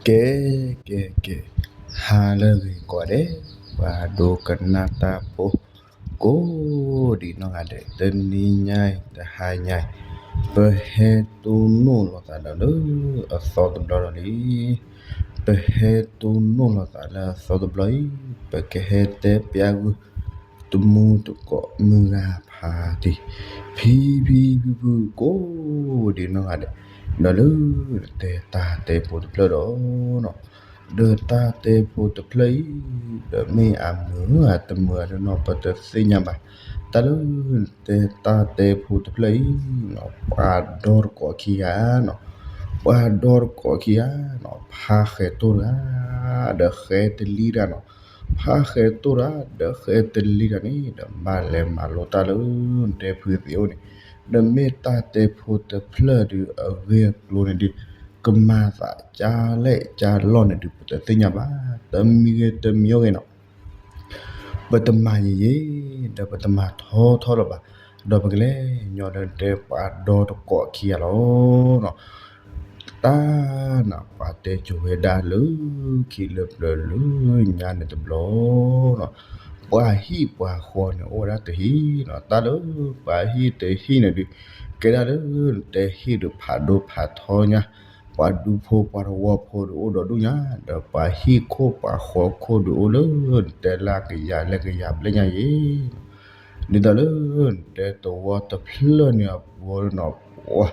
ကဲ ကဲ ကဲ, ဟါလၢအဂ့ၤကိးဂၤဒဲး, ပှၤဒိကနၣ်တၢ်ဖိ ကိးဒံးနီၢ်ဂၤဒဲး, တနံၤညါအံၤတဟါညါအံၤ, ပဟဲတိၢ်နီၣ်လိာ်သးဒီးလၢအသီတဘျီဒီးလံ. ပဟဲတိၢ်နီၣ်လိာ်သးလၢအသီတဘျီအံၤ, ပကဟဲတဲပျးဂုာ် တမူတကိးမုၢ်ဂၤဖးတံၢ်, ဖံဖံဖုဖုကိးဒံးနီၢ်ဂၤဒဲး, ဒီးလၢနတဲတၢ်တဲဖိတဖျၢၣ်ဒီးနီၤ, ဒီးတၢ်တဲဖိတဖျၢၣ်အံၤ, ဒီးမ့ၢ်အမုာ်ဧါတမုာ်ဧါဒီးနီၤ ပတသ့ၣ်ညါဘၣ်. တၢ်လၢနတဲတၢ်တဲဖိတဖျၢၣ်အံၤ, ပှၤဒီတကိးခံဂၤနီၤ, ပှၤဒီတကိးခံဂၤနီၤ, ဖးဃဲၤတိၢ်တဂၤ ဒီးဃဲၤတလံၤတဂၤနီၤ, ဖးဃဲၤတိၢ်တဂၤ ဒီးဃဲၤတလံၤတဂၤန့ၣ် ဒီးဘၣ်လဲၤမၤလိတၢ်လၢနတဲဖုသ့ၣ်အိၣ်န့ၣ်, ဒီးမ့ၢ်တၢ်တဲဖိတဖျၢၣ်ဒုးအဂ့ၢ်အကျိၤန့ၣ်ဒုး ကမၤသးကၢ်လဲၣ်ကၢ်လီၢ်န့ၣ်ဒုး ပတသ့ၣ်ညါဘၣ်. တမံၤဂ့ၤတမံၤဂ့ၤနီၤ ပတမၤယံာ်ယံာ် ဒီးပတမၤထီထီလၢၤဘၣ်, ဒီးပကလဲၤညီဒီးနတဲပှၤဒီတကိးခံဂၤလီၤ. တၢ်နၤ ပှၤတဲကိၤဝဲဒၣ်လၢခံလၢပျၢၤလၢညါန့ၣ်တဘျီနီၤ, ပှၤဟံၣ်ပှၤဃီန့ၣ်အိၣ်ဝဲဒၣ်တဟံၣ်နီၤ, တၢ်လၢပှၤဟံၣ်တဟံၣ်န့ၣ်ဒုး ကဲဒၣ်လၢနတဲဟံၣ်ဒုးဖးဒိၣ်ဖးထီညါ, ပှၤဒူဖိပှၤသဝီဖိဒုးအိၣ်ဒီးဒူၣ်ညါ, ဒီးပှၤဟံၣ်ခိၣ်ပှၤဃီခိၣ်ဒုးအိၣ်လၢနတဲလၢကယၤလၢကယၤဘျဲၣ်ညါယံၤ ဒ်သိးလၢနတဲသဝီတဖျၢၣ်န့ၣ်အပူၤနီၤ,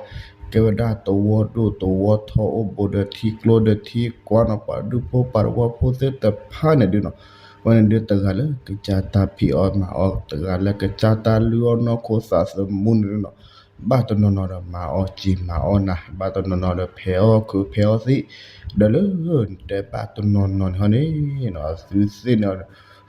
ကဲဝဲဒၣ်သဝီဒိၣ်သဝီထီအိၣ်ဘူးဒီးထံကျိဒီးထံကွၢ်နီၤ, ပှၤဒူဖိပှၤသဝီဖိသ့ၣ်တဖၣ်န့ၣ်ဒုးနီၤ, ဝဲန့ၣ်ဒုးတဂၤလၢကစၢ်တၢ်ဖံးအီၣ်မၤအီၣ်, တဂၤလၢကစၢ်တၢ်လုၢ်အီၣ်နီၢ်ခိသးသမူန့ၣ်ဒုးနီၤ, ဘၣ်တနီၤနီၤဒီးမၤအီၣ်စ့မၤအီၣ်နၤ, ဘၣ်တနီၤနီၤဒီးဖဲးအီၣ်ခုးဖဲးအီၣ်သ့ၣ်, ဒီးလၢနတဲဘၣ်တနီၤနီၤန့ၣ်ဟီန့ၣ်နီၤ, အသုသ့ၣ်န့ၣ်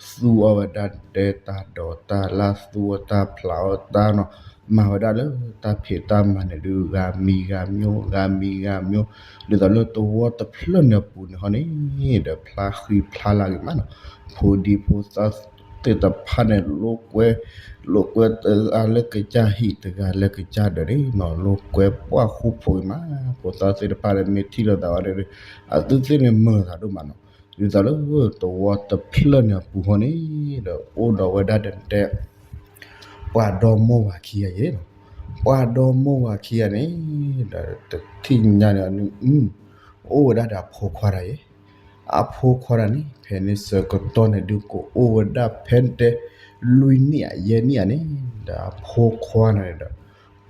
သူအီၣ်ဝဲဒၣ်တဲတၢ်ဒိးတၢ်လၢ် သူအီၣ်တၢ်ဖျးအီၣ်တၢ်နီၤ, မၤဝဲဒၣ်လၢတၢ်ဖံးတၢ်မၤန့ၣ်ဒုး ဂၤမံၤဂၤမံၤ ဂၤမံၤဂၤမံၤ, ဒ်သိးလၢသဝီတဖျၢၣ်န့ၣ်အပူၤန့ၣ်ဟီန့ၣ်, ဒီးဖျါဃံဖျါလၤဂ့ၤမးနီၤ, ဖိဒံဖိသၣ်သ့ၣ်တဖၣ်န့ၣ် လိာ်ကွဲ လိာ်ကွဲတဂၤလၢကစၢ်ဟံၣ် တဂၤလၢကစၢ်ဒၢးန့ၣ်နီၤ, လိာ်ကွဲပှၢ်ဃူဖိးဂ့ၤမး, ဖိသၣ်သ့ၣ်တဖၣ်န့ၣ် မ့ၢ်ထံၣ်လိာ်သးဝဲဒၣ်ဒီး အသုသ့ၣ်န့ၣ်မုာ်သးဒိၣ်မးနီၤ, ဒ်သိးလၢသဝီတဖျၢၣ်န့ၣ်အပူၤဟီန့ၣ်, ဒီးအိၣ်ဒီးဝဲဒၣ်ဒီးနတဲ ပှၤဒီမိၢ်ဝၤခံဂၤယဲနီၤ, ပှၤဒီမိၢ်ဝၤခံဂၤန့ၣ်, ဒီးတထံၣ်ညါန့ၣ်အနု, အိၣ်ဝဲဒၣ်ဒီးအဖိခွါတဂၤယဲ, အဖိခွါတဂၤန့ၣ် ဖဲန့ၣ်ဆၢကတီၢ်န့ၣ်ဒုး ကအိၣ်ဝဲဒၣ်ဖဲနတဲ လွံၢ်နံၣ်ဧါယဲၢ်နံၣ်ဧါန့ၣ်, ဒီးအဖိခွါန့ၣ်ဒီး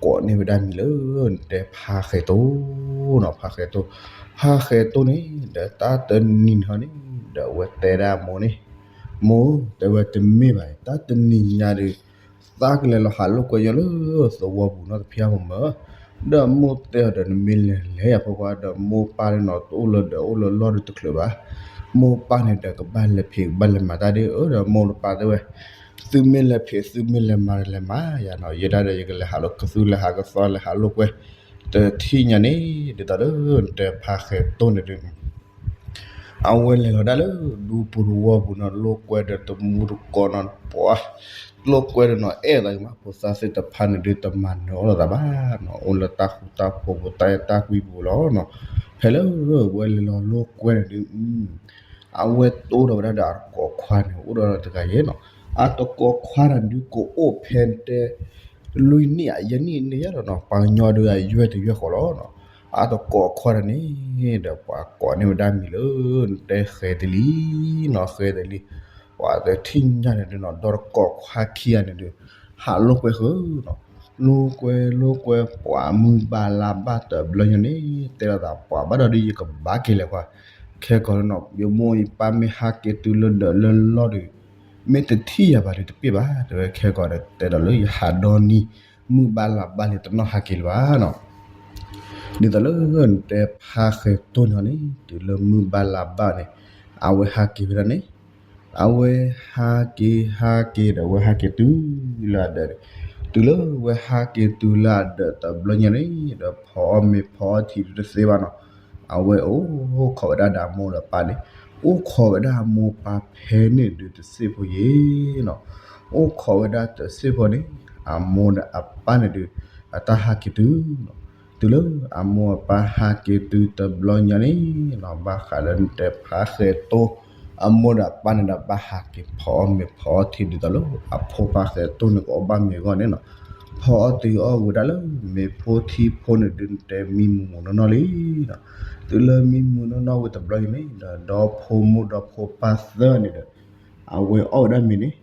ကိးန့ၢ်ဝဲဒၣ်မံၤလၢ နတဲဖးဃဲၤတိၢ်နီၤ, ဖးဃဲၤတိၢ်, ဖးဃဲၤတိၢ်န့ၣ် ဒီးတၢ်တနံၤန့ၣ်ဟီန့ၣ်, ဒီးအဝဲတဲဒၣ်မိၢ်န့ၣ်, မိၢ် တဲဝဲတမ့ၢ်ဘၣ်, တၢ်တနံၤညါဒီး သးကလဲၤလီၤဟးလိာ်ကွဲညီလၢသဝီပူၤနီတဖျၢၣ်ဖိမၢ်, ဒီးမိၢ်တဲအီၤဒီး နမ့ၢ်လဲၤလဲၤအဖိခွါ ဒီးမိၢ်ပၢ်န့ၣ်နီၤ တအိ၁လၢဒီးအိၣ်လၢလီၢ်ဒီးတချုးဘၣ်, မိၢ်ပၢ်န့ၣ်ဒီးကဘၣ်လဲၤဖံးကဘၣ်လဲၤမၤတၢ်ဒ်အံၤ, ဒီးမိၢ်တပၢ်တဲဝဲ, သုမ့ၢ်လဲၤဖံးသုမ့ၢ်လဲၤမၤလဲၤမၤယၤနီၤ, ယဲဒၣ်ဒီးယကလဲၤဟးလိာ်ကသူလဲၤဟးကသီလဲၤဟးလိာ်ကွဲ, တထံၣ်ညါန့ၣ် ဒ်သိးလၢနတဲဖးဃဲၤတိၢ်န့ၣ်ဒုး အဝဲလဲၤလီၤဒၣ်လၢဒူပူၤသဝီပူၤနီၤ, လိာ်ကွဲဒီးတမူတကိးနီၤ, ပှၤလိာ်ကွဲဒီးနီၤ အဲၣ်သးဂ့ၤမး, ဖိသၣ်သ့ၣ်တဖၣ်န့ၣ်ဒုး တမၤနၢၤအီၣ်လိာ်သးဘၣ်နီၤ, အိၣ်လၢတၢ်ဃူတၢ်ဖိးပူၤ တၢ်အဲၣ်တၢ်ကွံပူၤလီၤနီၤ, ဖဲလၢဝဲလဲၤလီၤလိာ်ကွဲန့ၣ်ဒုး အဝဲတိၢ်ဒီးဝဲဒၣ်ဒီးအတကိးခွါန့ၣ် အိၣ်ဒီးတဂၤယဲနီၤ, အတကိးခွါန့ၣ်ဒုး ကအိၣ်ဖဲတဲ လွံၢ်နံၣ်ဧါယဲၢ်နံၣ်န့ၣ်ယဲလီၤနီၤ, ပှၤကညီဒုး အယွဲၢ်တယွဲၢ်ဃီလီၤနီၤ, အတကိးခွါတဂၤန့ၣ် ဒီးပှၤကိးန့ၢ်ဝဲဒၣ်မံၤလၢ နတဲဃဲၤတလံၤနီၤ, ဃဲၤတလံၤ, ပှၤတထံၣ်ညါန့ၣ်ဒုးနီၤ ဒီးတကိးခွါခံဂၤန့ၣ်ဒုး ဟးလိာ်ကွဲဃုာ်နီၤ, လိာ်ကွဲလိာ်ကွဲ ပှၤမုၢ်ဘၣ်လါဘၣ်တဘျီညါန့ၣ် တဲလိာ်သး ပှၤဘၣ်ဒီးဒုး ယကဘၣ်က့ၤလဲၤကွၢ်, ခဲကီးနီၤ ယမိၢ်ယပၢ်မ့ၢ်ဟးက့ၤတုၤလၢဒၢးလၢလီၢ်ဒီး မ့ၢ်တထံၣ်ယၤဘၣ်ဒီးတပ့ၢ်ဘၣ်, တဲဝဲခဲကီးဒီး တဲဒီးလၢယဟးဒီနံၤ မုၢ်ဘၣ်လါဘၣ်လံ တနီၣ်ဟးက့ၤလၢၤဘၣ်နီၤ, ဒ်သိးလၢနတဲဖးဃဲၤတိၢ်န့ၣ်န့ၣ် တုၤလၢမုၢ်ဘၣ်လါဘၣ်န့ၣ် အဝဲဟးက့ၤဝဲဒၣ်န့ၣ် အဝဲဟးက့ၤဟးက့ၤဒီး အဝဲဟးက့ၤတုၤလၢအဒၢးန့ၣ်, တုၤလၢဝဲဟးက့ၤတုၤလၢအဒၢးတဘျီညါန့ၣ်ဒီး ဖီအီၣ်မ့ၤဖီအီထံးဒုးတသ့ဘၣ်နီၤ, အဝဲအိၣ်ခိးဝဲဒၣ်ဒီးအမိၢ်ဒီးပၢ်န့ၣ်, အိၣ်ခိးဝဲဒၣ်အမိၢ်ပၢ်ဖဲန့ၣ်ဒုးတစ့ၢ်ဖိယဲနီၤ, အိၣ်ခိးဝဲဒၣ်တစ့ၢ်ဖိန့ၣ် အမိၢ်ဒီးအပၢ်န့ၣ်ဒုး အတၢ်ဟးက့ၤတုၤနီၤ, တုၤလၢအမိၢ်အပၢ်ဟးက့ၤတုၤတဘျီညါန့ၣ်နီၤ ဘၣ်ဃးလၢနတဲဖးဃဲၤတိၢ် အမိၢ်ဒီးအပၢ်န့ၣ်ဒီး ဘၣ်ဟးက့ၤဖီအီၣ်မ့ၤဖီအီထံဒ်သိးလၢအဖိဖးဃဲၤတိၢ်န့ၣ် ကအီၣ်ဘၣ်မ့ၤအဂီၢ်န့ၣ်နီၤ, ဖီအီၣ်တုၤအီၣ်ဝံၤဒၣ်လၢမ့ၤဖိထံဖိန့ၣ်ဒုး နတဲမံမုာ်နီၢ်နီၢ်လံနီၤ. တုၤလၢမံမုာ်နီၢ်နီၢ်ဝံၤတဘျီအံၤန့ၣ် ဒီးဒီဖိမိၢ်ဒီဖိပၢ်သၢဂၤန့ၣ်ဒီး အဝဲအီၣ်ဝဲဒၣ်မ့ၤန့ၣ်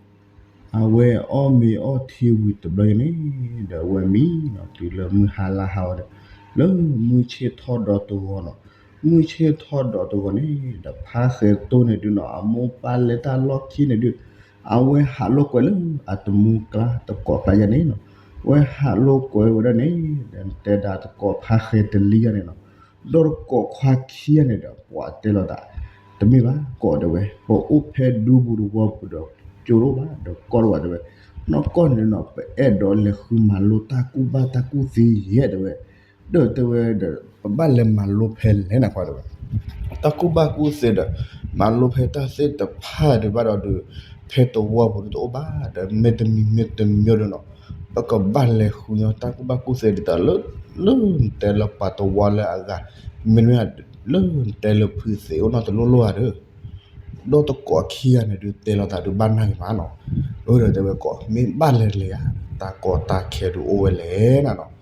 အဝဲအီၣ်မ့ၤအီၣ်ထံဝံၤတဘျီအံၤန့ၣ် ဒီးအဝဲမံနီၤ တုၤလၢမုၢ်ဟါလါဟါဝဲဒီး လၢမုၢ်ဆ့ၣ်ထီၣ်ဒီးတဂီၤနီၤ, မုၢ်ဆ့ၣ်ထီၣ်ဒီးတဂီၤန့ၣ် ဒီးဖးဃဲၤတိၢ်န့ၣ်ဒုးနီၤ အမိၢ်ပၢ်လဲၤတၢ်လီၢ်ခံန့ၣ်ဒုး အဝဲဟးလိာ်ကွဲလၢအတမူကျါတကိးကျါယၤန့ၣ်နီၤ, အဝဲဟးလိာ်ကွဲဝဲဒၣ်န့ၣ် ဒီးတဲဒၣ်တကိးဖးဃဲၤတလံၤယၤန့ၣ်နီၤ, ဒီးတကိးခွါခံဂၤန့ၣ်ဒီး ပှၤတဲလိာ်သး တမ့ၢ်ဘၣ် ကိးတဲဝဲ ပအိၣ်ဖဲဒူပူၤတဝီပူၤဒီး ကၠိတအိၣ်ဘၣ် ဒီးကီၢ်တအိၣ်ဘၣ်တဲဝဲ, နီၢ်ကီၢ်န့ၣ်နီၤ ပအဲၣ်ဒိးလဲၤဃုမၤလိတၢ်ကူၣ်ဘၣ်တၢ်ကူၣ်သ့ယဲၢ်တဲဝဲ, ဒီးတဲဝဲဒီး ပဘၣ်လဲၤမၤလိဖဲလဲၣ်နၤခွါတဲဝဲ တၢ်ကူၣ်ဘၣ်ကူၣ်သ့ဒီး မၤလိဖဲတၢ်သ့ၣ်တဖၣ်ဒံးဘၣ်ဒီးဒုး ဖဲတဝီပူၤဒုးတအိၣ်ဘၣ် ဒီးမ့တမံၤမ့တမံၤဒီးနီၤ ပကဘၣ်လဲၤဃုညီတၢ်ကူၣ်ဘၣ်ကူၣ်သ့ဒ်သိးလၢ လၢနတဲလၢပှၤတဝီလၢအဂၤ မ့တမ့ၢ် လၢနတဲလၢဖုသ့ၣ်အိၣ်နီတလိၣ်လိၣ်ဧါဒီး ဒီတကိးခံဂၤန့ၣ်ဒုးတဲလိာ်သးဒုးဘၣ်နၢ်ဂ့ၤမးနီၤ, အၢ ဒီးတဲဝဲကိး မ့ၢ်ဘၣ်လဲၤတလဲၤဧါ, တၢ်ကီတၢ်ခဲဒုးအိၣ်ဝဲလဲၣ်နၤနီၤ,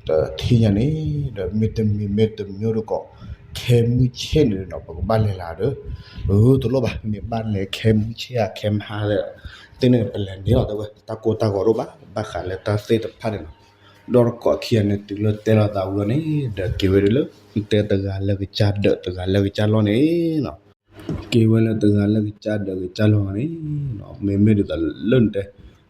တထံၣ်ညါန့ၣ် ဒီးမ့တမံၤမ့တမံၤဒီးကိး ခဲမုၢ်ဆ့ၣ်န့ၣ်ဒီးနီၤ ပကဘၣ်လဲၤလၢဒီး အၢ တလိၣ်ဘၣ် မ့ၢ်ဘၣ်လဲၤခဲမုၢ်ဆ့ၣ်ဧါ ခဲမုၢ်ဟါ သ့ၣ်န့ၣ်ပလဲၤန့ၣ်လီၤ တဲဝဲ တၢ်ကိၢ်တၢ်ဂီၤတအိၣ်ဘၣ် ဘၣ်ဃးလၢတၢ်သ့ၣ်တဖၣ်န့ၣ်နီၤ, ဒီတကိးခံဂၤန့ၣ် တုၤလၢတဲလိာ်သးဝံၤအီၤန့ၣ် ဒီးက့ၤဝဲဒၣ်လၢ တဲတဂၤလၢကစၢ်ဒၢး တဂၤလၢကစၢ်လီၢ်န့ၣ်နီၤ, က့ၤဝဲလၢတဂၤလၢကစၢ်ဒၢးကစၢ်လီၢ်န့ၣ်နီၤ, မ့မ့ၢ်ဒ်သိးလၢနတဲ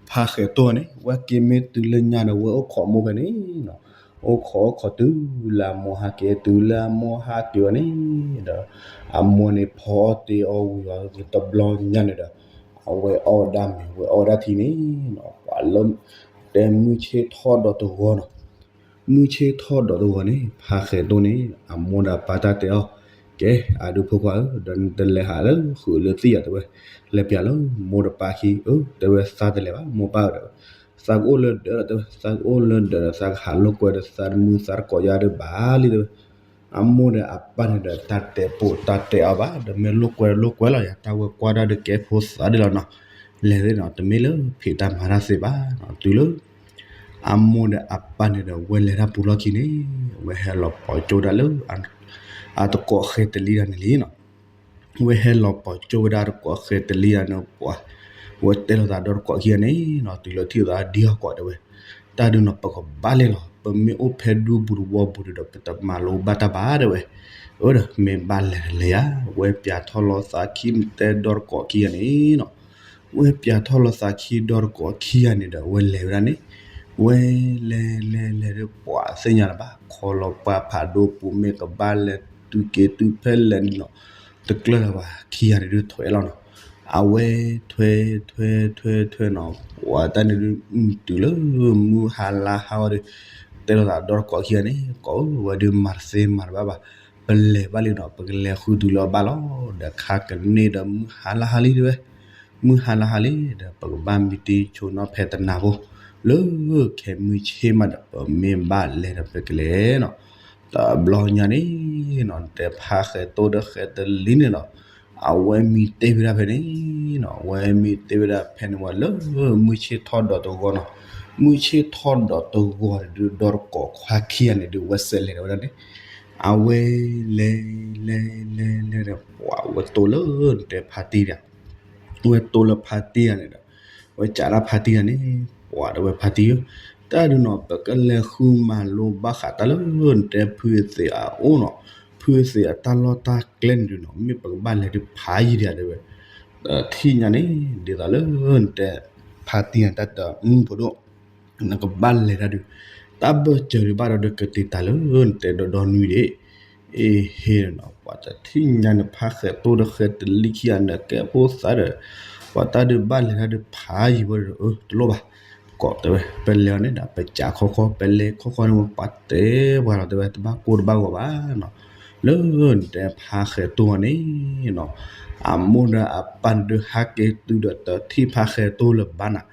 ဖးဃဲၤတိၢ်န့ၣ် ဝဲက့ၤမ့ၢ်တုၤလၢညါဒီး ဝဲအိၣ်ခိးမိၢ်ဖဲန့ၣ်နီၤ, အိၣ်ခိးအိၣ်ခိးတုၤလၢအမိၢ်ဟးက့ၤ တုၤလၢအမိၢ်ဟးက့ၤဝဲန့ၣ်ဒီး အမိၢ်န့ၣ်ဖီအီၣ်တ့ၢ်အီၣ်ဝံၤအီၤတဘျီညါန့ၣ်ဒီး အဝဲအီၣ်ဝဲဒၣ်မ့ၤ ဝဲအီၣ်ဝဲဒၣ်ထံန့ၣ်နီၤ, ပှၤလၢ တဲမုၢ်ဆ့ၣ်ထီၣ်ဒီးတဂီၤနီၤ, မုၢ်ဆ့ၣ်ထီၣ်ဒီးတဂီၤန့ၣ် ဖးဃဲၤတိၢ်န့ၣ် အမိၢ်ဒီးအပၢ်တၢ်တဲအီၤ, ကဲ အဒုးဖိခွါဧၢ, ဒီးနတလဲၤဟးလၢဃုာ်လၢသံၣ်ဧါတဲဝဲ, လဲၤပၠးလၢမိၢ်ဒီးပၢ်ခံ, အၢ တဲဝဲသးတလဲၤဘၣ် မိၢ်ပၢ်ဧၢဒီး သးကအိၣ်လၢဒၢးလီၤတဲဝဲ, သးကအိၣ်လၢဒၢးဒီး သးကဟးလိာ်ကွဲဒီးသးတမုၢ်သးတကိးယါဒုးဘၣ်လံတဲဝဲ, အမိၢ်ဒီးအပၢ်န့ၣ်ဒီး တၢ်တဲပိာ်တၢ်တဲအီၤဘၣ်, ဒီးမ့ၢ်လိာ်ကွဲလိာ်ကွဲလီၤယၤ တၢ်ဝဲကွၢ်တၢ်ဒုးကဲဖိသၣ်ဒ်လီၤနီၤ, လဲၤသ့ၣ်နီၤ တမ့ၢ်လၢဖံးတၢ်မၤတၢ်သ့ဘၣ်နီၤ, တုၤလၢ အမိၢ်ဒီးအပၢ်န့ၣ်ဒီး ဝဲလဲၤတၢ်ပူၤလီၢ်ခံန့ၣ် ဝဲဟဲလီၤပိာ်ကၠိဒၣ်လၢ အတကိးဃဲၤတလံၤတၢ်န့ၣ်လံနီၤ, ဝဲဟဲလီၤပိာ်ကၠိဝဲဒၣ်တကိးဃဲၤတလံၤတၢ်န့ၣ်ပှၤ, ဝဲတဲလိာ်သးဒီတကိးခံဂၤန့ၣ်နီၤ, တုၤလၢထံၣ်သးဒ်အီၤကိးတဲဝဲ, တၢ်ဒုးနီၤ ပကဘၣ်လဲၤလီၤ, ပမ့ၢ်အိၣ်ဖဲဒူပူၤတဝီပူၤဒုးဒီး ပတမၤလိဘၣ်တၢ်ဘၣ်တဲဝဲ, အၢ ဒီးမ့ၢ်ဘၣ်လဲၤတလဲၤဧါ, ဝဲပၠးထီၣ်လီၤသးခံတဲဒီတကိးခံဂၤန့ၣ်နီၤ ဝဲပၠးထီၣ်လီၤသးခံဒီတကိးခံဂၤန့ၣ်ဒီး ဝဲလဲၤဝဲဒၣ်န့ၣ်, ဝဲလဲၤလဲၤလဲၤဒီးပှၤသ့ၣ်ညါလၢၤဘၣ် ခီလီၤပှၢ်ဖးဒိၣ်ပူၤ မ့ၢ်ကဘၣ်လဲၤတုၤက့ၤတုၤဖဲလဲၣ်န့ၣ်နီၤ, တကျၢၢ်လၢၤဘၣ် ခံဂၤန့ၣ်ဒုးထွဲလီၤနီၤ, အဝဲထွဲထွဲထွဲထွဲနီၤ, ပှၤတၢ်န့ၣ်ဒုး တုၤလၢမုၢ်ဟါလါဟါဝဲဒီး တဲလိာ်သးဒီတကိးခံဂၤန့ၣ် ကိးဝဲဒုးမၤတသ့မၤတဘၣ်ဘၣ်, ပလဲၤဘၣ်လံနီၤ ပကလဲၤဃုတုၤလၢအဘၣ်လီၤ, ဒီးခါကန့ၢ်ဒီးမုၢ်ဟါလါဟါလံတဲဝဲ မုၢ်ဟါလါဟါလံ ဒီးပကဘၣ်မံတ့ၢ်ဆိနီၤဖဲတနၤဖိ, လၢခဲမုၢ်ဆ့ၣ်မးဒီး ပမ့ၢ်ဘၣ်လဲၤဒီးပကလဲၤနီၤ, တဘျီညါန့ၣ်နီၤ နတဲဖးဃဲၤတိၢ်ဒီးဃဲၤတလံၤန့ၣ်နီၤ, အဝဲမံတ့ၢ်ဝဲဒၣ်ဖဲန့ၣ်နီၤ, အဝဲမံတ့ၢ်ဝဲဒၣ်ဖဲန့ၣ်ဝဲလၢမုၢ်ဆ့ၣ်ထီၣ်ဒီးတဂီၤနီၤ, မုၢ်ဆ့ၣ်ထီၣ်ဒီးတဂီၤန့ၣ်ဒုး ဒီတကိးခွါခံဂၤန့ၣ်ဒုး ဝဲစဲးလဲၤဝဲဒၣ်န့ၣ်, အဝဲလဲၤလဲၤလဲၤလဲၤဒီး ပှၤဝဲတိၢ်လၢနတဲဖါတံၢ်ဒီး ဝဲတိၢ်လၢဖါတံၢ်ဂၤန့ၣ်ဒီး ဝဲစံးဒၣ်ဖါတံၢ်ဂၤန့ၣ်, ပှၤတဲဝဲဖါတံၢ်ဧၢ, တၢ်ဒုးနီၤ ပကလဲၤဃုမၤလိဘၣ်ဃးတၢ်လၢနတဲဖုသ့ၣ်အအိၣ်နီၤ, ဖုသ့ၣ်အတၢ်လီၢ်တၢ်ကျဲန့ၣ်ဒုးနီၤ မ့ၢ်ပကဘၣ်လဲၤဒုးဖးယံၤဒံးဧါတဲဝဲ, ထံၣ်ညါန့ၣ် ဒ်သိးလၢနတဲ ဖါတံၢ်ဂၤန့ၣ် တၢ်တမုၢ်ဖိဒိၣ် နကဘၣ်လဲၤတၢ်ဒုး တၢ်ဘၢၣ်စၢၤဒံးဘၣ်ဒီးကတ့ၤတၢ်လၢနတဲဒီဒီနွံဒံး, အ့ဟ့ဒီးနီၤ ပှၤတထံၣ်ညါန့ၣ် ဖးဃဲၤတိၢ်ဒီးဃဲၤတလံၤခံဂၤန့ၣ် ကဲဖိသၣ်ဒီး ပှၤတၢ်ဒုးဘၣ်လဲၤတၢ်ဒုးဖးယံၤဘၣ်ဒီး အၢ တလိၣ်ဘၣ် ကိးတဲဝဲ ပလဲၤအီၤန့ၣ်ဒီး ပစးခီခီ ပလဲၤခီခီန့ၣ် ပှၤတဲပှၤလီၤတဲဝဲ တဘၣ်ကိၢ်တဘၣ်ဂီၤဘၣ်နီၤ, လၢနတဲဖးဃဲၤတိၢ်အီၤန့ၣ်နီၤ အမိၢ်ဒီးအပၢ်န့ၣ်ဒုးဟးက့ၤတုၤဒီးတထံၣ်ဖးဃဲၤတိၢ်လၢၤဘၣ်နၤ,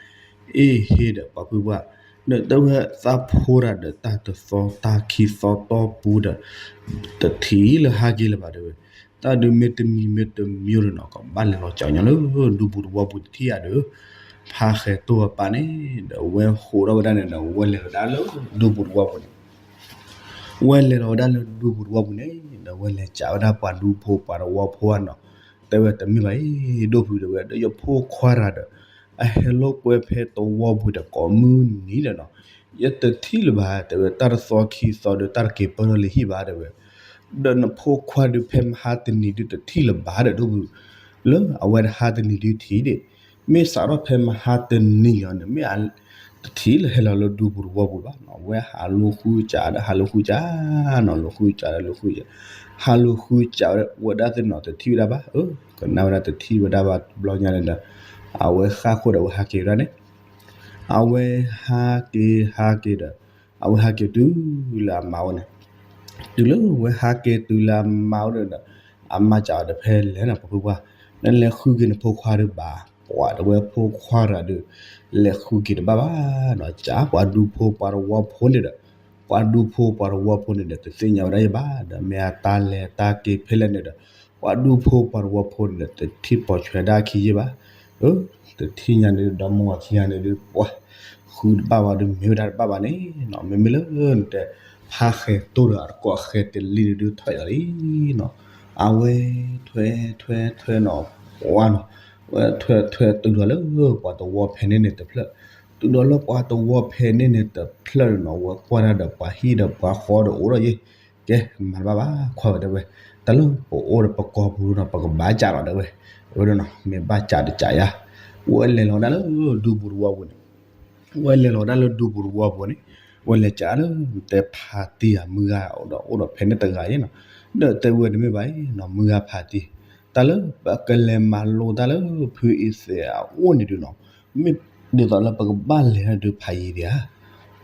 အ့ဟ့ဒီးပှၤဖုပှၢ် ဒီးတဲဝဲသးဖိတၢ်ဒီးတၢ်တသီတၢ်ခံသီတီၢ်ပူၤဒီး တထံၣ်လၢဟးက့ၤလၢၤဘၣ်တဲဝဲ, တၢ်ဒုးမ့ၢ်တမံၤမ့ၢ်တမံၤဒီးနီၤ ကဘၣ်လဲၤလီၤကၠီညါလၢဒူပူၤတဝီပူၤတထံၣ်ဧါဒီး ဖါဃဲၤတိၢ်အပၢ်န့ၣ် ဒီးဝဲဟးထီၣ်ဝဲဒၣ်န့ၣ်ဒီး ဝဲလဲၤဝဲဒၣ်လၢဒူပူၤတဝီပူၤန့ၣ် ဝဲလဲၤလီၤဝဲဒၣ်လၢဒူပူၤတဝီပူၤန့ၣ် ဒီးဝဲလဲၤကးဝဲဒၣ်ပှၤဒူဖိပှၤတဝီဖိဧါနီၤ, တဲဝဲတမ့ၢ်ဘၣ်အံၤ ဒိၣ်ဖုတဲဝဲ ဒီးယဖိခွါတဂၤဒီး အဟဲလီၤကွဲဖဲတဝီပူၤဒီးကိးမုၢ်နံၤဒီးနီၤ, ယတထံၣ်လၢၤဘၣ်တဲဝဲ တၢ်တသီခံသီဒီးတၢ်တက့ၤပၢၢ်ထီၣ်လၢဟံၣ်ဘၣ်တဲဝဲ, ဒီးနဖိခွါဒုးဖဲမဟါတနံၤဒုးတထံၣ်လၢၤဘၣ်ဒီးဒိၣ်ဖု လၢအဝဲတဟါတနံၤဒုးထံၣ်ဒံး, မ့ၢ်စးထီၣ်ဖဲမဟါတနံၤလီၤန့ၣ် မ့ၢ်အတထံၣ်လၢဟဲလီၤလၢဒူပူၤတဝီပူၤဘၣ်နီၤ, ဝဲဟးလိာ်ဃုကးဒီးဟးလိာ်ဃုကးနီၤ လိာ်ဃုကးဒီးလိာ်ဃုကး, ဟးလိာ်ဃုကးဝဲဒၣ်သ့ၣ်နီၤ တထံၣ်ဝဲဒၣ်ဘၣ်, ကနၣ်ဝဲဒၣ်တထံၣ်ဝဲဒၣ်ဘၣ်တဘျီညါန့ၣ်ဒီး အဝဲဃၣ်ခိၣ်ဒီးအဝဲဟးက့ၤဝဲဒၣ်န့ၣ် အဝဲဟးက့ၤဟးက့ၤဒီး အဝဲဟးက့ၤတုၤလၢအမါအိၣ်န့ၣ်, တုၤလၢဝဲဟးက့ၤတုၤလၢအမါအိၣ်ဒီး အမါစံးအီၤဒီး ဖဲလဲၣ်နီၤ ပှၤဖုပှၢ်, နလဲၤဃုက့ၤနဖိခွါဒုးဘၣ်, ပှၤတဲဝဲဖိခွါတဂၤဒီး လဲၤဃုက့ၤတဘၣ်ဘၣ်နီၤ, ကးပှၤဒူဖိပှၤတဝီဖိန့ၣ်ဒီး ပှၤဒူဖိပှၤတဝီဖိန့ၣ်ဒီး တသ့ၣ်ညါဝဲဒၣ်ယဘၣ်, ဒီးမ့ၢ်အတၢ်လဲၤတၢ်က့ၤဖဲလဲၣ်န့ၣ်ဒီး ပှၤဒူဖိပှၤတဝီဖိန့ၣ်ဒီး တထံၣ်ပိာ်ထွဲဒၣ်ခံယဲၢ်ဘၣ်, တထံၣ်ညါန့ၣ်ဒီး ဒီမါဝၤခံဂၤန့ၣ်ဒီး ပှၤ ဃုတဘၣ်ဘၣ်ဒီး မ့ၢ်ဝဲဒၣ်တဘၣ်ဘၣ်န့ၣ်နီၤ, မ့မ့ၢ်လၢနတဲ ဖါဃဲၤတိၢ်ဒီးအတကိးဃဲၤတလံၤန့ၣ်ဒုးထီၣ်ယီၤလံနီၤ, အဝဲထွဲထွဲထွဲနီၤ ပှၤနီၤ, ဝဲထွဲထွဲတုၤဒီးလၢပှၤတဝီဖဲန့ၣ်န့ၣ်တဖျၢၣ်, တုၤဒီးလၢပှၤတဝီဖဲန့ၣ်န့ၣ်တဖျၢၣ်န့ၣ်နီၤ ဝဲကွၢ်တၢ်ဒီးပှၤဟံၣ်ဒီးပှၤဃီဒီးအိၣ်ဒီးယဲၢ်, ကဲ မၤတဘၣ်ဘၣ်ခွါဝဲတဲဝဲ, တၢ်လၢပအိၣ်ဒီးပကိာ်ပူၤနီၤ ပကဘၣ်ကးလီၤတဲဝဲ, ဝဲဒၣ်နီၤ မ့ၢ်ဘၣ်ကးတကးယါ, ဝဲလဲၤလီၤဒၣ်လၢဒူပူၤတဝီပူၤန့ၣ် ဝဲလဲၤလီၤဒၣ်လၢဒူပူၤတဝီပူၤန့ၣ်, ဝဲလဲၤကးလၢ တဲဖါတံၢ်ဧါ မုၢ်ဂၤဒီးအိၣ်ဒီးဖဲန့ၣ်တဂၤယဲၢ်နီၤ, ဒီးတဲဝဲတမ့ၢ်ဘၣ်အံၤနီၤ မုၢ်ဂၤဖါတံၢ်, တၢ်လၢပကလဲၤမၤလိတၢ်လၢဖုအ့သ့းအအိၣ်န့ၣ်ဒုးနီၤ, မ့ၢ်ဒ်သိးလၢပကဘၣ်လဲၤတၢ်ဒုးဖးယံာ်ဒံး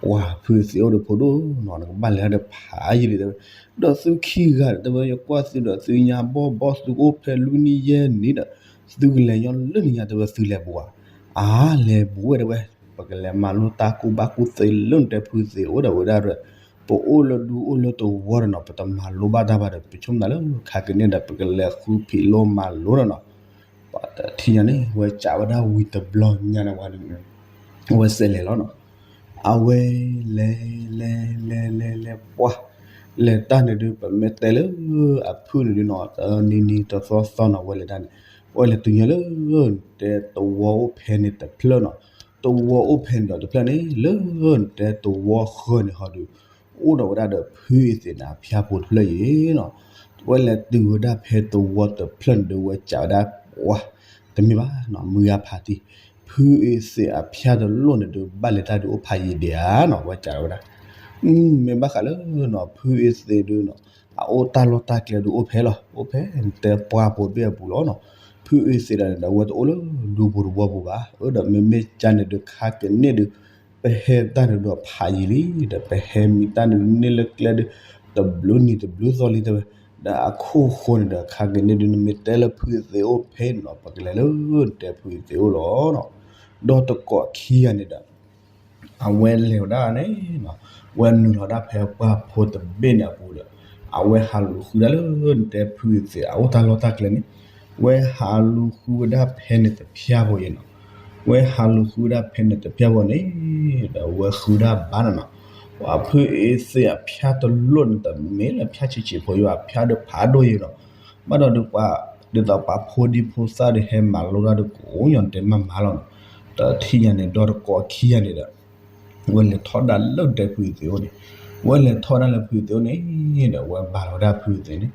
ဧါ, ပှၤဖုအ့သ့းအိၣ်ဒီးဖိဒိၣ်နီၤ နကဘၣ်လဲၤတၢ်ဒုးဖးယံာ်ဒံးတဲဝဲ, ဒီးသုခံဂၤဒီးတဲဝဲ ယကွၢ်သုဒီးသုညါဘီၣ်ဘီၣ် သုအိၣ်ဖဲလွံၢ်နံၣ်ယဲၢ်နံၣ်ဒီး သုကလဲၤညီလၢနံၤညါတဲဝဲ သုလဲၤဘူးဧါ, အါ လဲၤဘူးဝဲတဲဝဲ, ပကလဲၤမၤလိတၢ်ကူၣ်ဘၣ်ကူၣ်သ့လၢနတဲဖုအ့သ့းအိၣ်ဒီးဝဲဒၣ်ရဲၣ်, ပအိၣ်လၢဒူအိၣ်လၢတဝီဒီးနီၤ ပတမၤလိဘၣ်တၢ်ဘၣ်ဒီး ပဆိကမိၣ်သးလၢခါကန့ၣ်ဒီး ပကလဲၤဃုဖံးလိမၤလိဒီးနီၤ, ပှၤတထံၣ်ညါန့ၣ် ဝဲကးဝဲဒၣ်ဝံၤတဘျီညါန့ၣ်ဝဲန့ၣ် ဝဲစဲးလဲၤလီၤနီၤ, အဝဲလဲၤလဲၤလဲၤလဲၤလဲၤပှၢ်, လဲၤတၢ်န့ၣ်ဒုး ပမ့ၢ်တဲလၢအဖုၣ်န့ၣ်ဒုးနီၤ တနံၤနံၤတသီသီနီၤ ဝဲလဲၤတၢ်န့ၣ်, ဝဲလဲၤတုၤညါလၢ တဲတဝီအိၣ်ဖဲန့ၣ်တဖျၢၣ်နီၤ, တဝီအိၣ်ဖဲန့ၣ်ဒီးတဖျၢၣ်န့ၣ် လၢတဲတဝီဃၢၤန့ၣ်ဟီဒုး အိၣ်ဒီးဝဲဒၣ်ဒီးဖုအ့သ့းန့ၣ် အဖၠါဖိတဖျၢၣ်အံၤနီၤ, ဝဲလဲၤတုၤဝဲဒၣ်ဖဲတဝီတဖျၢၣ်န့ၣ်ဒီး ဝဲကးဝဲဒၣ်ပှၢ်, တမ့ၢ်ဘၣ်နီၤ မုၢ်ဂၤဖးတံၢ်, ဖုအ့သ့းအဖၠါတလိၣ်န့ၣ်ဒီး ဘၣ်လဲၤတၢ်ဒုးအိၣ်ဖးယံာ်ဒံးဧါနီၤ ဝဲကးဝဲဒၣ်, မ့ၢ်ဘၣ်ဃးလၢနီၤ ဖုအ့သ့းဒုးနီၤ အအိၣ်တၢ်လီၢ်တၢ်ကျဲဒုးအိၣ်ဖဲလီၤ, အိၣ်ဖဲတဲပှၢ်ဖိတဘ့ၣ်အပူၤလီၤနီၤ, ဖုအ့သ့းဒၣ်န့ၣ်ဒီး အဝဲတအိၣ်လၢဒူပူၤတဝီပူၤဘၣ်, အၢ ဒီးမ့မ့ၢ်ကန့ၣ်ဒုးခါကန့ၣ်ဒုး ပဟဲတၢ်န့ၣ်ဒီးဖးယံာ်လံ, ဒီးပဟဲမံတၢ်န့ၣ်န့ၢ်လၢကျဲဒုး တဘျုးနံၤတဘျုးသီလံတဲဝဲ, ဒီးအခိၣ်ဃိန့ၣ်ဒီး ခါကန့ၣ်ဒုး နမ့ၢ်တဲလၢဖုအ့သ့းအိၣ်ဖဲန့ၣ်နီၤ ပကလဲၤလၢတဲဖုအ့သ့းအိၣ်လီၤနီၤ, ဒီးတကိးခံဂၤန့ၣ်ဒီး အဝဲလဲၤဝဲဒၣ်န့ၣ်နီၤ, ဝဲနုာ်လီၤဒၣ်ဖဲပှၢ်ဖိတဘ့ၣ်န့ၣ်အပူၤဒီး အဝဲဟးလူၤဃုဒၣ်လၢနတဲဖုအ့သ့းအအိၣ်တၢ်လီၢ်တၢ်ကျဲန့ၣ်, ဝဲဟးလူၤဃုဝဲဒၣ်ဖဲန့ၣ်တဖၠါဖိအံၤနီၤ, ဝဲဟးလူၤဃုဝဲဒၣ်ဖဲန့ၣ်တဖၠါဖိန့ၣ်, ဒီးဝဲဃုဒၣ်ဘၣ်န့ၣ်နီၤ, ပှၤဖုအ့သ့းအဖၠါတလိၣ်န့ၣ် တမ့ၢ်လၢဖၠါဆံးဆံးဖိယိာ် အဖၠါဒီးဖးဒိၣ်ယိာ်နီၤ, ဘၣ်ဒီးဒုးပှၤ ဒ်သိးပှၤဖိဒံဖိသၣ်ဒီးဟဲမၤလိတၢ်ဒီးကိးညီနတဲမၤမၤလီၤနီၤ, တထံၣ်ညါန့ၣ် ဒီတကိးခံဂၤန့ၣ်ဒီး ဝဲလဲၤထီၣ်ဒၣ်လၢတဲဖုအ့သ့းအိၣ်န့ၣ်, ဝဲလဲၤထီၣ်ဒၣ်လၢဖုအ့သ့းအိၣ်န့ၣ်ဒီး ဝဲဘါလီၤဝဲဒၣ်ဖုအ့သ့းန့ၣ်,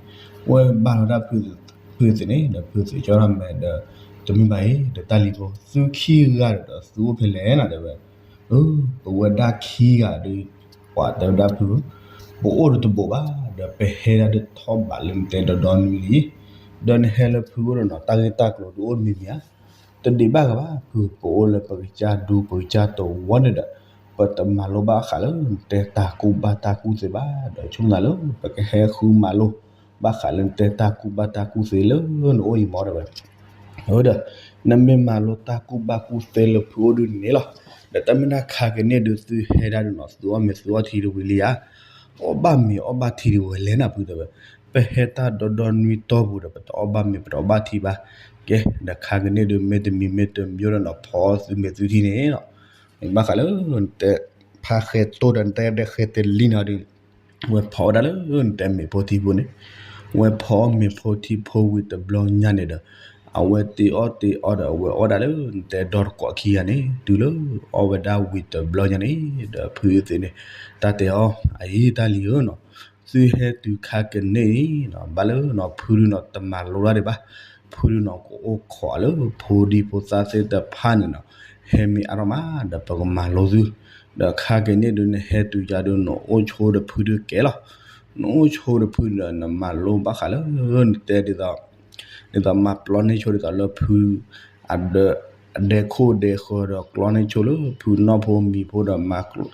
ဝဲဘါလီၤဝဲဒၣ်ဖုအ့သ့းန့ၣ်ဒီး ဖုအ့သ့းကၠီထီၣ်မဲာ်ဒီး တမ့ၢ်ဘၣ်အံၤ ဒီးတၢ်လံၤဖိ သုခံဂၤဒီးသုအိၣ်ဖဲလဲၣ်နီၤတဲဝဲ, ပဝဲဒၣ်ခံဂၤဒီး ပှၤတဲဝဲဒၣ်ဖု ပအိၣ်ဒီးတဘိးဘၣ် ဒီးပဟဲဒၣ်ဒီးထီၣ်ဘးလၢနတဲဒီးဒီနွံလံ, ဒီးနဟဲလၢဖုအိၣ်ဒီးနီၤ တၢ်ဂ့ၢ်တၢ်ကျိၤဒုးအိၣ်မံၤမံၤဧါ, တဒံးဘၣ်ဂၤဘၣ် ဖု ပအိၣ်လၢပကစၢ်ဒူပကစၢ်တဝီန့ၣ်ဒီး ပတမၤလိဘၣ်ဃးလၢနတဲတၢ်ကူၣ်ဘၣ်တၢ်ကူၣ်သ့ဘၣ် ဒီးဆိကမိၣ်သးလၢ ပကဟဲဃုမၤလိ ဘၣ်ဃးလၢနတဲတၢ်ကူၣ်ဘၣ်တၢ်ကူၣ်သ့လၢနအိၣ်အံၤမးတဲဝဲ, အဝဲဒီး နမ့ၢ်မၤလိတၢ်ကူၣ်ဘၣ်ကူၣ်သ့လၢဖုအိၣ်ဒုန့ၣ်လီၤ. ဒီးတၢ်မ့ၢ်တၢ်ခါကန့ၣ်ဒုး သုဟဲဒၣ်ဒုးနီၤ သုအီၣ်မ့ၤသုအီထံတဝံၤလံဧါ, အီၣ်ဘၣ်မ့ၤအီၣ်ဘၣ်ထံဒုးဝဲလဲၣ်နီၤ ဖုတဲဝဲ, ပဟဲတၢ်ဒီဒီနွံတီၢ်ပူၤဒီး ပတအီၣ်ဘၣ်မ့ၤ ပတအီၣ်ဘၣ်ထံဘၣ်. ကဲ ဒီးခါကန့ၣ်ဒုး မ့တမံၤမ့တမံၤဒီးနီၤ ဖီအီၣ်သုမ့ၤသုထံန့ၣ်လီၤ. မ့ၢ်ဘၣ်ဃးလၢ နတဲ ဖးဃဲၤတိၢ်ဒီး နတဲဒီးဃဲၤတလံန့ၣ်ဒီး ဝဲဖီအီၣ်ဒၣ်လၢ နတဲမ့ၤဖိထံဖိန့ၣ်, ဝဲဖီအီၣ်မ့ၤဖိထံဖိဝံၤတဘျီညါန့ၣ်ဒီး အဝဲတ့အီၣ်တ့အီဒီး အဝဲအီၣ်ဒၣ်လၢ နတဲဒီတကိးခံဂၤန့ၣ် တုၤလၢအီၣ်ဝဲဒၣ်ဝံၤတဘျီညါန့ၣ်ဒီး ဖုသ့ၣ်န့ၣ် တၢ်တဲအီၤ အအံၤတၢ်လံၤဧၢနီၤ, သုဟဲတုၤခါကန့ၣ်အံၤနီၤ ဘၣ်လၢနီၤ ဖုဒုနီၤ တမၤလိတၢ်ဒံးဘၣ်. ဖုဒုနီၤ ကအိၣ်ခိးလၢဖိဒံဖိသၣ်သ့ၣ်တဖၣ်န့ၣ်နီၤ ဟဲမ့ၢ်အါထီၣ်မးဒီး ပကမၤလိသု, ဒီးခါကန့ၣ်ဒုး နဟဲတုၤယၤဒုး နအိၣ်ဆိဒီးဖုဒုကဲလီၤ. နအိၣ်ဆိဒီးဖုဒီး နမၤလိဘၣ်ဃးလၢ နတဲဒ်သိး ဒ်သိးမၤပျီန့ၢ်ဆိဒ်သိးလၢဖု အဒဲခိၣ်ဒဲဃၢၤဒီး ကျီန့ၢ်ဆိလၢဖုနီၢ်ဖိမံၤဖိဒီး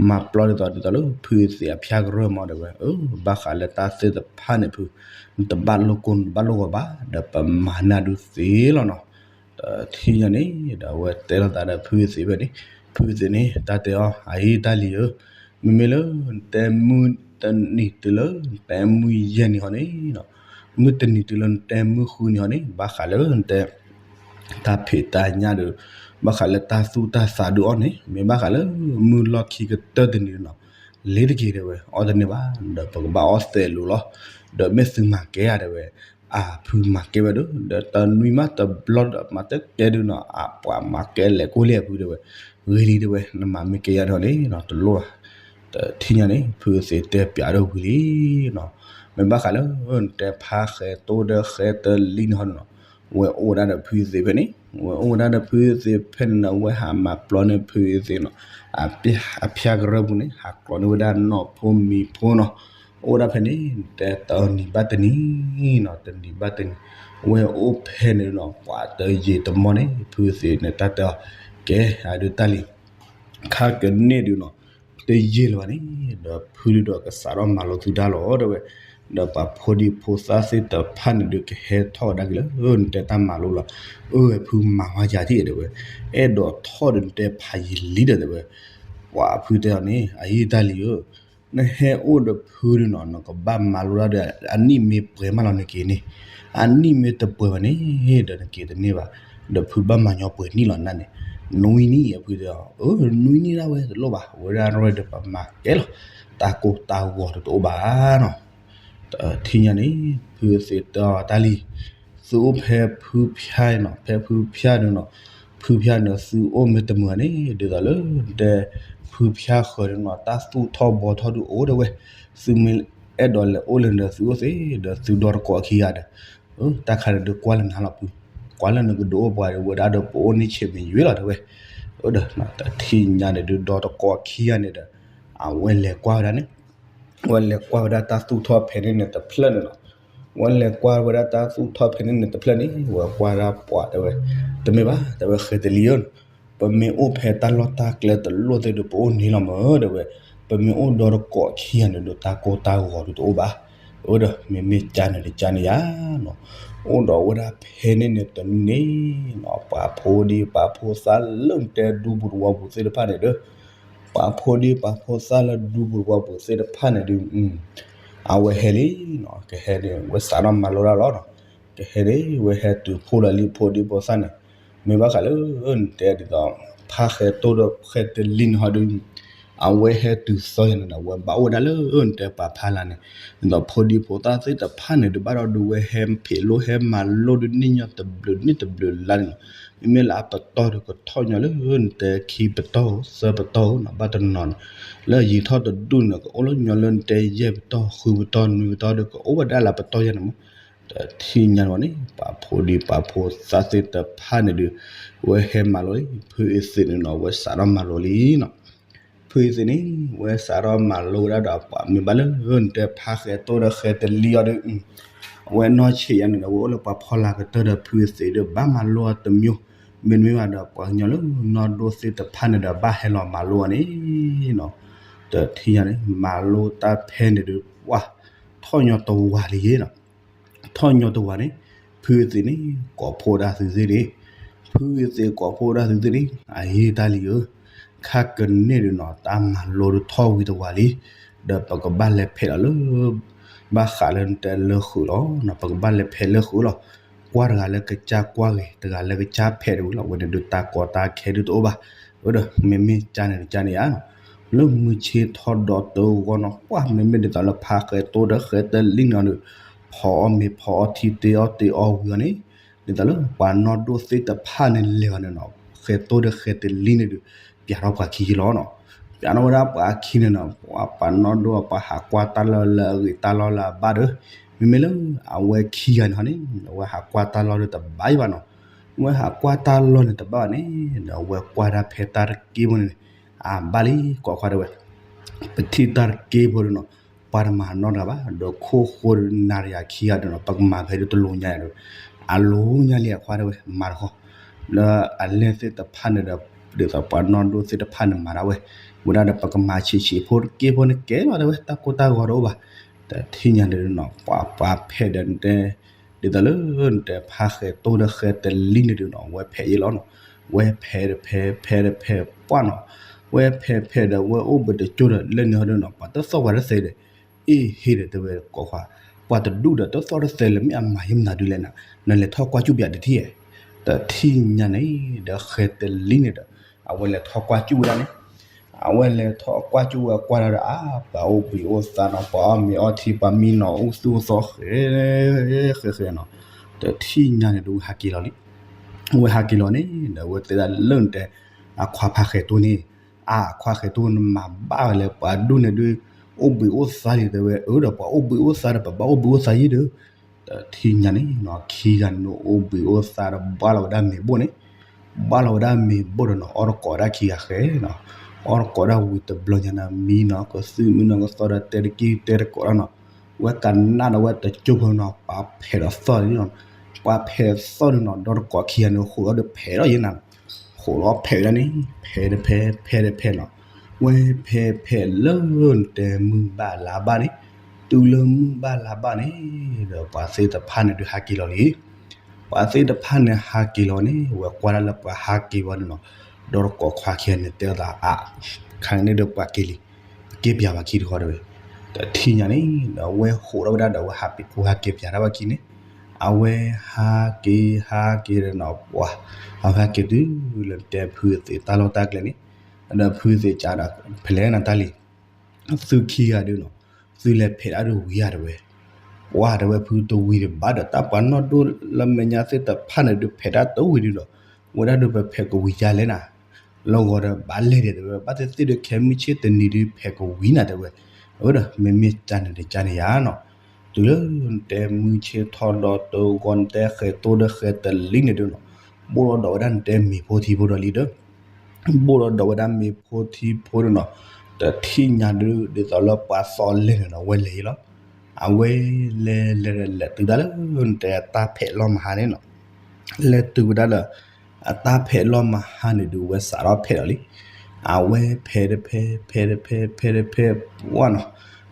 မၤပျီဒ်သိး ဒ်သိးလၢဖုသ့ၣ်အဖၠၣ်ကရၢၢ်မးတဲဝဲ, ဘၣ်ဃးလၢတၢ်သ့ၣ်တဖၣ်န့ၣ်ဖု နတဘၣ်လိၣ်ကိၢ်နတဘၣ်လိၣ်ဂီၤဘၣ် ဒီးပမၤနၢ်ဒုးသ့လီၤနီၤ. တထံၣ်ညါန့ၣ်ဒီး အဝဲတဲလိာ်သးဒီးဖုသ့ၣ်ဖဲန့ၣ်, ဖုသ့ၣ်န့ၣ် တၢ်တဲအီၤ အအံၤတၢ်လံၤဧၢ, မ့မ့ၢ်လၢ နတဲမုၢ်တနံၤတုၤလၢ နတဲမုၢ်ယဲၢ်နံၤဟီန့ၣ် မုၢ်တနံၤတုၤလၢနတဲမုၢ်ဃုနံၤဟီန့ၣ် ဘၣ်ဃးလၢနတဲ တၢ်ဖံးတၢ်ညၣ်ဒီး ဘၣ်ဃးလၢတၢ်သူၣ်တၢ်သးဒုးအီၣ်န့ၣ် မ့ၢ်ဘၣ်ဃးလၢမုၢ်လီၢ်ခံကတၢၢ်တနံၤနီၤ လ့ၤတက့ၤတဲဝဲ အီၣ်တန့ၢ်ဘၣ် ဒီးပကဘၣ်အီၣ်သဲးလိၤလီၤ. ဒီးမ့ၢ်သုမၤကဲဧါတဲဝဲ, အဖုမၤကဲဝဲဒီး ဒီးတနွံမးတဘျီဒီး မၤတကဲဒုးနီၤ အပှၤမၤကဲလဲၤကိၢ်လံအဖုတဲဝဲ, ဂ့ၤလံတဲဝဲ နမၤမ့ၢ်ကဲယါဒီးန့ၣ် တလိၣ်ဘၣ်. တထံၣ်ညါန့ၣ် ဖုသ့ၣ်တဲပၠးဒီးဝံၤလံနီၤ, မ့ၢ်ဘၣ်ဃးလၢ နတဲဖးဃဲၤတိၢ်ဒီးဃဲၤတလံန့ၣ်ဟီန့ၣ်နီၤ ဝဲအိၣ်ဝဲဒၣ်ဒီးဖုသ့ၣ်ဖဲန့ၣ်, ဝဲအိၣ်ဝဲဒၣ်ဒီးဖုသ့ၣ်ဖဲန့ၣ်နီၤ ဝဲဟးမၤပျီန့ၢ်ဖုသ့ၣ်နီၤ အဖၠၣ်ကရၢၢ်ပူၤန့ၣ် ဟးကျီန့ၢ်ဝဲဒၣ်နီၢ်ဖိမံၤဖိနီၤ, အိၣ်ဝဲဒၣ်ဖဲန့ၣ် တဲတနံၤဘၣ်တနံၤနီၤ တနံၤဘၣ်တနံၤ, ဝဲအိၣ်ဖဲန့ၣ်နီၤ ပှၤတယံာ်တမီၢ်န့ၣ် ဖုသ့ၣ်န့ၣ် တၢ်တဲအီၤ ကဲ အဒုးတၢ်လံၤ ခါကန့ၣ်ဒုးနီၤ တယံာ်လၢၤဘၣ်န့ၣ် ဒီးဖုဒုးဒီးကစးထီၣ်မၤလိသုတၢ်လီၤတဲဝဲ, ဒီးပှၤဖိဒံဖိသၣ်သ့ၣ်တဖၣ်န့ၣ်ဒုးကဟဲထီၣ်ကဒါက့ၤလၢ နတဲတၢ်မၤလိလီၤ, အၢ ဖုမၤဝါယၤထံၣ်တဲဝဲ, အဲၣ်ဒိးထီၣ်ဒီးနတဲဖးယံာ်လံဒီးတဲဝဲ, ပှၤဖုတဲအီၤန့ၣ် အအံၤတၢ်လံၤဧၢ နဟဲအိၣ်ဒီးဖုဒုးနီၤ နကဘၣ်မၤလိတၢ်ဒီး အနံၣ်မ့ၢ်ပှဲၤမးလီၤနက့ၤန့ၣ်, အနံၣ်မ့ၢ်တပှဲၤဘၣ်န့ၣ် ဒီးနက့ၤတန့ၢ်ဘၣ်, ဒီးဖုဘၣ်မၤညီပှဲၤနံၣ်လီၤနၤန့ၣ်, နွံနံၣ်အဖုတဲအီၤ, အၢ နွံနံၣ်ဒၣ်ဝဲတလိၣ်ဘၣ် ဝဲဒၣ်ရဲၣ်ဒီးပမၤကဲလီၤ, တၢ်ကိၢ်တၢ်ဂီၤဒီးတအိၣ်ဘၣ်နီၤ. တထံၣ်ညါန့ၣ် ဖုသ့ၣ်တဲအီၤတၢ်လံၤ, သုအိၣ်ဖဲဖုဖၠၣ်နီၤ ဖဲဖုဖၠၣ်ဒုးနီၤ, ဖုဖၠၣ်န့ၣ် သုအိၣ်မ့ၢ်တမုာ်န့ၣ် ဒ်သိးလၢ တဲ ဖုဖၠၣ်ဃၢၤဒုးနီၤ တၢ်သူၣ်ထီၣ်ဘှီထီၣ်ဒုးအိၣ်တဲဝဲ, သုမ့ၢ်အဲၣ်ဒိးလဲၤအိၣ်လၢန့ၣ်ဒီး သုအိၣ်သ့ ဒီးသုဒီတကိးခံဂၤဒီး တၢ်ခါန့ၣ်ဒုးကွၢ်လၢနၤလီၤဖု, ကွၢ်လၢနကဒုးအိၣ်ပှၤဒီး ဝဲဒၣ်ဒီးပအိၣ်န့ၢ်ဆံးမ့ၢ်ယွ့လီၤတဲဝဲ, ဒီး တထံၣ်ညါန့ၣ်ဒုး ဒီတကိးခံဂၤန့ၣ်ဒီး အဝဲလဲၤကွၢ်ဝဲဒၣ်န့ၣ် ဝဲလဲၤကွၢ်ဝဲဒၣ်တၢ်သူၣ်ထီၣ်ဖဲန့ၣ်န့ၣ်တဖျၢၣ်န့ၣ်လီၤ. ဝဲလဲၤကွၢ်ဝဲဒၣ်တၢ်သူၣ်ထီၣ်ဖဲန့ၣ်န့ၣ်တဖျၢၣ်န့ၣ် ဝဲကွၢ်ဒၣ်ပှၤတဲဝဲ, တမ့ၢ်ဘၣ် တဲဝဲဃဲၤတလံၤဧၢ, ပမ့ၢ်အိၣ်ဖဲတၢ်လီၢ်တၢ်ကျဲတလိၣ်သ့ၣ်ဒီး ပအိၣ်န့ၢ်လီၤမၢ်တဲဝဲ, ပမ့ၢ်အိၣ်ဒီတကိးခံဂၤန့ၣ်ဒီး တၢ်ကိၢ်တၢ်ဂီၤဒုးတအိၣ်ဘၣ်. အဝဲဒီး မ့မ့ၢ်ကန့ၣ်တကန့ၣ်ယါနီၤ, အိၣ်ဒီးဝဲဒၣ်ဖဲန့ၣ်န့ၣ်တနံၤန့ၣ်နီၤ ပှၤဖိဒံပှၤဖိသၣ်လၢနတဲဒူပူၤတဝီပူၤသ့ၣ်တဖၣ်န့ၣ်ဒီး ပှၤဖိဒံပှၤဖိသၣ်လၢဒူပူၤတဝီပူၤသ့ၣ်တဖၣ်န့ၣ်ဒုး အဝဲဟဲလံနီၤ ကဟဲန့ၣ် ဝဲစးထီၣ်မၤလိတၢ်လီၤနီၤ. ကဟဲန့ၣ် ဝဲဟဲတုၤဖှိၣ်လီၤလံဖိဒံဖိသၣ်န့ၣ်, မ့ၢ်ဘၣ်ဃးလၢ နတဲဒ်သိး ဖးဃဲၤတိၢ်ဒီးဃဲၤတလံၤန့ၣ်ဟီဒုး အဝဲဟဲတုၤသီယၤန့ၣ်ဒီး ဝဲဘၣ်အိၣ်ဝဲဒၣ်လၢ နတဲပာ်ဖျါလၢ်န့ၣ် ဒ်သိးဖိဒံဖိသၣ်သ့ၣ်တဖၣ်န့ၣ်ဒုး ဘၣ်ဒီးဒုးဝဲဟဲဖံးလိၣ်ဟဲမၤလိဒုးန့ၢ်ညီတဘျုးန့ၢ်တဘျုးလါန့ၣ်လီၤ. မ့မ့ၢ်လၢအပတီၢ်ဒီးကထီၣ်ညီလၢ နတဲခံပတီၢ်ဧိၤ သၢပတီၢ်ဧိၤနီၤ ဘၣ်တနီၤနီၤ လၢယံာ်ထီၣ်တဒူၣ်န့ၣ် ကအိၣ်လၢညီလၢနတဲယဲၢ်ပတီၢ် ဃုပတီၢ် နွံပတီၢ်ဒီး ကအိၣ်ဝဲဒၣ်လၢပတီၢ်ယဲၢ်န့ၣ်မး တထံၣ်ညါန့ၣ် ပှၤဖိဒံပှၤဖိသၣ်သ့ၣ်တဖၣ်န့ၣ်ဒုး ဝဲဟဲမၤလိလံ ဖုအသ့ၣ်န့ၣ်နီၤ ဝဲစးထီၣ်မၤလိလံနီၤ. ဖုအသ့ၣ်န့ၣ် ဝဲစးထီၣ်မၤလိဝဲဒၣ်ဒီးပှၤမ့ၢ်ဘၣ်လၢ နတဲဖးဃဲၤတိၢ်ဒီးဃဲၤတလံၤအီၤဒီး အဝဲနီၢ်ဆံးယါန့ၣ်ဒီး ဝဲအိၣ်လၢပှၤဖီလာ်ကတၢၢ်ဒီးဖုအသ့ၣ်ဒီး ဘၣ်မၤလိအီၤတမံၤ မ့တမ့ၢ်ဘၣ်ဒီး ပှၤကညီလၢနီၢ်ဒိၣ်သ့ၣ်တဖၣ်န့ၣ်ဒီး ဘၣ်ဟဲလီၤမၤလိအီၤန့ၣ်နီၤ. တထံၣ်ညါန့ၣ် မၤလိတၢ်ဖဲန့ၣ်ဒုး ပှၤထီၣ်ညီတဝာ်လံနီၤ. ထီၣ်ညီတဝာ်န့ၣ် ဖုအသ့ၣ်န့ၣ် ကိးဖှိၣ်ဒၣ်သုသ့ၣ်န့ၣ်, ဖုအသ့ၣ်ကိးဖှိၣ်ဒၣ်သုသ့ၣ်န့ၣ် အယံာ်တၢ်လံဧၢ, ခါကန့ၣ်ဒုးနီၤ တၢ်မၤလိဒုးထီၣ်ဝံၤတဝၤလံ, ဒီးပကဘၣ်လဲၤဖဲးလီၤလၢ ဘၣ်ဃးလၢနတဲလၢဃုာ်လီၤ, ပကဘၣ်လဲၤဖဲးလၢဃုာ်လီၤ. ကွၢ်တဂၤလၢကစၢ်ကွၢ်ဂ့ၤ တဂၤလၢကစၢ်ဖဲးတဝံၤလီၤ. အဝဲန့ၣ်ဒုးတၢ်ကီတၢ်ခဲဒုးတအိၣ်ဘၣ်. အဝဲဒီး မ့မ့ၢ်ကန့ၣ်တကန့ၣ်ဧါနီၤ, လၢမုၢ်ဆ့ၣ်ထီၣ်ဒီးတဂီၢ်နီၤ ပှၢ် မ့မ့ၢ်ဒ်သိးလၢဖါဃဲၤတိၢ်ဒီးဃဲၤတလံန့ၣ်ဒီး ဖီအီၣ်မ့ၤဖီအီၣ်ထံ တ့အီၣ်တ့အီဝံၤအီၤန့ၣ်, ဒ်သိးလၢပှၤနီၢ်ဒိၣ်သ့ၣ်တဖၣ်န့ၣ်လဲၤအီၤန့ၣ်နီၤ ဃဲၤတိၢ်ဒီးဃဲၤတလံန့ၣ်ဒုး ပျးထီၣ်ပှၤခံလီၤနီၤ. ပျးထီၣ်ဝဲဒၣ်ပှၤခံန့ၣ်နီၤ ပှၤပှၤနီၢ်ဒိၣ်ပှၤဟးကွၢ်တၢ်လီၢ်လၢအဂ့ၤတၢ်လီၢ်လၢအဘၣ်ဒီး, မ့မ့ၢ်လၢအဝဲခံဂၤန့ၣ်ဟီန့ၣ် အဝဲဟးကွၢ်တၢ်လီၢ်ဒီးတဘၣ်ယံၤဘၣ်နီၤ. အဝဲဟးကွၢ်တၢ်လီၢ်န့ၣ်တဘၣ်ဘၣ်န့ၣ် ဒီးအဝဲကွၢ်တၢ်ဖဲတၢ်တက့ဖိန့ၣ် အဘၣ်လံ ကိးခွါတဲဝဲ ပထံၣ်တၢ်တက့ဖိဒုးနီၤ ပှၤတမၤနီတဂၤဘၣ် ဒီးခိၣ်ဃိဒုးနၤတယၤခံဂၤဒုးနီၤ ပကမၤဖဲဒုးတလိၤညါဒီး အလိၤညါလံအခွါတဲဝဲ မၤတခီ လၢအလဲၢ်သ့ၣ်တဖၣ်န့ၣ်ဒီး ဒ်သိးပှၤနီၢ်ဒိၣ်သ့ၣ်တဖၣ်န့ၣ်မၤဒၣ်ဝဲ, ဝဲဒၣ်ဒီးပကမၤဆံးဆံးဖိတက့ဖိန့ၣ် ကဲလီၤတဲဝဲ တၢ်ကိၢ်တၢ်ဂီၤတအိၣ်ဘၣ်. တထံၣ်ညါန့ၣ်ဒုးနီၤ ပှၤပှၤဖဲးဒီးနတဲ ဒ်သိးလၢနတဲဖါဃဲၤတိၢ်ဒီးဃဲၤတလံန့ၣ်ဒုးနီၤ အဝဲဖဲးယံၤလီၤနီၤ. ဝဲဖဲးတဖဲး ဖဲးတဖဲးပှၢ်နီၤ, ဝဲဖဲးဖဲးဒီးဝဲအိၣ်ဘှံးတကၠိဒီး လၢန့ၣ်ဟီဒုးနီၤ ပှၤတသီၣ်ပှၤတသဲဒီး အ့ၣ်ဟ့ဒီးတဲဝဲကိးခွါ, ပှၤတဒူၣ်ဒီးတသီၣ်တသဲလၢၤ မ့ၢ်အမၤယဲၢ်မနုၤဒုးလဲၣ်နၤ, နလဲၤထီၣ်ကွၢ်စူၣ်ပၠးတထံၣ်ဧါ. တထံၣ်ညါန့ၣ် ဒီးဃဲၤတလံန့ၣ်ဒီး အဝဲလဲၤထီၣ်ကွၢ်စူၣ်ဝဲဒၣ်န့ၣ် အဝဲလဲၤထီၣ်ကွၢ်စူၣ်ဝဲကွၢ်ဒၣ်ဒီး အါ ပှၤအိၣ်ဘှံးအိၣ်သါနီၤ ပှၤအီၣ်မ့ၤအီထံ ပှၤမံနီၤ အိၣ်သူၣ်အိၣ်သီဃဲ ဃဲဃဲနီၤ. တထံၣ်ညါန့ၣ်ဒီးဝဲဟးက့ၤလီၤလံ. ဝဲဟးက့ၤလီၤန့ၣ် ဒီးအဝဲတဲဒၣ်လၢနတဲ အခွါဖါဃဲၤတိၢ်န့ၣ်, အခွါဃဲၤတိၢ်န့ၣ်မၤဘၣ်ဝဲလၢပှၤဒူၣ်န့ၣ်ဒုး အိၣ်ဘှံးအိၣ်သါလံတဲဝဲ, အၢ ဒီးပှၤအိၣ်ဘှံးအိၣ်သါဒီး ပဘၣ်အိၣ်ဘှံးအိၣ်သါယံၤဒီး တထံၣ်ညါန့ၣ် ခံဂၤန့ၣ်အိၣ်ဘှံးအိၣ်သါဒီး ဘၣ်လီၤဝဲဒၣ်မ့ၤဘိၣ်န့ၣ်, ဘၣ်လီၤဝဲဒၣ်မ့ၤဘိၣ်ဒီးနီၤ အီၣ်တကိးဒၣ်ခံဂၤဃဲနီၤ, အီၣ်တကိးဒၣ်ဝံၤတဘျီညါန့ၣ် မံနီၤ ကသုၣ်မံနီၤကသီဒီး တဲတက့ၢ်တဲတကိးဒၣ်နီၤ, ဝဲကနၣ်ဒီးဝဲတကၠိဖိနီၤ ပှၤဖဲးဒီးသီၣ်လံနီၤ, ပှၤဖဲးသီၣ်လံနီၤ ဒီတကိးခံဂၤန့ၣ် ဃိးဒီးဖဲးထီၣ်ယဲၢ်နၤနီၤ, ဃိးဒီးဖဲးဝဲဒၣ်န့ၣ် ဖဲးတဖဲး ဖဲးတဖဲးနီၤ, ဝဲဖဲးဖဲးလၢနတဲမုၢ်ဘၣ်လါဘၣ်န့ၣ်, တုၤလၢမုၢ်ဘၣ်လါဘၣ်န့ၣ် ဒီးပှၤသ့ၣ်တဖၣ်န့ၣ်ဒုးဟးက့ၤလီၤလံ. ပှၤသ့ၣ်တဖၣ်န့ၣ်ဟးက့ၤလီၤန့ၣ် ဝဲကွၢ်ဒၣ်လၢပှၤဟးက့ၤဝဲန့ၣ်နီၤ, ဒီတကိးခွါခံဂၤန့ၣ်တဲအသး အါ ခါန့ၣ်ဒီးပှၤက့ၤလံ, ပက့ၤပၠးပှၤခံတခီတဲဝဲ, တထံၣ်ညါန့ၣ် ဒီးအဝဲဃိးထီၣ်ဝဲဒၣ်ဒီး အဝဲဟးက့ၤပၠးတၢ်ဘၣ်ခံန့ၣ်, အဝဲဟးက့ၤဟးက့ၤဒီးနီၤ ပှၤ အဝဲဟးက့ၤတုၤလၢတဲဖုသ့ၣ်တၢ်လီၢ်တၢ်ကျဲန့ၣ်, ဒီးဖုသ့ၣ်ကဒီး ဖဲလဲၣ်နတၢ်လံ သုခံဂၤဒုးနီၤ, သုလဲၤဖဲးဒၣ်ဒုးဝံၤဧါတဲဝဲ, ပှၤတဲဝဲဖုတဝံၤတဘၣ်ဒီး တၢ်ပှၤနီၢ်ဒိၣ်လၢမဲာ်ညါသ့ၣ်တဖၣ်န့ၣ်ဒုးဖဲးဒၣ်တဝံၤဒုးဒီး, ဝဲဒၣ်ဒုးပဖဲးကဝံၤယါလဲၣ်နၤ, လီၤဂီၤဒီးဘၣ်လဲၣ်ဒဲးတဲဝဲ ဘၣ်သ့ၣ်သ့ၣ်ဒုးခဲမုၢ်ဆ့ၣ်တနံၤဒုးဖဲးကဝံၤနၤတဲဝဲ, အဝဲဒီး မ့မ့ၢ်ကန့ၣ်တကန့ၣ်ယါနီၤ, တုၤလၢနတဲမုၢ်ဆ့ၣ်ထီၣ်ဒီးတဂီၢ် နတဲဃဲၤတိၢ်ဒီးဃဲၤတလံန့ၣ်ဒုးနီၤ, ဘိၣ်လီၤဒီးဝဲဒၣ်နတဲမ့ၤဖိထံဖိဒီးလံဒီး ဘိၣ်လီၤဒီးဝဲဒၣ်မ့ၤဖိထံဖိန့ၣ်နီၤ, တထံၣ်ညါဒုး ဒ်သိးလၢပှၤသီၣ်လဲၢ်န့ၣ်နီၤ ဝဲလဲၤယံၤလီၤ. အဝဲလဲၤလဲၤလဲၤတုၤဒၣ်လၢ နတဲအတၢ်ဖဲးလီၢ်မဟါန့ၣ်နီၤ, လဲၤတုၤဝဲဒၣ်လၢ အတၢ်ဖဲးလီၢ်မဟါန့ၣ်ဒုး ဝဲစးထီၣ်ဖဲးလီၤလံ. အဝဲဖဲးတဖဲး ဖဲးတဖဲး ဖဲးတဖဲး ပှၢ်နီၤ,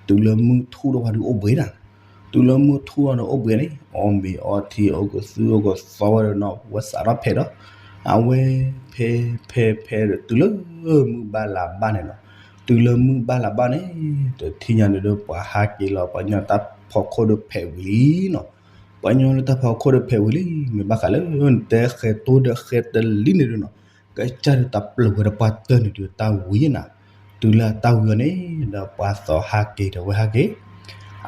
တုၤလၢမုၢ်ထူၣ်ဒီးပှၤဒုးအိၣ်ဘှံးနၤ တုၤလၢမုၢ်ထူၣ်ဒီးအိၣ်ဘှံးန့ၣ် အီၣ်မ့ၤအီထံ အိၣ်ကသုၣ်အိၣ်ကသီဝဲဒီးနီၤ ဝဲစးထီၣ်ဖဲးဒီး အဝဲဖဲးဖဲးဖဲးဒီး တုၤလၢမုၢ်ဘၣ်လါဘၣ်န့ၣ်နီၤ, တုၤလၢမုၢ်ဘၣ်လါဘၣ်န့ၣ် တထံၣ်ညါန့ၣ်ဒီး ပှၤဟးက့ၤလီၤ ပှၤကညီတၢ်ဖီခိၣ်ဒီးဖဲးဝံၤလံနီၤ, ပှၤကညီလၢတၢ်ဖီခိၣ်ဒီးဖဲးဝံၤလံ, မ့ၢ်ဘၣ်ဃးလၢ နတဲဃဲၤတိၢ်ဒီးဃဲၤတလံန့ၣ်ဒုးနီၤ, ကစၢ်ဒုးတၢ်ပျၢၤဝဲဒီးပှၤတၢၢ်န့ၣ်ဒုးတၢ်ဝံၤနၤ, တုၤလၢအတၢ်ဝံၤအီၤန့ၣ် ဒီးပှၤသီၣ်ဟးက့ၤဒီးဝဲဟးက့ၤ,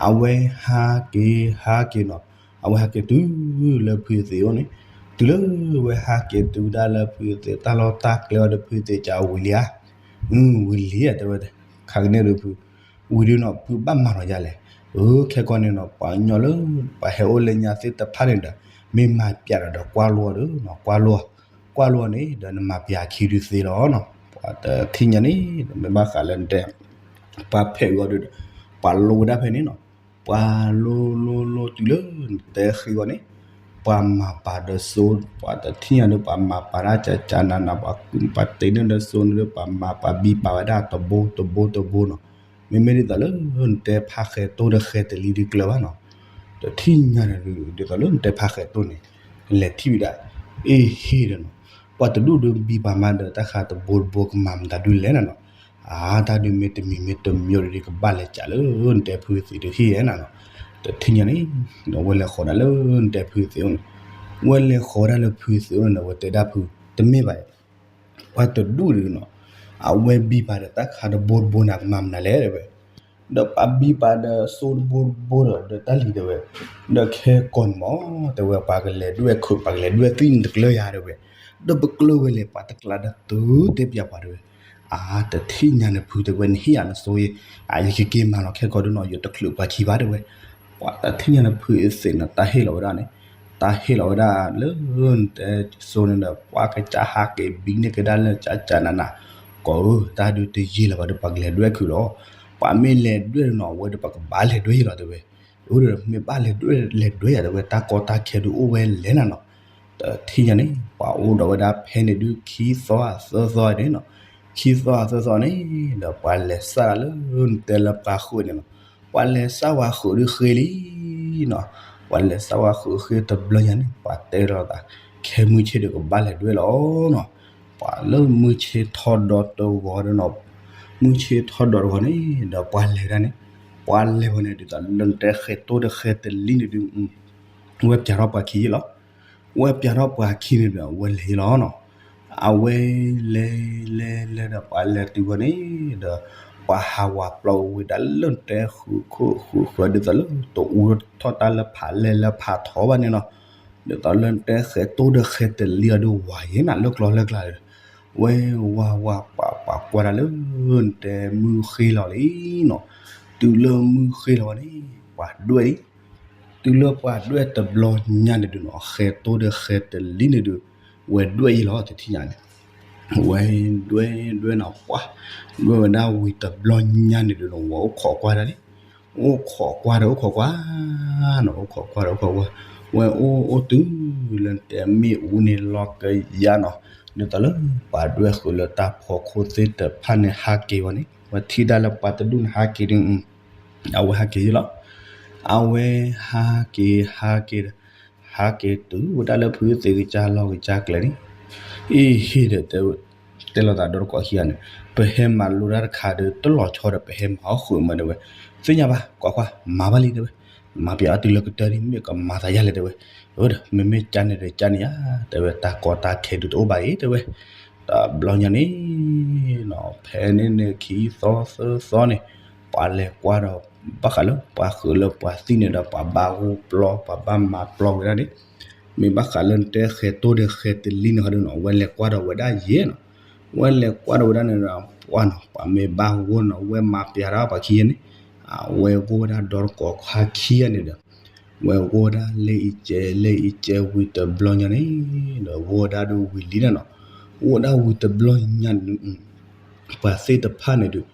အဝဲဟးက့ၤဟးက့ၤနီၤ, အဝဲဟးက့ၤတုၤလၢဖုသ့ၣ်အအိၣ်န့ၣ်, တုၤလၢဝဲဟးက့ၤတုၤဒၣ်လၢဖုသ့ၣ်တၢ်လီၢ်တၢ်ကျဲအီၤဒီးဖုသ့ၣ်ကဝံၤလံဧါ, ဝံၤလံဧါတဲဝဲ, ခါကန့ၣ်ဒီးဖု ဝံၤဒုးနီၤ ဖုဘၣ်မၤလီၤယါလဲၣ်, အၢ ခဲကီန့ၣ်နီၤ ပှၤကညီလၢ ပှၤဟဲအိၣ်လၢညါသ့ၣ်တဖၣ်န့ၣ်ဒီး မ့ၢ်မၤပျးဒီး ကွၢ်လိအီၤဒီး ကွၢ်လိအီၤ, ကွၢ်လိအီၤန့ၣ်ဒီး နမၤပျးခံဒုးသ့လီၤနီၤ, ပှၤတထံၣ်ညါန့ၣ် မ့ၢ်ဘၣ်ဃးလၢနတဲ ပှၤဖဲးဝံၤအီၤဒီး ပှၤလိဝဲဒၣ်ဖဲန့ၣ်နီၤ, ပှၤလိလိလိတုၤလၢနတဲဃ့အီၤန့ၣ်, ပှၤမၤပာ်ဒီးစိ, ပှၤတထံၣ်ညါဒီး ပှၤမၤပာ်တၢ်ကကနးနး, ပှၤတ့န့ၢ်ဒီးစိန့ၣ်ဒီး ပှၤမၤပာ်ဘံပာ်ဝဲဒၣ်တဘိတဘိတဘိနီၤ, မ့မ့ၢ်ဒ်သိးလၢ နတဲဖါဃဲၤတိၢ်ဒီးဃဲၤတလံဒုးကျၢၤဘၣ်နီၤ, တ တထံၣ်ညါန့ၣ်ဒုး ဒ်သိးလၢနတဲဖးဃဲးတိၢ်န့ၣ် လဲၤထံၣ်ဝံၤဒၣ် အ့ၣ်ဟ့ၣ်ဒီးနီၤ, ပှၤတဒူၣ်ဒုးဘံပှၤမးဒီး တၢ်ဃးတဘိတဘိကမၤမတၤဒုးလဲၣ်နၤနီၤ, အါ တၢ်ဒုးမ့ၢ်တမံၤမ့ၢ်တမံၤဒီး ကဘၣ်လဲၤကးလၢနတဲဖုသံးဒုးဟ့ၣ်နၤနီၤ, တထံၣ်ညါန့ၣ် ဒီးဝဲလဲၤဃီၤဒၣ်လၢနတဲဖုသံးအိၣ်န့ၣ်, ဝဲလဲၤဃီၤဒၣ်လၢဖုသံးအိၣ်န့ၣ် ဝဲတဲဒၣ်ဖု တမ့ၢ်ဘၣ် ပှၤတဒူၣ်ဒုးနီၤ, အဝဲဘံပှၤဒီးတၢ်ခးတဘိတဘိန့ၣ် ကမၤမနုၤလဲၣ်တဲဝဲ, ဒီးပှၤဘံပှၤဒီးစိတဘိတဘိဒီး ဒီးတၢ်လံၤတဲဝဲ, ဒီးခဲကိာ်န့ၣ်မး တဲဝဲ ပှၤကလဲၤဒွဲၣ်ခုး ပှၤကလဲၤဒွဲၣ်သံၣ်န့ၣ်တကျၢၤယၤတဲဝဲ, ဒီးပကျၢၤဝဲလဲၤပှၤတကျါဒီးတုၤတဲပၠးပှၤတဲဝဲ, အါ တထံၣ်ညါန့ၣ်ဖုတဲဝဲ နဟ့ၣ်ယၤနစိအံၤ, အါ ယကက့ၤမၤလီၤခဲကိာ်ဒုးနီၤ ယတချုးပှၤခံဘၣ်တဲဝဲ, ပှၤတထံၣ်ညါန့ၣ်ဖုသံးန့ၣ် တၢ်ဟ့ၣ်လီၤဝဲဒၣ်န့ၣ်, တၢ်ဟ့ၣ်လီၤဝဲဒၣ်လၢနတဲစိန့ၣ်ဒီး ပှၤကစၢ်ဟးက့ၤဘံန့ၢ်ကဒါလၢကၠးကၠးနးနး, ကိးဧၢ တၢ်ဒုးတယံာ်လၢၤဘၣ်ဒီး ပှၤကလဲၤဒွဲၣ်ခုးလီၤ, ပှၤမ့ၢ်လဲၤဒွဲၣ်ဒုးနီၤ အဝဲဒီးပှၤကဘၣ်လဲၤဒွဲၣ်ယံၤလီၤတဲဝဲ, အဝဲဒီးမ့ၢ်ဘၣ်လဲၤဒွဲၣ်လဲၤဒွဲၣ်ယၤတဲဝဲ တၢ်ကီတၢ်ခဲဒုးအိၣ်ဝဲလဲၣ်နၤနီၤ, တထံၣ်ညါန့ၣ် ပှၤအိၣ်ဒီးဝဲဒၣ်ဖဲန့ၣ်ဒုး ခံသီအသၢသီန့ၣ်နီၤ, ခံသီအသၢသီန့ၣ် ဒီးပှၤလဲၤစၢ်လၢနတဲလၢပှၤဃုာ်န့ၣ်နီၤ, ပှၤလဲၤစၢ်ဝဲဃုာ်ဒုးဃ့လံနီၤ, ပှၤလဲၤစၢ်ဝဲဃုာ်ဃ့တဘျီညါန့ၣ် ပှၤတဲလိာ်သး ခဲမုၢ်ဆ့ၣ်ဒီးကဘၣ်လဲၤဒွဲၣ်လီၤနီၤ, ပှၤလၢမုၢ်ဆ့ၣ်ထီၣ်ဒီတဂီၤဒီးနီၤ, မုၢ်ဆ့ၣ်ထီၣ်ဒီတဂီၤန့ၣ် ဒီးပှၤလဲၤဝဲဒၣ်န့ၣ်, ပှၤလဲၤဝဲန့ၣ် ဒ်သိးလၢနတဲဃဲးတိၢ်ဒီးဃဲးတလံန့ၣ်ဒုး ဝဲပၠးထီၣ်ပှၤခံယံၤလီၤ, ဝဲပၠးထီၣ်ပှၤခံန့ၣ်ဒီး အဝဲလဲၤယံၤလီၤနီၤ, အဝဲလဲၤလဲၤလဲၤဒီး ပှၤလဲၤတုၤဝဲန့ၣ် ဒီး ပှၤဟးဝးပျီဝံၤဒၣ်လၢနတဲဃုာ်ခိၣ်ဃုာ်ဃၢၤ ဒ်သိးလၢတအူထီၣ်တၢ်လၢဖးလဲၢ်လၢဖးထီဘၣ်န့ၣ်နီၤ, ဒ်သိးလၢနတဲဃဲးတိၢ်ဒီးဃဲးတလံအီၤဒုးဝၤယဲၢ်နၤ လၢကျီလၢကျါဒီး ဝဲဝၤဝၤပှၤပှၤကွၢ်ဒၣ်လၢနတဲမုၢ်ဃ့လီၤလံနီၤ, တုၤလၢမုၢ်ဃ့လီၤဝဲန့ၣ် ပှၤဒွဲၣ်လံ တုၤလၢပှၤဒွဲၣ်တဘျီညါန့ၣ်ဒုးနီၤ ဃဲးတိၢ်ဒီးဃဲးတလံန့ၣ်ဒုး ဝဲဒွဲၣ်ယံၤလီၤတထံၣ်ညါန့ၣ်, ဝဲဒွဲၣ်ဒွဲၣ်နီၤ ပှၤ ဒွဲၣ်ဝဲဒၣ်ဝံၤတဘျီညါန့ၣ်ဒုးနီၤ ဝဲအိၣ်ခိးကွၢ်ဒၣ်လံ, အိၣ်ခိးကွၢ်ဒီးအိၣ်ခိးကွၢ်နီၤ အိၣ်ခိးကွၢ်ဒီးအိၣ်ခိးကွၢ်, ဝဲအိၣ်အိၣ်တုၤလၢနတဲမ့ၣ်အူန့ၣ်လီၤကယါနီၤ, ဒ်သိးလၢပှၤဒွဲၣ်ဃုာ်လၢတၢ်ဖီခိၣ်သ့ၣ်တဖၣ်န့ၣ်ဟးက့ၤဝဲန့ၣ် ဝဲထံၣ်ဒၣ်လၢပှၤတဒူၣ်န့ၣ်ဟးက့ၤဒုး အဝဲဟးက့ၤယံၤလီၤ, အဝဲဟးက့ၤဟးက့ၤဒီး ဟးက့ၤတုၤဝဲဒၣ်လၢဖုသံးကစၢ်လီၢ်ကစၢ်ကျဲန့ၣ်, အ့ၣ်ဟ့ၣ်ဒီး တဲလိာ်သးဒီတကိးခံဂၤန့ၣ်, ပဟဲမၤလိတၢ်တခါဒီး တလီၤဆီဒီးပဟဲမၤအီၣ်ဃုာ်မးတဲဝဲ, သ့ၣ်ညါဘၣ် ကွၢ်ကွၢ် မၤဘၣ်လံတဲဝဲ, မၤပၠးအီၤတုၤလၢကတၢၢ်န့ၣ် မ့ၢ်ကမၤသးယါလဲၣ်တဲဝဲ, အဝဲဒီး မ့မ့ၢ်ကၠါန့ၣ်ဒီးကၠါန့ၣ်ဧါ တဲဝဲ တၢ်ကီတၢ်ခဲဒုးတအိၣ်ဘၣ်အံၤတဲဝဲ, တဘျီညါန့ၣ်နီၤ ဖဲန့ၣ်န့ၣ်ခံသီသၢသီန့ၣ် ပှၤလဲၤကွၢ်ဒီး ဘၣ်ဃးလၢပှၤဃုာ်လၢပှၤသံၣ်န့ၣ်ဒီး ပှၤဘၣ်ဂိၢ်ပျီ ပှၤဘၣ်မၤပျီဝဲဒၣ်န့ၣ်, မ့ၢ်ဘၣ်ဃးလၢနတဲဃဲးတိၢ်ဒီးဃဲးတလံန့ၣ်ဟီဒုးနီၤ ဝဲလဲၤကွၢ်ဒီးဝဲဒၣ်ယဲၢ်နီၤ, ဝဲလဲၤကွၢ်ဒီးဝဲဒၣ်န့ၣ်ဒီး ပှၢ်နီၤ ပှၤမ့ၢ်ဘၣ်ဂိၢ်နီၤ ဝဲမၤပၠးဒၣ်ပှၤခံဂၤန့ၣ်, အဝဲဂိၢ်ဝဲဒၣ်ဒီတကိးခါခံဂၤန့ၣ်ဒီး ဝဲဂိၢ်ဝဲဒၣ်လၢအံၤကဲလၢအံၤကဲဝံၤတဘျီညါန့ၣ် ဒီးဂိၢ်ဝဲဒၣ်ဒုးဝံၤလံဒၣ်နီၤ, ဂိၢ်ဝဲဒၣ်ဝံၤတဘျီညါန့ၣ် ပှၤသ့ၣ်တဖၣ်န့ၣ်ဒုး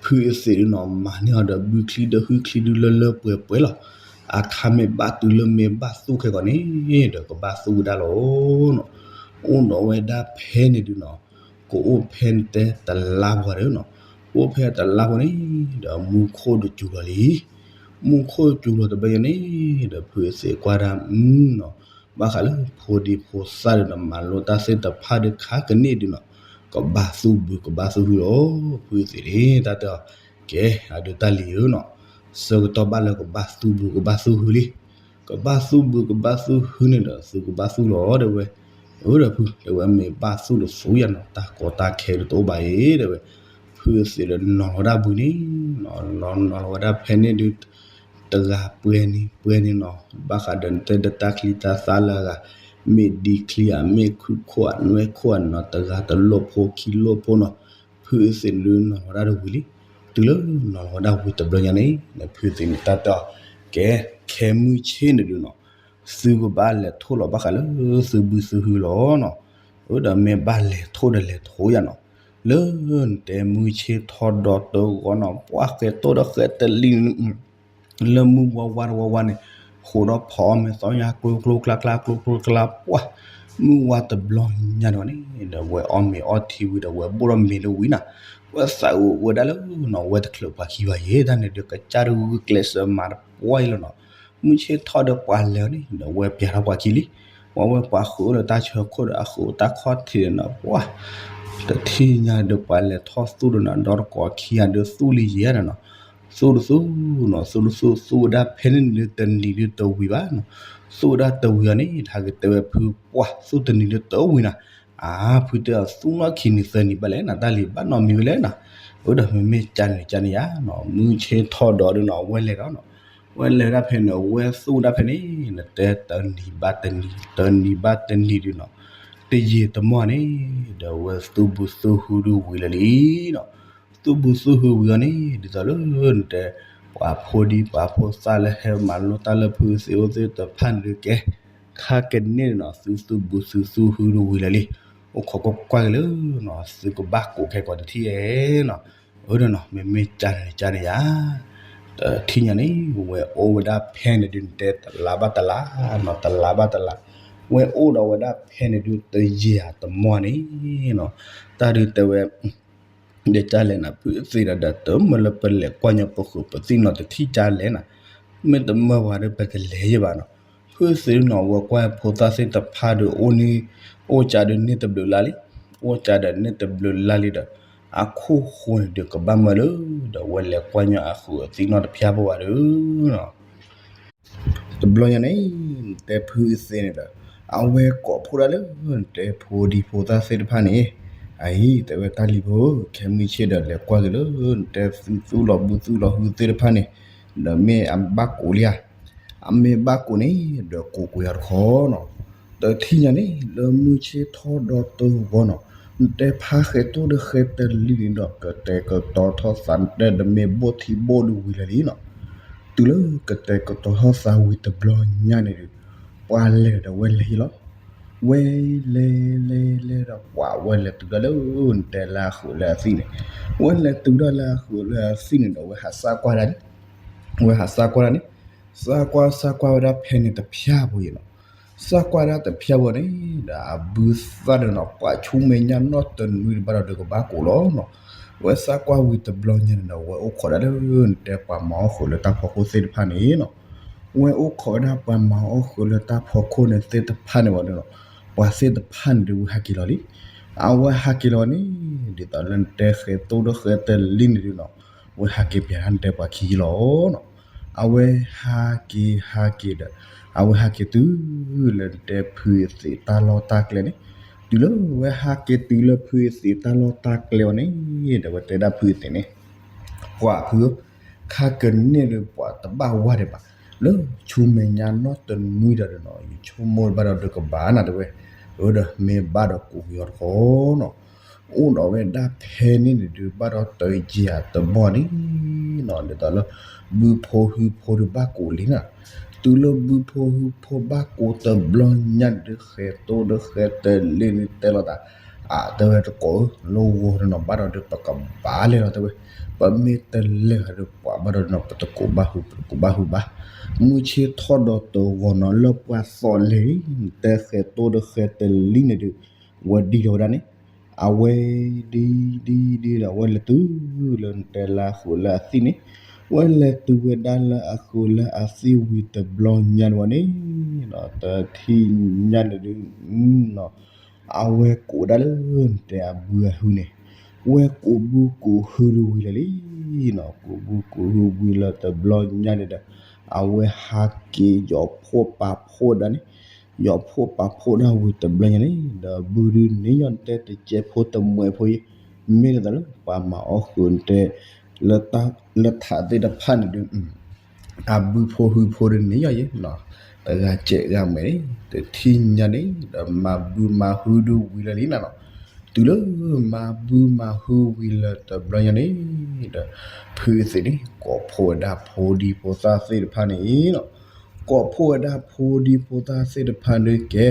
ဖုအသ့ၣ်ဒုးနီၤ မၤန့ၢ်အီၤဒီးဘုချံဒီးဟုချံဒုးလၢလၢပှဲၤပှဲၤလီၤ. အခါမ့ၢ်ဘၣ်တုၤလၢမ့ၢ်ဘၣ်သူၣ်ခဲကိာ်န့ၣ် ဒီးကဘၣ်သူၣ်ဝဲဒၣ်လီၤနီၤ. အိၣ်ဒီးဝဲဒၣ်ဖဲန့ၣ်ဒုးနီၤ ကအိၣ်ဖဲနတဲတလါပှၤဒီးနီၤ ကအိၣ်ဖဲတလါပှၤန့ၣ် ဒီးမူခိၣ်ဒုးစူၤလီၤလံ. မူခိၣ်စူၤလီၤတဘျီညါန့ၣ် ဒီးဖုအသ့ၣ်ကွၢ်ဒၣ်နီၤ ဘၣ်ဃးလၢဖိဒံဖိသၣ်ဒီးနီၤ မၤလိတၢ်သ့ၣ်တဖၣ်ဒီးခါကန့ၢ်ဒုးနီၤ ကဘၣ်သူၣ်ဘုကဘၣ်သူၣ်ဟုလီၤ. ဖုအသ့ၣ်န့ၣ် တၢ်တဲအီၤ ကဲ အဒုးတၢ်လံၤဧၢနီၤ ဆၢကတီၢ်ဘၣ်လၢကဘၣ်သူၣ်ဘုကဘၣ်သူၣ်ဟုလံ. ကဘၣ်သူၣ်ဘုကဘၣ်သူၣ်ဟုန့ၣ်ဒီး သုကဘၣ်သူၣ်လီၤတဲဝဲ. အၢ ဒီးဖု တဲဝဲမ့ၢ်ဘၣ်သူၣ်ဒီးသူၣ်ယါနီၤ တၢ်ကီတၢ်ခဲဒုးတအိၣ်ဘၣ်အံၤတဲဝဲ. ဖုအသ့ၣ်ဒီးနီၤလီၤဝဲဒၣ်ဘုန့ၣ် နီၤလီၤနီၤလီၤဝဲဒၣ်ဖဲန့ၣ်ဒုး တဂၤပှဲၤန့ၣ်ပှဲၤန့ၣ်နီၤ ဘၣ်ဃးဒီးနတဲဒီးတၢ်ချံတၢ်သၣ်လၢအဂၤ မ့ၢ်ဒံချံဧါ မ့ၢ်ခုၣ်ခိၣ်ဧါ နွဲၣ်ခိၣ်ဧါနီၤ တဂၤတလိၣ်ဖိခံလိၣ်ဖိနီၤ ဖုအသ့ၣ်န့ၣ်ဒုးနီၤလီၤဝဲဒၣ်ဒီးဝံၤလံ. တုၤလၢနီၤလီၤဝဲဒၣ်ဝံၤတဘျီညါန့ၣ် ဖုအသ့ၣ်န့ၣ် တၢ်တဲအီၤ ကဲ ခဲမုၢ်ဆ့ၣ်န့ၣ်ဒုးနီၤ သုကဘၣ်လဲၤထိၣ်လီၤဘၣ်ဃးလၢသုဘုသုဟုလီၤနီၤ. အၢ ဒီးမ့ၢ်ဘၣ်လဲၤထိၣ်ဒီးလဲၤထိၣ်ယါနီၤ လၢနတဲမုၢ်ဆ့ၣ်ထီၣ်ဒီတဂီၤနီၤ ပှၢ်ဃဲးတိၢ်ဒီးဃဲးတလံၤ လၢမုၢ်ဝါဝါတဝါဝါန့ၣ် ဃိးဒီးဖီအီၣ်မ့ၤသီညါကျိကျိကျါကျါကျိကျိကျါပှၢ် မုၢ်ဝါတဘျီညါန့ၣ်ဝဲန့ၣ် ဒီးဝဲအီၣ်မ့ၤအီထံဝံၤဒီးဝဲဘိၣ်ထီၣ်မ့ၤလၢဝံၤနီၤ ဝဲသးအိၣ်ဝဲဒၣ်လၢနီၤ ဝဲတချုးပှၤခံဘၣ်ယဲၢ်တၢ်န့ၣ်ဒီး ကစၢ်တဂုာ်ကျဲးစၢးမၤတပှၢ်အံၤလီၤနီၤ. မုၢ်ဆ့ၣ်ထီၣ်ဒီးပှၤလဲၤအီၤန့ၣ် ဒီးဝဲပျဲထီၣ်ပှၤခံလံ. ပှၤဝဲပှၤဃုာ်အိၣ်လၢတၢ်ဆၢခိၣ်ဒီးအဃုာ်တၢ်ခီၣ်ထံးဒီးနီၤ ပှၤ တထံၣ်ညါဒီးပှၤလဲၤထီၣ်သူၣ်ဒီးနီၤ ဒီတကိးခံဂၤဒီးသူၣ်လံယဲၢ်နီၤနီၤ. သူၣ်တသူၣ်နီၤ သူၣ်တသူၣ် သူၣ်ဝဲဒၣ်ဖဲန့ၣ်န့ၣ်ဒုးတနံၤဒုးတဝံၤဘၣ်နီၤ. သူၣ်ဝဲဒၣ်တဝံၤအီၤန့ၣ် တၢ်ကတဲဝဲဖုပှၤသူၣ်တနံၤဒုးတဝံၤနီၤ. အါ ဖုတဲအီၤသူၣ်နီၣ်ခံနံၤသၢနံၤဘၣ်လဲၣ်နီၤ တၢ်လံၤဘၣ်နီတမံၤဝဲလဲၣ်နီၤ. အၢ ဒီးမ့မ့ၢ်ကန့ၣ်ကန့ၣ်ယါနီၤ မုၢ်ဆ့ၣ်ထီၣ်ဒီးဒုးနီၤ အဝဲလဲၤဒီးနီၤ ဝဲလဲၤဒၣ်ဖဲန့ၣ် အဝဲသူၣ်ဒၣ်ဖဲန့ၣ် နတဲတနံၤဘၣ်တနံၤ တနံၤဘၣ်တနံၤဒုးနီၤ တယံာ်တမီၢ်န့ၣ် ဒီးဝဲသူၣ်ဘုသူၣ်ဟုဒုးဝံၤလၢာ်လံနီၤ. သူၣ်ဘုသူၣ်ဟုဝံၤအီၤန့ၣ် ဒ်သိးလၢနတဲ ပှၤဖိဒံပှၤဖိသၣ်လၢဟဲမၤလိတၢ်လၢဖုသ့ၣ်အိၣ်သ့ၣ်တဖၣ်န့ၣ်ဒုးကဲ ခါကန့ၣ်နီၤ သုသူၣ်ဘုသူၣ်ဟုဒုးဝံၤလၢာ်လံ. အိၣ်ခိးကွၢ်ကွၢ်က့ၤလၢနီၤ သုကဘၣ်ကိးခဲကိးတထံၣ်ဧါနီၤ. အၢ ဒီးနီၤ မ့မ့ၢ်ကန့ၣ်ကန့ၣ်ယါ တထံၣ်ညါန့ၣ် ဝဲအိၣ်ဝဲဒၣ်ဖဲန့ၣ်ဒုး နတဲတလါဘၣ်တလါနီၤ တလါဘၣ်တလါ ဝဲအိၣ်ဒီးဝဲဒၣ်ဖဲန့ၣ်ဒုးတယံာ်တမီၢ်န့ၣ်နီၤ တၢ်ဒုးတဲဝဲ ဒ်ကလဲၣ်နၤ ဖုသ့ၣ်ဒီး တမ့ၢ်လၢပလဲၤကွၢ်ညီပဃုာ်ပသံၣ်နီၤ တထံၣ်ကလဲၣ်နၤ မ့ၢ်တမ့ၢ်ဝဲဒီး ပကလဲၤယဲၢ်ဘၣ်နီၤ. ဖုသ့ၣ်နီၤ ဝဲကွၢ်ဖိသၣ်သ့ၣ်တဖၣ်ဒီး အိၣ်န့ၣ် အိၣ်ကးဒီးန့ၢ်တဘျုးလါလံ အိၣ်ကးဒီးန့ၢ်တဘျုးလါလံဒီး အခိၣ်ဃိန့ၣ်ဒီးကဘၣ်မၢလၢ ဒီးဝဲလဲၤကွၢ်ညီအဃုာ်အသံၣ်နီတဖၠါဖိဘၣ်ဒီး တဘျီညါန့ၣ် နတဲဖုသ့ၣ်န့ၣ်ဒီး အဝဲကိးဖှိၣ်ဒၣ်လၢ နတဲဖိဒံဖိသၣ်သ့ၣ်တဖၣ်န့ၣ် အအံၤ တဲဝဲတၢ်လံၤဖိ ခဲမုၢ်ဆ့ၣ်ဒီးလဲၤကွၢ်က့ၤလၢ နတဲသုသူၣ်လီၤဘုသူၣ်လီၤဟုသ့ၣ်တဖၣ်န့ၣ် ဒီးမ့ၢ်အဘၣ်ကိးလံဧါ အမ့ၢ်ဘၣ်ကိးန့ၣ် ဒီးကိးကွံာ်အီၤတခီနီၤ. တထံၣ်ညါန့ၣ် လၢမုၢ်ဆ့ၣ်ထီၣ်ဒီးတဂီၤနီၤ နတဲဖါဃဲးတိၢ်ဒီးဃဲးတလံၤန့ၣ်ဒီး ကတဲာ်ကတီၤထီၣ်သး နတဲဒီးမ့ၢ်ဘိၣ်ထံဘိၣ်ဒုးဝံၤလၢာ်လံနီၤ. တုၤလၢကတဲာ်ကတီၤထီၣ်သးဝံၤတဘျီညါန့ၣ်ဒီး ပှၤလဲၤဒီးဝဲလဲၤလီၤ. ဝဲလဲၤလဲၤလဲၤဒီး ပှၤဝဲလဲၤတုၤဒၣ်လၢ နတဲလၢအဃုာ်လၢအသံၣ်န့ၣ် ဝဲလဲၤတုၤဒၣ်လၢအဃုာ်လၢအသံၣ်န့ၣ်ဒီး ဝဲဟးစၢ်ကွၢ်ဒၣ်န့ၣ် ဝဲဟးစၢ်ကွၢ်ဒၣ်န့ၣ် စၢ်ကွၢ်စၢ်ကွၢ်ဝဲဒၣ်ဖဲန့ၣ်တဖၠါဖိအံၤနီၤ. စၢ်ကွၢ်ဒၣ်တဖၠါဖိန့ၣ် ဒီးအဘုသၣ်ဒီးနီၤ ပှၤဆူမဲာ်ညါနီၢ်တနွံတဘၣ်ဒီးဒုးကဘၣ်ကိးလီၤနီၤ. ဝဲစၢ်ကွၢ်ဝံၤတဘျီညါန့ၣ်ဒီး ဝဲအိၣ်ခိးဒၣ်လၢ နတဲပှၤမၤအီၣ်ဃုာ်လၢတၢ်ဖီခိၣ်သ့ၣ်တဖၣ်န့ၣ်နီၤ. ဝဲအိၣ်ခိးဝဲဒၣ်ပှၤမၤအီၣ်ဃုာ်လၢတၢ်ဖီခိၣ်န့ၣ်သ့ၣ်တဖၣ်န့ၣ်ဝံၤဒီးနီၤ ပှၤသ့ၣ်တဖၣ်န့ၣ်ဒုးဝဲဟးက့ၤလီၤလံ. အဝဲဟးက့ၤလီၤန့ၣ် ဒ်သိးလၢနတဲဃဲးတိၢ်ဒီးဃဲးတလံၤန့ၣ်ဒုးနီၤ ဝဲဟးက့ၤပျဲဒၣ်နတဲပှၤခံလီၤနီၤ. အဝဲဟးက့ၤဟးက့ၤဒီး အဝဲဟးက့ၤတုၤလၢနတဲဖုအသ့ၣ်တၢ်လီၢ်တၢ်ကျဲန့ၣ် တုၤလၢဝဲဟးက့ၤတုၤလၢဖုအသ့ၣ်တၢ်လီၢ်တၢ်ကျဲအီၤန့ၣ် ဒီးဝဲတဲဒၣ်ဖုအသ့ၣ်န့ၣ် ပှၤဖုဧၢ ခါကန့ၣ်ဒီးပှၤတဘၣ်ဝါဒံးဘၣ် လၢဆူမဲာ်ညါနီၢ်တနွံဒီးနီၤ ယဆိကမိၣ်ဘၣ်ဒီးဒုးကဘၣ်နၤတဲဝဲ အၢ ဒီးမ့ၢ်ဘၣ်ဒီးကိးက့ၤအီၤတခီနီၤ. အိၣ်ဒီးဝဲဒၣ်ဖဲန့ၣ်န့ၣ်ဒုး ဘၣ်ဒီးတယံာ်တမီၢ်န့ၣ်နီၤ ဒ်သိးလၢ ဘုဖိဟုဖိဒုးဘၣ်ကိးလံနၤ. တုၤလၢဘုဖိဟုဖိဘၣ်ကိးတဘျီညါန့ၣ်ဒုး ဃဲးတိၢ်ဒီးဃဲးတလံၤန့ၣ်တဲလိာ်သး အတဲဝဲတကိးဧၢ လၢဂီၤဒီးနီၤ ဘၣ်ဒီးဒုးပကဘၣ်လဲၤလီၤတဲဝဲ ပမ့ၢ်တလဲၤဒီးပှၤဘၣ်ဒီးနီၤ ပတကိးဘၣ်ဟု ပတကိးဘၣ်ဟုဘၣ်. မုၢ်ဆ့ၣ်ထီၣ်ဒီးတဂီၤနီၤ လၢပှၤသီၣ်လဲၤ တဲဃဲးတိၢ်ဒီးဃဲးတလံၤန့ၣ်ဒုး ဝဲဒံလီၤဝဲဒၣ်န့ၣ် အဝဲဒံဒံဒံဒီး အဝဲလဲၤတုၤလၢနတဲလၢအဃုာ်လၢအသံၣ်န့ၣ် ဝဲလဲၤတုၤဝဲဒၣ်လၢအဃုာ်လၢအသံၣ်ဝံၤတဘျီညါန့ၣ်ဝဲန့ၣ် တထံၣ်ညါန့ၣ်ဒုး အဝဲကိးဒၣ်လၢနတဲအဘုအဟုန့ၣ် ဝဲကိးဘုကိးဟုဒုးဝံၤလၢာ်လံနီၤ ကိးဘုကိးဟုဝံၤလၢာ်တဘျီညါန့ၣ်ဒီး အဝဲဟးက့ၤယီၤဖှိၣ်ပာ်ဖှိၣ်ဒၣ်န့ၣ် ယီၤဖှိၣ်ပာ်ဖှိၣ်ဒၣ်ဝံၤတဘျီညါန့ၣ် ဒီးဘုဒုးန့ၢ်ယီၤနတဲတကဲးဖိတမှဲးဖိအံၤ မ့ၢ်ဒ်သိးလၢ ပှၤမၤအီၣ်ဃုာ်နတဲ လၢထးသ့ၣ်တဖၣ်န့ၣ်ဒုး အဘုဖိဟုဖိဒုးန့ၢ်ယီၤယဲနီၤ တဂၤကဲးဂၤမှဲၤန့ၣ် တထံၣ်ညါန့ၣ် ဒီးမၤဘုမၤဟုဒုးဝံၤလၢာ်လံနၤနီၤ တုၤလၢမၤဘုမၤဟုဝံၤလၢာ်တဘျီညါန့ၣ် ဒီး ဖုသ့ၣ်န့ၣ် ကိးဖှိၣ်ဝဲဒၣ်ဖိဒံဖိသၣ်သ့ၣ်တဖၣ်န့ၣ်နီၤ ကိးဖှိၣ်ဝဲဒၣ်ဖိဒံဖိသၣ်သ့ၣ်တဖၣ်ဒုးကဲ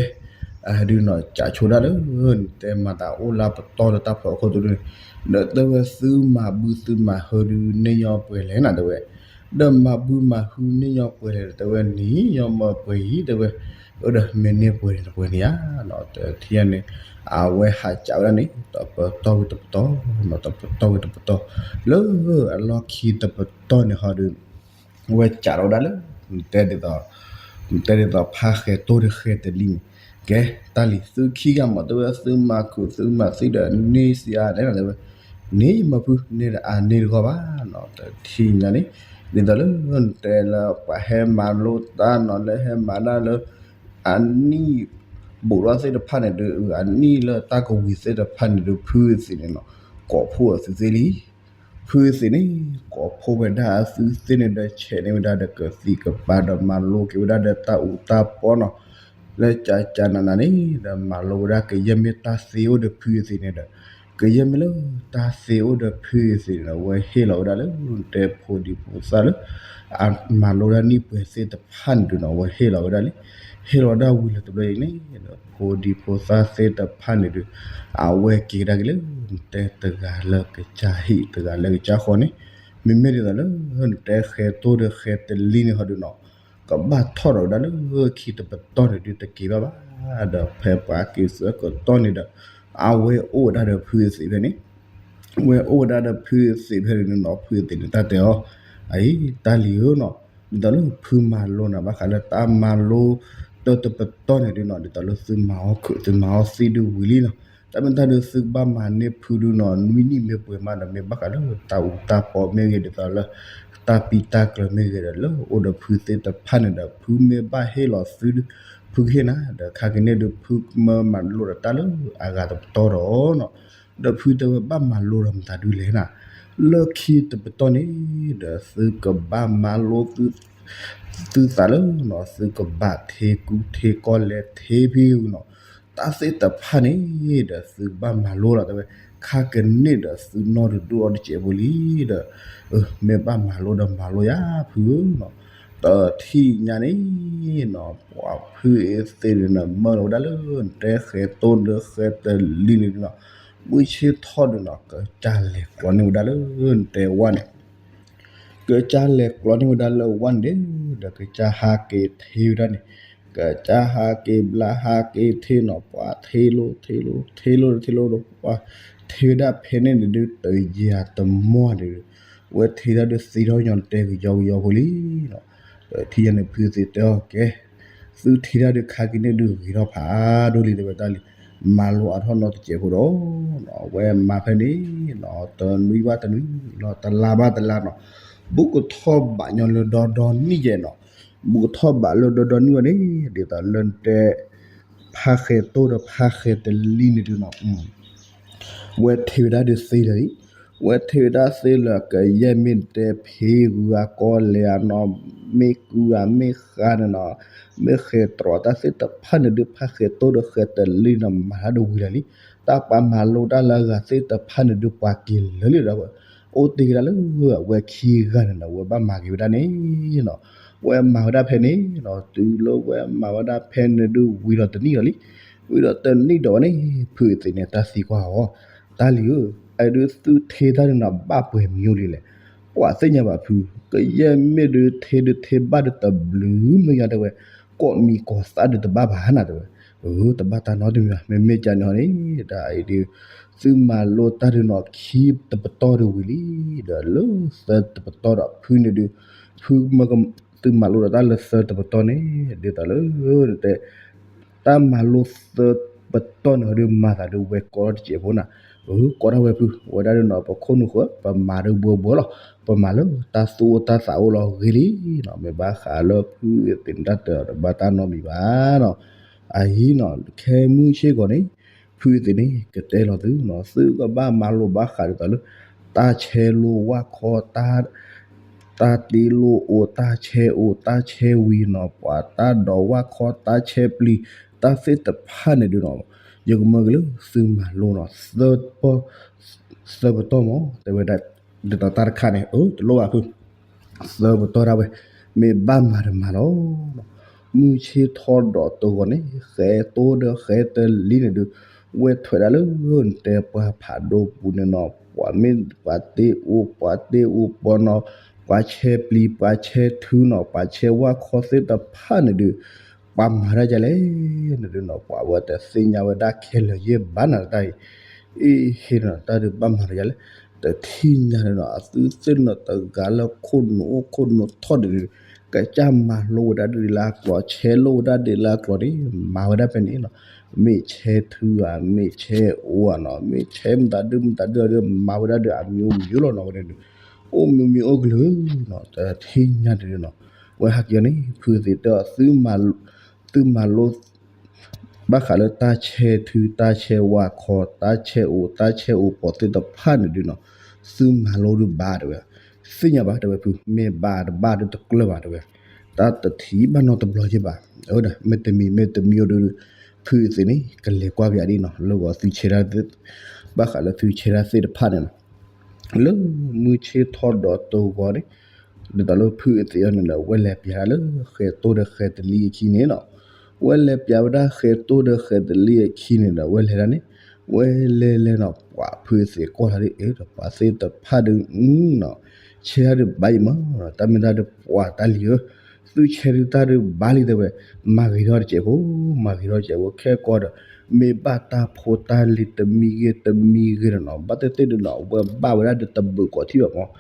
အဒုးနီၤ ကးဆိဒၣ်လၢ နတဲမၤသးအိၣ်လၢပတီၢ်လၢတၢ်ဖီခိၣ်တဒုန့ၣ် ဒီးတဲဝဲသုမၤဘုသုမၤဟုဒုးန့ၢ်ယီၤပှဲၤလဲၣ်နၤတဲဝဲ ဒီးမၤဘုမၤဟုန့ၢ်ယီၤပှဲၤလဲၣ် တဲဝဲန့ၢ်ယီၤမၢပှဲၤအံၤ တဲဝဲ အၢ ဒီးမ့ၢ်န့ၢ်ပှဲၤန့ၣ်တပှဲၤန့ၣ်ဧါ တထံၣ်ညါန့ၣ် အဝဲဟးကးဝဲဒၣ်န့ၣ် တပတီၢ်ဝံၤတပတီၢ် တပတီၢ်ဝံၤတပတီၢ် လၢအလီၢ်ခံတပတီၢ်န့ၣ်ဟီဒုး အဝဲကးထီၣ်ဝဲဒၣ်လၢ နတဲဒ်သိး နတဲဒ်သိးဖါဃဲၤတိၢ်ဒီးဃဲၤတလံၤန့ၣ်, ကဲ တၢ်လံၤသုခံဂၤမ့ၢ်တဲဝဲ သုမၤခုးသုမၤသံဒီးန့ၢ်စံးအါန့ၣ်လီၤ တဲဝဲ, န့ၢ်မ့ၢ်ဖု န့ၢ်ဒီးအန့ၢ်တဂီၢ်ဘၣ်နီၤ တထံၣ်ညါန့ၣ်, ဒ်သိးလၢနတဲလၢပှၤဟဲမၤလိတၢ်နီၤ လၢဟဲမၤတၢ်လၢ အနံၣ် ဘူးထီၣ်သ့ၣ်တဖၣ်န့ၣ်ဒုး အနံၣ်လၢတၢ်ကဝံၤသ့ၣ်တဖၣ်န့ၣ်ဒုး ဖုသ့ၣ်န့ၣ်နီၤ ကိးဖှိၣ်အသုသ့လံ. ဖုသ့ၣ်န့ၣ် ကိးဖှိၣ်ဝဲဒၣ်အသုသ့ၣ်န့ၣ်ဒီး ဆဲးန့ၢ်ဝဲဒၣ်ဒီးကသံၣ်ကပၤဒီး မၤလိက့ၤဝဲဒၣ်ဒီးတၢ်အူတၢ်ပီနီၤ လၢကကနနၤန့ၣ်ဒီး မၤလိဝဲဒၣ်ကယဲၢ်မ့ၢ်တၢ်သ့အိၣ်ဒီးဖုသ့ၣ်န့ၣ်ဒီး ကယဲၢ်မ့ၢ်လၢတၢ်သ့အိၣ်ဒီးဖုသ့ၣ်န့ၣ်ဒီး အဝဲဟ့ၣ်လီၤဝဲဒၣ်လၢ တဲဖိဒံဖိသၣ်လၢ အမၤလိဒၣ်နံၣ်ပှဲၤသ့ၣ်တဖၣ်န့ၣ်ဒုးနီၤ အဝဲဟ့ၣ်လီၤဝဲဒၣ်လံ. ဟ့ၣ်လီၤဒၣ်ဝံၤလၢတဘျီအံၤန့ၣ်ဒီး ဖိဒံဖိသၣ်သ့ၣ်တဖၣ်န့ၣ်ဒုး အဝဲက့ၤကဒါက့ၤလၢ နတဲတဂၤလၢကစၢ်ဟံၣ် တဂၤလၢကစၢ်ဃီန့ၣ်, မ့မ့ၢ်ဒ်သိးလၢ နတဲဃဲၤတိၢ်ဒီးဃဲၤတလံၤန့ၣ်ဟီဒုးနီၤ ကဘၣ်ထီၣ်ဒီးဝဲဒၣ်လၢခံတပတီၢ်န့ၣ်ဒုး တက့ၤဘၣ်ဘၣ်ဒီး ဖဲပှၤက့ၤဆၢကတီၢ်န့ၣ်ဒီး အဝဲအိၣ်ဝဲဒၣ်ဒီးဖုသ့ၣ်ဖဲန့ၣ်, ဝဲအိၣ်ဝဲဒၣ်ဒီးဖုသ့ၣ်ဖဲန့ၣ်နီၤ ဖုသ့ၣ်န့ၣ် တၢ်တဲအီၤ, အအံၤ တၢ်လံၤဧၢနီၤ, ဒ်သိးလၢဖုမၤလိနၤဘၣ်ဃးလၢတၢ်မၤလိ တၢ်တပတီၢ်န့ၣ်ဒုးနီၤ ဒ်သိးလၢသုမၤအီၤခုး သုမၤအီၤသံဒုးဝံၤလံနီၤ, တၢ်မ့ၢ်တၢ်ဒုးသုကဘၣ်မၤန့ၢ်ဖုဒုးနီၤ နွံနံၣ်မ့ၢ်ပှဲၤမးဒီး မ့ၢ်ဘၣ်ဃးလၢတၢ်အူတၢ်ပီမ့ၢ်ဂ့ၤ ဒ်သိးလၢ တၢ်ပံတၢ်ကျၢၤမ့ၢ်ဂ့ၤဒီး လၢအိၣ်ဒီးဖုသ့ၣ်တဖၣ်န့ၣ်ဒီး ဖုမ့ၢ်ဘၣ်ဟ့ၣ်လီၤသုဒုး ဖုကဟ့ၣ်နၤ ဒီးခါက့ၤန့ၣ်ဒုး ဖုမၢမၤလိဒီးတၢ်လၢအဂၤတပတီၢ်ဒီးနီၤ, ဒီးဖုတဲဝဲဘၣ်မၤလိဒီးမတၤဒုးလဲၣ်နၤ, လၢခံတပတီၢ်န့ၣ်ဒီး သုကဘၣ်မၤလိ သုသးလၢနီၤ သုကဘၣ်ထ့ကူထ့ကီၢ်လဲၤထ့ဖံနီၤ, တၢ်သ့ၣ်တဖၣ်န့ၣ်ဒီး သုကဘၣ်မၤလိလီၤ တဲဝဲ, ခါကန့ၢ်ဒီးသုနီၢ်တဒိၣ်အီၤတစဲးဖိလံဒီး, မ့ၢ်ဘၣ်မၤလိဒီးမၤလိယၤဖုဧၢနီၤ, တထံၣ်ညါန့ၣ်နီၤ ပှၤဖုအသ့ၣ်န့ၣ်နီၤ မၢလီၤဝဲဒၣ်လၢ နတဲဃဲၤတိၢ်ဒီးဃဲၤတလံၤန့ၣ်နီၤ, မုၢ်ဆ့ၣ်ထီၣ်ဒီးနီၤ ကစၢ်လဲၤကျီန့ၢ်ဝဲဒၣ်လၢ နတဲဝဲန့ၣ် ကစၢ်လဲၤကျီန့ၢ်ဝဲဒၣ်လၢဝဲန့ၣ်ဒီး ဒီးကစၢ်ဟးက့ၤထ့ဝဲဒၣ်န့ၣ်, ကစၢ်ဟးက့ၤဘျါဟးက့ၤထ့နီၤ ပှၤထ့လိၤထ့လိၤထ့လိၤထ့လိၤထ့လိၤဒီး ပှၤထ့ဝဲဒၣ်ဖဲန့ၣ်န့ၣ်ဒုး တယၤတမီၢ်န့ၣ်ဒုး, ဝဲထ့ဒၣ်ဒုးသ့ထီၣ်ညီနတဲကယီကယီဖိလံနီၤ, ဒီးထံၣ်ယၤန့ၣ် ဖုသ့ၣ်တဲအီၤကဲ သုထ့ဒၣ်ဒုးခါက့ၤန့ၣ်ဒုးဂ့ၤထီၣ်ဖးဒိၣ်လံ တဲဝဲတၢ်လံ, မၤလိအါထီၣ်နီတစဲးဖိဒီး အဝဲမၤဖဲန့ၣ်နီၤ တနွံဘၣ်တနွံနီၤ တလါဘၣ်တလါနီၤ, ဘူးကထီၣ်ဘးညီလၢဒီဒီနံၣ်ယဲနီၤ, ဘူးကထီၣ်ဘးလၢဒီဒီနံၣ်ဝဲန့ၣ် ဒ်သိးလၢနတဲ ဖါဃဲၤတိၢ်ဒီးဖါဃဲၤတလံၤန့ၣ်ဒုးနီၤ ဝဲထ့ဝဲဒၣ်ဒုးသ့လၢာ်လံ, ဝဲထ့ဝဲဒၣ်သ့လၢာ် ကယဲၢ်မ့ၢ်နတဲဖံဂုၤဂၤကီလဲၤအနီၤ, မ့ၢ်ကုဂၤမ့ၢ်ဃါန့ၣ်နီၤ, မ့ၢ်ဃဲၤတြီၤတၢ်သ့ၣ်တဖၣ်န့ၣ်ဒုး ဖါဃဲၤတိၢ်ဒီးဃဲၤတလံၤနီၤ မၤတၢ်ဒုးဝံၤလၢာ်လံ, တၢ်ပှၤမၤလိတၢ်လၢအဂၤသ့ၣ်တဖၣ်န့ၣ်ဒုး ပှၤက့ၤလၢာ်လံဒီး အိၣ်တ့ၢ်က့ၤဒၣ်လၢအဝဲခံဂၤန့ၣ်နီၤ ဝဲဘၣ်မၤက့ၤဝဲဒၣ်န့ၣ်နီၤ, ဝဲမၤဝဲဒၣ်ဖဲန့ၣ်နီၤ တုၤလၢဝဲမၤဝဲဒၣ်ဖဲန့ၣ်ဒုးဝံၤဒီးတနံၣ်ဒီးလံ, ဝံၤဒီးတနံၣ်ဒီးဝဲန့ၣ် ဖုအသ့ၣ်န့ၣ် တၢ်သံကွၢ်အီၤ, တၢ်လံၤဧၢ, အဒုးသုထ့တၢ်န့ၣ်နီၤ ဘၣ်ပှဲၤမံၤအိၣ်လံလဲၣ်, ပှၤသ့ၣ်ညါဘၣ်ဖု, ကယဲၢ်မ့ၢ်ဒုးထ့ဒုးထ့ဘၣ်ဒုးတဘျုးမ့ၢ်ယါတဲဝဲ, ကိးမံၤကိးသၣ်ဒုးတဘၣ်ဘၣ်နၤတဲဝဲ, အၢ တဘၣ်တၢ်နီတမံၤဘၣ်, မ့မ့ၢ်ကန့ၣ်ဟီန့ၣ် တၢ်အံၤဒုး သုမၤလိတၢ်ဒုးနီၤ ခံတပတီၢ်ဒုးဝံၤလံ, ဒီးလၢသၢတပတီၢ်ဒီးဖုန့ၣ်ဒုး ဖုမၢ သုမၤလိဒီးတၢ်လၢသၢတပတီၢ်န့ၣ် ဒ်သိးလၢ တဲ တၢ်မၤလိသၢပတီၢ်န့ၣ်ဒုး မၤသးဒုးဝဲကိးတစဲးဖိနၤ, အၢ ကိးဒၣ်ဝဲဖု, ဝဲဒၣ်ဒုးနီၤ ပခိၣ်နူာ်ဃၢၤ ပမၤဒုးဘှီဘှီလီၤ, ပမၤလၢတၢ်သူၣ်အိၣ်တၢ်သးအိၣ်လီၤဂ့ၤလံနီၤ, မ့ၢ်ဘၣ်ဃးလၢဖုအသ့ၣ်န့ၣ် တၢ်တဲအီၤတဘၣ်တၢ်နီတမံၤဘၣ်နီၤ, အအံၤနီၤ ခဲမုၢ်ဆ့ၣ်ကီးန့ၣ် ဖုအသ့ၣ်န့ၣ် ကတဲလီၤသုနီၤ, သုကဘၣ်မၤလိဘၣ်ဃးဒ်သိးလၢ တၢ်ဆဲးလိဝၣ်ခီ တၢ်တ့လိအိၣ် တၢ်ဆဲးအိၣ် တၢ်ဆဲးဝံၤနီၤ ပှၤတၢ်ဒိးဝၣ်ခီ တၢ်ဆဲးပျံၤ တၢ်သ့ၣ်တဖၣ်န့ၣ်ဒုးနီၤ, ယကမၢက့ၤလၢသုမၤလိနီၤ သၢပတီၢ်မး တဲဝဲဒၣ်, ဒ်သိးတၢ်တခါန့ၣ် အၢ တလိၣ်ဘၣ်ဖု သၢပတီၢ်ဒၣ်ဝဲ, မ့ၢ်ဘၣ်မၤတမၤလီၤ. မုၢ်ဆ့ၣ်ထီၣ်ဒီးတဂီၤန့ၣ် ဃဲၤတိၢ်ဒီးဃဲၤတလံၤန့ၣ်ဒုး ဝဲထွဲးဒၣ်လၢ နတဲပှၤဖးဒိၣ်ပူၤန့ၣ်နီၤ, ပှၤမ့ၢ်ပှၤတ့အိၣ် ပှၤတ့အိၣ်ပှၤနီၤ, ပှၤဆဲးပျံၤ ပှၤဆဲးထုနီၤ, ပှၤဆဲးဝၣ်ခီသ့ၣ်တဖၣ်န့ၣ်ဒုး ပှၤမၤတၢ်ဒ်လဲၣ်န့ၣ်ဒုးနီၤ, ပှၤဝဲတသ့ၣ်ညါဝဲဒၣ်ခဲလၢာ်ယဲၢ်ဘၣ်နၤတၢ်အံၤ, အ့ဟ့နီၤ တၢ်ဒုးဘၣ်မၤတၢ်ဒ်လဲၣ်, တထံၣ်ညါန့ၣ်နီၤ အသုသ့ၣ်နီၤတဂၤလၢခိၣ်နူာ်အိၣ်ခိၣ်နူာ်ထီၣ်ဒုး ကစၢ်မၤလိဝဲဒၣ်ဒ်လၢအကျိၤ ဆဲးလိဝဲဒၣ်ဒ်လၢအကျိၤန့ၣ် မၤဝဲဒၣ်ဖဲန့ၣ်နီၤ. မ့ၢ်ဆဲးထုဧါ မ့ၢ်ဆဲးအိၣ်ဧါနီၤ မ့ၢ်ဆဲးမတၤဒုမတၤဒုဒီး မၤဝဲဒၣ်ဒီးအမံၤအိၣ်မံၤလီၤနီၤ ဝဲန့ၣ်ဒုး အိၣ်မံၤမံၤအိၣ်ကလုာ်နီၤ တထံၣ်ညါတဒုနီၤ. ဝဲဟဲက့ၤအီၤန့ၣ် ဖုသ့ၣ်တဲအီၤ သုမၤလိ ဘၣ်ဃးလၢတၢ်ဆဲးထု တၢ်ဆဲးဝါခီ တၢ်ဆဲးအိၣ် တၢ်ဆဲးအိၣ်ပိာ်သ့ၣ်တဖၣ်န့ၣ်ဒုနီၤ သုမၤလိဒုးဘၣ်တဲဝဲ. သ့ၣ်ညါဘၣ်တဲဝဲဖု မ့ၢ်ဘၣ်တဘၣ်ဒုတကျၢၢ်ဘၣ်တဲဝဲ. တၢ်တထံၣ်ဘၣ်နီတဘျီယဲၢ်ဘၣ် မ့တမံၤမ့တမံၤအိၣ်ဒု ဖုသ့ၣ်န့ၣ် ကလဲၤကွၢ်ပယၤဒ်နီၤ လၢဂီၤသုဆဲးတၢ် ဘၣ်ဃးလၢသုဆဲးတၢ်သ့ၣ်တဖၣ်န့ၣ်နီၤ လၢမုၢ်ဆ့ၣ်ထီၣ်ဒီးတဂီၤန့ၣ် ဒ်သိးလၢဖုအသ့ၣ်အီၤန့ၣ်ဒီး ဝဲလဲၤပျးတၢ်လၢဃဲးတိၢ်ဒီးဃဲးတလံၤအခံန့ၣ်နီၤ. ဝဲလဲၤပျးဝဲဒၣ်ဃဲးတိၢ်ဒီးဃဲးတလံၤအခံန့ၣ်ဒီး ဝဲလဲၤဒၣ်န့ၣ် ဝဲလဲၤလဲၤနီၤ ပှၤဖုအသ့ၣ်ကွၢ်လီၤဒ်အၢ ပှၤသ့ၣ်တဖၣ်ဒုး နီၤ ဆဲးတၢ်ဒုးဘၣ်အံၤမး တၢ်မ့ၢ်တၢ်ဒုးပှၤတၢ်လံၤဧၢ သုဆဲးဒုးတၢ်ဒုးဘၣ်လံတဲဝဲ. မၤဂ့ၤထီၣ်တစဲးဖိ မၤဂ့ၤထီၣ်တစဲးဖိ ခဲကီးဒီး မ့ၢ်ဘၣ်တၢ်ဖိတၢ်လံၤတမံၤဂ့ၤတမံၤဂ့ၤဒီးနီၤ ဘၣ်သ့ၣ်သ့ၣ်ဒုးနီၤ ဝဲဘၣ်ဝဲဒၣ်ဒုးတဘုးကိးထံၣ်ဘၣ်မး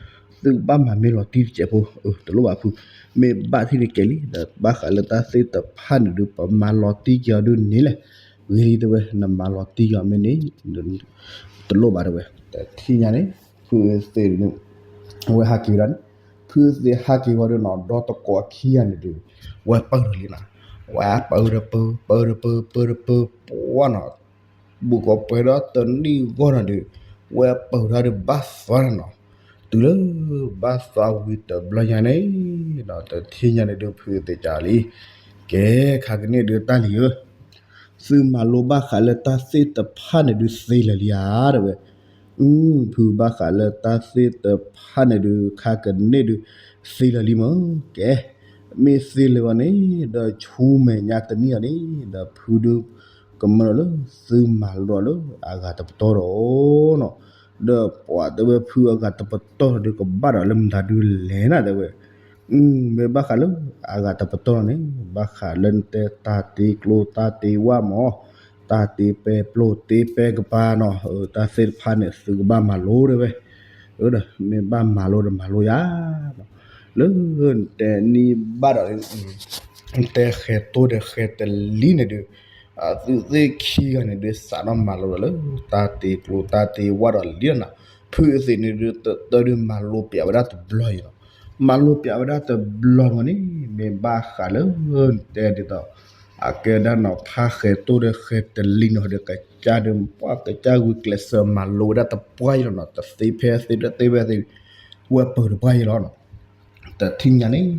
သုကဘၣ်မၤမ့ၢ်လီၤတံၢ်တစဲးဖိ တလိၣ်ဘၣ်ဖု မ့ၢ်ဘၣ်ထံၣ်န့ၣ်ကဲလံ ဒီးဘၣ်ဃးလၢတၢ်သ့ၣ်တဖၣ်န့ၣ်ဒုး ပမၤလီၤတံၢ်က့ၤအီၤဒုးန့ၣ်လဲၣ် ဂ့ၤလံတဲဝဲ နမၤလီၤတံၢ်က့ၤအီၤမ့ၢ်န့ၣ် တလိၣ်ဘၣ်တဲဝဲ တထံၣ်ညါန့ၣ် ဖုသ့ၣ်န့ၣ် ဝဲဟးက့ၤဝဲဒၣ်န့ၣ် ဖုသ့ၣ်ဟးက့ၤဝဲဒီးနီၤ ဒီတကိးခံဂၤန့ၣ်ဒုး ဝဲပၢၢ်ထီၣ်လံနီၤ ဝဲပၢၢ်ဒီးပၢၢ် ပၢၢ်ဒီးပၢၢ် ပၢၢ်ဒီးပၢၢ် ပှၢ်နီၤ ဘူးကီးပှဲၤဒီးတနံၣ်ဂီၢ်နီၤဒုး ဝဲပၢၢ်ထီၣ်ဒီးဘၣ်သွါနီၤ တုၤလၢ ဘၣ်သွါဝံၤတဘျီညါန့ၣ်နီၤ တထံၣ်ညါန့ၣ်ဒုး ဖုသ့ၣ်ကလံ ကဲ ခါကန့ၣ်ဒုးတၢ်လံၤဧၢ သုမၤလိဘၣ်ဃးလၢတၢ်သ့ၣ်တဖၣ်န့ၣ်ဒုးသ့လၢာ်လံဧါတဲဝဲ. ဖုဘၣ်ဃးလၢတၢ်သ့ၣ်တဖၣ်န့ၣ်ဒုး ခါကန့ၣ်ဒုး သ့လၢာ်လံမး ကဲ မ့ၢ်သ့လၢာ်ဘၣ်န့ၣ် ဒီးဆူမဲာ်ညါတနံၣ်အီၤန့ၣ် ဒီးဖုဒုး ကမၢလီၤလၢ သုမၤလိဒီးလၢအဂၤတပတီၢ်ဒီးနီၤ ဒီးပှၤတဲဝဲဖုအဂၤတပတီၢ်ဒီးကဘၣ်ဒီးလၢမတၤဒုးလဲၣ်နၤတဲဝဲ မ့ၢ်ဘၣ်ဃးလၢအဂၤတပတီၢ်န့ၣ် ဘၣ်ဃးလၢနတဲတၢ်တ့ကျိတၢ်တ့ဝၣ်မး တၢ်တ့ပဲပျိတ့ပဲကပၤနီၤ တၢ်သ့ၣ်တဖၣ်န့ၣ် သုကဘၣ်မၤလိတဲဝဲ ဒီးမ့ၢ်ဘၣ်မၤလိဒီးမၤလိယၤ လၢနတဲနံၣ်ဘၣ်ဒီး တဲဃဲၤတိၢ်ဒီးဃဲၤတလံၤန့ၣ်ဒုး သုသ့ၣ်ခံဂၤန့ၣ်ဒုး စးထီၣ်မၤလိဒီးလၢ တၢ်တ့ကျိတၢ်တ့ဝၣ်ဒီးလံနီၤ ဖုအသ့ၣ်န့ၣ်ဒုး တၢ်ဒုးမၤလိပျးဝဲဒၣ်တဘျီအံၤလီၤ မၤလိပျးဝဲဒၣ်တဘျီန့ၣ် မ့ၢ်ဘၣ်ဃးလၢ တဲဒ်သိး အကဲဒၣ်နီၤ ဖးဃဲၤတိၢ်ဒီးဃဲၤတလံၤနီၤဒီး ကစၢ်ဒုးပှၢ်ကစၢ်ဂုာ်ကျဲးစၢးမၤလိဝဲဒၣ်တပှၢ်အံၤလီၤနီၤ တသ့ဖဲသ့တသ့ဖဲသ့ ဝဲပၢၢ်တပှၢ်အံၤလီၤနီၤ တထံၣ်ညါန့ၣ်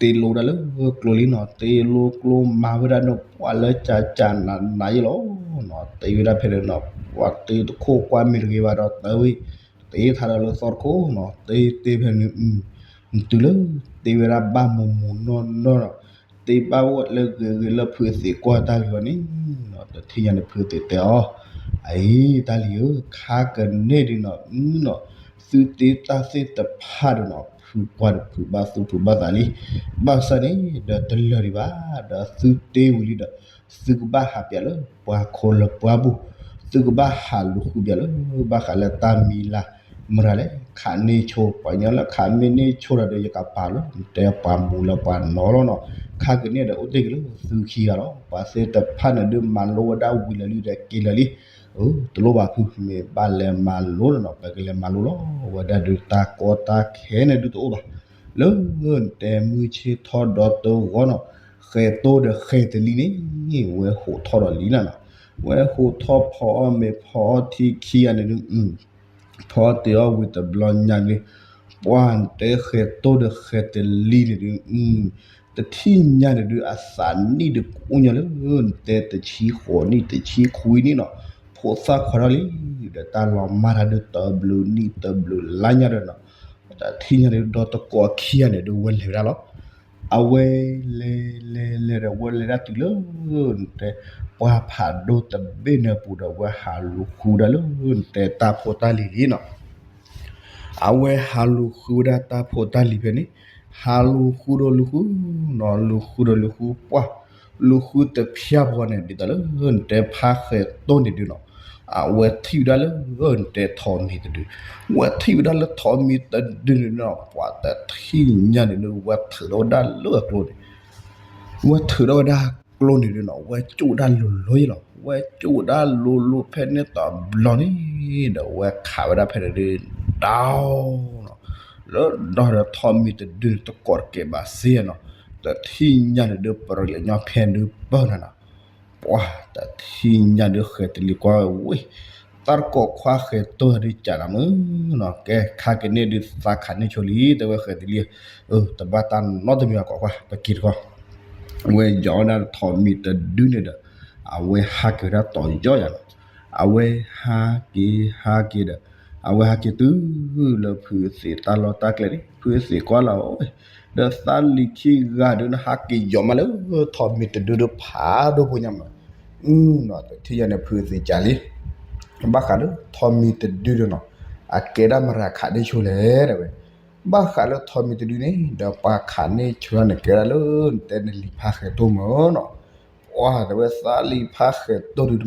တ့လိဝဲဒၣ်လၢကျိလံနီၤ တ့လိကျိမၤဝဲဒၣ်နီၤ ပှၢ်လၢကၢ်ကၢ်နးနးယဲလီၤနီၤ တ့ဝဲဒၣ်ဖဲန့ၣ်နီၤ ပှၢ်တ့တခိၣ်ကွၢ်မ့ၢ်တဂ့ၤဘၣ်ဒီး တဝံၤ တ့ထါဒီးလၢသီတခိၣ်နီၤ တ့တ့ဖဲန့ၣ် တုၤလၢ တ့ဝဲဒၣ်ဘၣ်မူးမူးနီၢ်နီၢ်နီၤ တ့ဘၣ်ဝဲလၢဂ့ၤဂ့ၤလၢဖုအသ့ၣ်ကွၢ်တၢ်ဂ့ၤအီၤန့ၣ် တထံၣ်ညါန့ၣ်ဖုအသ့ၣ်တဲအီၤ အအံၤ တၢ်လံၤဧၢ ခါကန့ၣ်ဒုးနီၤ နီၤ သုတ့တၢ်သ့ၣ်တဖၣ်ဒီးနီၤ ဖုကွၢ်ဒီးဖုဘၣ်သူၣ်ဖုဘၣ်သးလံ ဘၣ်ဆၣ်န့ၣ် ဒီးတလၢာ်ဒံးဘၣ် ဒီးသုတ့ဝံၤလံဒီး သုကဘၣ်ဟးပျးလၢပှၤခိၣ်လၢပှၤပူၤ သုကဘၣ်ဟးလူၤဃုပျးလၢ ဘၣ်ဃးလၢတၢ်မံၤလၢ် မတၤလဲၣ် ခးန့ၢ်ဆိ ပှၤကညီလၢခးမ့ၢ်န့ၢ်ဆိဒီး ယကပာ်လီၤ တဲပှၤမူးလၢပှၤနီၤလီၤနီၤ ခါကန့ၣ်ဒီးအိၣ်တ့ၢ်က့ၤလၢသုခံဂၤလီၤ ပှၤသ့ၣ်တဖၣ်န့ၣ်ဒုးမၤလိဝဲဒၣ်ဝံၤလၢာ်လံဒီးက့ၤလၢာ်လံ တလိၣ်ဘၣ်ဖု မ့ၢ်ဘၣ်လဲၤမၤလိလီၤနီၤ ပကလဲၤမၤလိလီၤ ဝဲဒၣ်ဒုးတၢ်ကီတၢ်ခဲန့ၣ်ဒုးတအိၣ်ဘၣ် လၢတဲမုၢ်ဆ့ၣ်ထီၣ်ဒီးတဂီၤနီၤ ဃဲၤတိၢ်ဒီးဃဲၤတလံၤန့ၣ် ဝဲဟိးထီၣ်ဒီးလံနၤနီၤ ဝဲဟိးထီၣ်ဖီအီၣ်မ့ၤဖီအီၣ်ထံခံဂၤန့ၣ်ဒုး ဖီအီၣ်တ့ၤအီၣ်ဝံၤတဘျီညါန့ၣ် ပှၢ်တဲဃဲၤတိၢ်ဒီးဃဲၤတလံၤန့ၣ်ဒုး တထံၣ်ညါန့ၣ်ဒုး အသးနံၣ်ဒုးကအိၣ်ညီလၢ တဲတဆံဃိးနံၣ်တဆံခွံနံၣ်နီၤ ဖိသၣ်ခွါထီၣ်လံ ဒီးတၢ်လီၤမၢ်တၢ်ဒုးတဘျုးနံၣ်တဘျုးလါညါဒီးနီၤ တထံၣ်ညါန့ၣ်ဒီးတကိးခံဂၤန့ၣ်ဒုးဝဲလဲၤဝဲဒၣ်လီၤ အဝဲလဲၤလဲၤလဲၤဒီးဝဲလဲၤဒၣ်တုၤလၢ နတဲ ပှၢ်ဖးဒိၣ်တဘ့ၣ်န့ၣ်အပူၤဒီး ဝဲဟးလူၤဃုဒၣ်လၢ နတဲတၢ်ဖိတၢ်လံၤလံနီၤ အဝဲဟးလူၤဃုဝဲဒၣ်တၢ်ဖိတၢ်လံၤဖဲန့ၣ် ဟးလူၤဃုဒီးလူၤဃုနီၤ လူၤဃုဒီးလူၤဃုပှၢ် လူၤဃုတဖျၢၣ်ဖီန့ၣ် ဒ်သိးလၢ နတဲဖးဃဲၤတိၢ်န့ၣ်ဒုးနီၤ အဝဲထံၣ်ဝဲဒၣ်လၢ နတဲထိးမံၤတဒု, ဝဲထံၣ်ဝဲဒၣ်လၢထိးမံၤတဒုန့ၣ်နီၤ ပှၤတထံၣ်ညါန့ၣ်ဒုး ဝဲထုးထီၣ်ဝဲဒၣ်လၢအကျိန့ၣ်, ဝဲထုးထီၣ်ဝဲဒၣ်ကျိန့ၣ်ဒုးနီၤ ဝဲကၠိၣ်ဝဲဒၣ်လိၤလိၤယလီၤ, ဝဲကၠိၣ်ဝဲဒၣ်လိၤလိၤဖဲန့ၣ်တဘျီန့ၣ်ဒီး ဝဲခးဝဲဒၣ်ဖဲန့ၣ်ဒုး ဒီနီၤ, လၢဒီဒီးထိးမံၤတဒုန့ၣ် တကိးတကဲးဘၣ်စ့နီၤ, တထံၣ်ညါန့ၣ်ဒုး ပရံးလၢညီဖဲဒုးပၢၢ်နၤနီၤ ပှၤတထံၣ်ညါဒုးဃဲၤတလံၤကွၢ်ဝဲ, တၢ်တကိးခွါဃဲၤတိၢ်ဒုးကးနၤမုၢ်နီၤ ကဲခါကန့ၢ်ဒုးသးခးန့ၢ်ဆိလံ တဲဝဲဃဲၤတလံၤ, တဘၣ်တၢ်နီတမံၤဘၣ်ကိးခွါ ပက့ၤတခီ, ဝဲယီၤဝဲဒၣ်ထိးမံၤတဒုန့ၣ်ဒီး အဝဲဟးက့ၤဝဲဒၣ်တီၤယီၢ်ယၤလီၤ, အဝဲဟးက့ၤဟးက့ၤဒီး အဝဲဟးက့ၤတုၤလၢဖုအသ့ၣ်တၢ်လီၢ်တၢ်ကျဲန့ၣ် ဖုအသ့ၣ်ကွၢ်လီၤဝဲ, ဒီးသးလံၤခံဂၤဒုးန့ၣ် ဟးက့ၤယီၤမးလၢထိးမံၤတဒုဒီးဖးဒိၣ်ဖိညါမး တထံၣ်ညါန့ၣ် ဖုအသ့ၣ်ကးလံ, ဘၣ်ဃးလၢထိးမံၤတဒုဒီးနီၤ အကဲဒၣ်မတၤခးန့ၢ်ဆိလဲၣ် တဲဝဲ, ဘၣ်ဃးလၢထိးမံၤတဒုန့ၣ် ဒီးပှၤခးန့ၢ်ဆိန့ၣ် ကဲဒၣ်လၢနတဲနလံၤဖးဃဲၤတိၢ်မုၢ်နီၤ, ပှၤတဲဝဲသးလံၤဖးဃဲၤတိၢ်ဒုး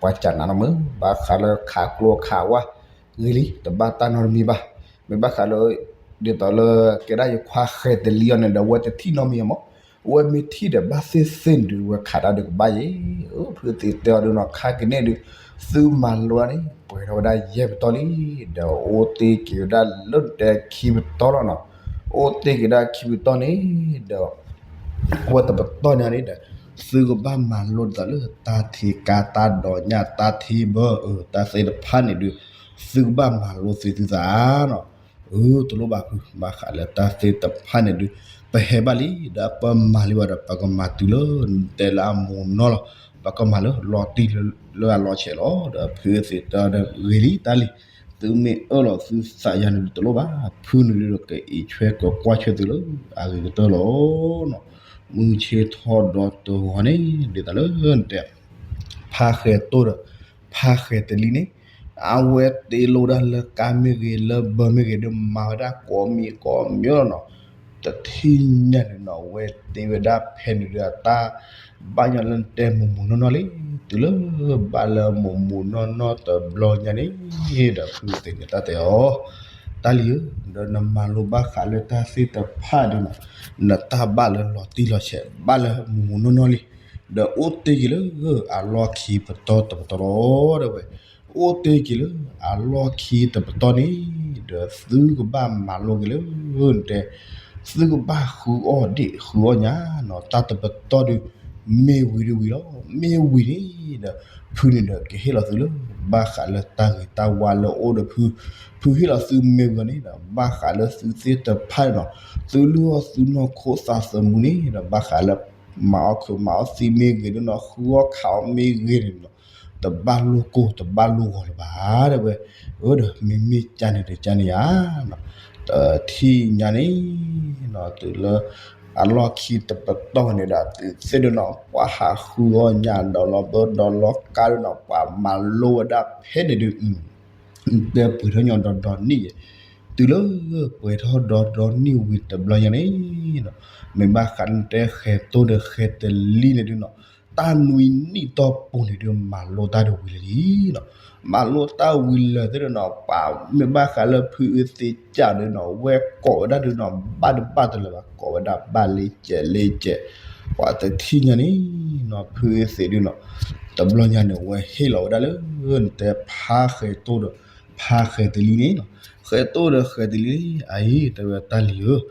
ပှၤကးနၤနီၤမုၢ် ဘၣ်ဃးလၢခးကျိခးဝါဂ့ၤလံ တဘၣ်တၢ်နီတမံၤဘၣ်, မ့ၢ်ဘၣ်ဃးလၢ ဒ်သိးလၢကဲဒၣ်ယခွါဃဲၤတလံၤအီၤန့ၣ်ဒီး အဝဲတထံၣ်နီတမံၤမး, အဝဲမ့ၢ်ထံၣ်ဒီးဘၣ်သ့ၣ်သ့ၣ်န့ၣ်ဒုး အဝဲခးတၢ်ဒုးကဘၣ်ယဲ, ဖုသ့ၣ်တဲအီၤဒုးနီၤ ခါကန့ၣ်ဒုး သုမၤလိန့ၣ် ပှဲၤထီၣ်ဝဲဒၣ်ယဲၢ်ပတီၢ်လံ, ဒီးအိၣ်တ့ၢ်က့ၤဝဲဒၣ်လၢနတဲခံပတီၢ်လီၤနီၤ, အိၣ်တ့ၢ်က့ၤဒၣ်ခံပတီၢ်န့ၣ် ဒီး အဝဲတပတီၢ်ညါန့ၣ်ဒီး သုကဘၣ်မၤလိဒ်သိးလၢတၢ်ထံကါတၢ်ဒိးညၣ်တၢ်ထံဘၢ တၢ်သ့ၣ်တဖၣ်န့ၣ်ဒုး သုကဘၣ်မၤလိသ့သုသးနီၤ, တလိၣ်ဘၣ်ဖု ဘၣ်ဃးလၢတၢ်သ့ၣ်တဖၣ်န့ၣ်ဒုး ပဟဲဘၣ်လံ ဒီးပမၤလံဘၣ်ဒီး ပကမၤတုၤလၢနတဲလၢအမိၢ်နီၢ်လီၤ, ပကမၤလၢလီၤတံၢ်လၢအလီၤဆဲးလီၤ, ဒီးဖုသ့ၣ်တဲဒီးဂ့ၤလံတၢ်လံ, သုမ့ၢ်အၢၣ်လီၤသုသးယၤန့ၣ်ဒုးတလိၣ်ဘၣ်, ဖုန့ၣ်ဒုးဒီးကအံးထွဲကကွၢ်ထွဲသုလၢအဂ့ၤကတၢၢ်လီၤနီၤ, မုၢ်ဆ့ၣ်ထီၣ်ဒီတဂီၤန့ၣ် ဒ်သိးလၢနတဲ ဖါဃဲၤတိၢ်ဒီး ဖါဃဲၤတလံၤန့ၣ် အဝဲတ့လိာ်ဒၣ်လၢကါမ့ၢ်ဂ့ၤ လၢဘၢမ့ၢ်ဂ့ၤဒီး မၤဝဲဒၣ်ကိးမံၤကိးမံၤလီၤနီၤ, တထံၣ်ညါန့ၣ်နီၤ အဝဲတ့ဝဲဒၣ်ဖဲန့ၣ်ဒီး အတၢ်ဘၣ်ညီလၢနတဲမုာ်မုာ်နီၢ်နီၢ်လံ, တုၤလၢဘၣ်လၢမုာ်မုာ်နီၢ်နီၢ်တဘျီညါန့ၣ်ဒီး ဖုသ့ၣ်န့ၣ်တၢ်တဲအီၤ, တၢ်လံၤဧၢ, ဒီးနမၤလိဘၣ်ဃးလၢတၢ်သ့ၣ်တဖၣ်ဒုးနီၤ, နတၢ်ဘၣ်လၢလီၤတံၢ်လီၤဆဲး ဘၣ်လၢမုာ်မုာ်နီၢ်နီၢ်လံ, ဒီးအိၣ်တ့ၢ်က့ၤလၢအလီၢ်ခံပတီၢ်တပတီၢ်လီၤ, ဒီးဝဲ အိၣ်တ့ၢ်က့ၤလၢအလီၢ်ခံတပတီၢ်န့ၣ် ဒီးသုကဘၣ်မၤလိက့ၤလၢ တဲ သုကဘၣ်ဃုအီၣ်ဒ့ၣ်ဃုအီၣ်ညၣ်နီၤ, တၢ်တပတီၢ်ဒုး မ့ၢ်ဝံၤဒုးဝံၤလီၤ, မ့ၢ်ဝံၤန့ၣ်ဒီး ဖုန့ၣ်ဒီးကဟ့ၣ်လီၤသုလၢ ဘၣ်ဃးလၢတၢ်ဂ့ၤတၢ်ဝါလၢအိၣ်ဒီးဖု, ဖုဟ့ၣ်လီၤသုမ့ၢ်ဝံၤန့ၣ်ဒီး ဘၣ်ဃးလၢသုသ့ၣ်တဖၣ်န့ၣ်နီၤ, သုလုၢ်အီၣ်သုနီၢ်ခိသးသမူန့ၣ်ဒီး ဘၣ်ဃးလၢ မၤအီၣ်ခုးမၤအီၣ်သံမ့ၢ်ဂ့ၤဒုးနီၤ, ဃုအီၣ်ခးအီၣ်မ့ၢ်ဂ့ၤန့ၣ်နီၤ, တဘၣ်လိၣ်ကိၢ်တဘၣ်လိၣ်ဂီၤလၢၤဘၣ် တဲဝဲ, အၢ ဒီးမ့မ့ၢ်ကၢန့ၣ်ဒီးကၢန့ၣ်ဧါ တထံၣ်ညါန့ၣ်နီၤ တုၤလၢအလီၢ်ခံတပတီၢ်န့ၣ်ဒီး သုသ့ၣ်ဒုးနီၤ ပှၤဟးဃုအီၣ်ညၣ်ဒီးလီၤဘၢဒီးလီၤကါဒုးနီၤ ပှၤမၤလိဝဲဒၣ်ဖဲန့ၣ်ဒုး တဲပှဲၤထီၣ်ညီဒီဒီနံၣ်ယဲ, တုၤလၢပှဲၤထီၣ်ဒီဒီနံၣ်ဝံၤတဘျီညါန့ၣ်နီၤ, မ့ၢ်ဘၣ်ဃးလၢနတဲဃဲၤတိၢ်ဒီးဃဲၤတလံၤန့ၣ်ဒုးနီၤ, တၢ်နွံနံၣ်တီၢ်ပူၤန့ၣ်ဒုး မၤလိတၢ်ဒုးဝံၤလၢာ်လံနီၤ, မၤလိတၢ်ဝံၤလၢာ်သ့ၣ်ဒုးနီၤ ပှၤမ့ၢ်ဘၣ်ဃးလၢဖုအသ့ၣ်ကၢ်ဒုးနီၤ ဝဲကိးဝဲဒၣ်ဒုးနီၤ ဘၣ်တဘၣ်တလၢၤဘၣ် ကိးဝဲဒၣ်ဘၣ်လ့ကဲးလ့ကဲး, ပှၤတထံၣ်ညါန့ၣ်နီၤ ဖုအသ့ၣ်ဒုးနီၤ တဘျီညါန့ၣ် ဝဲဟ့ၣ်လီၤဝဲဒၣ်လၢ နတဲဖါဃဲၤတိၢ်ဒီး ဖါဃဲၤတလံၤန့ၣ်နီၤ, ဃဲၤတိၢ်ဒီးဃဲၤတလံၤန့ၣ် အအံၤ တဲဝဲတၢ်လံၤဧၢ,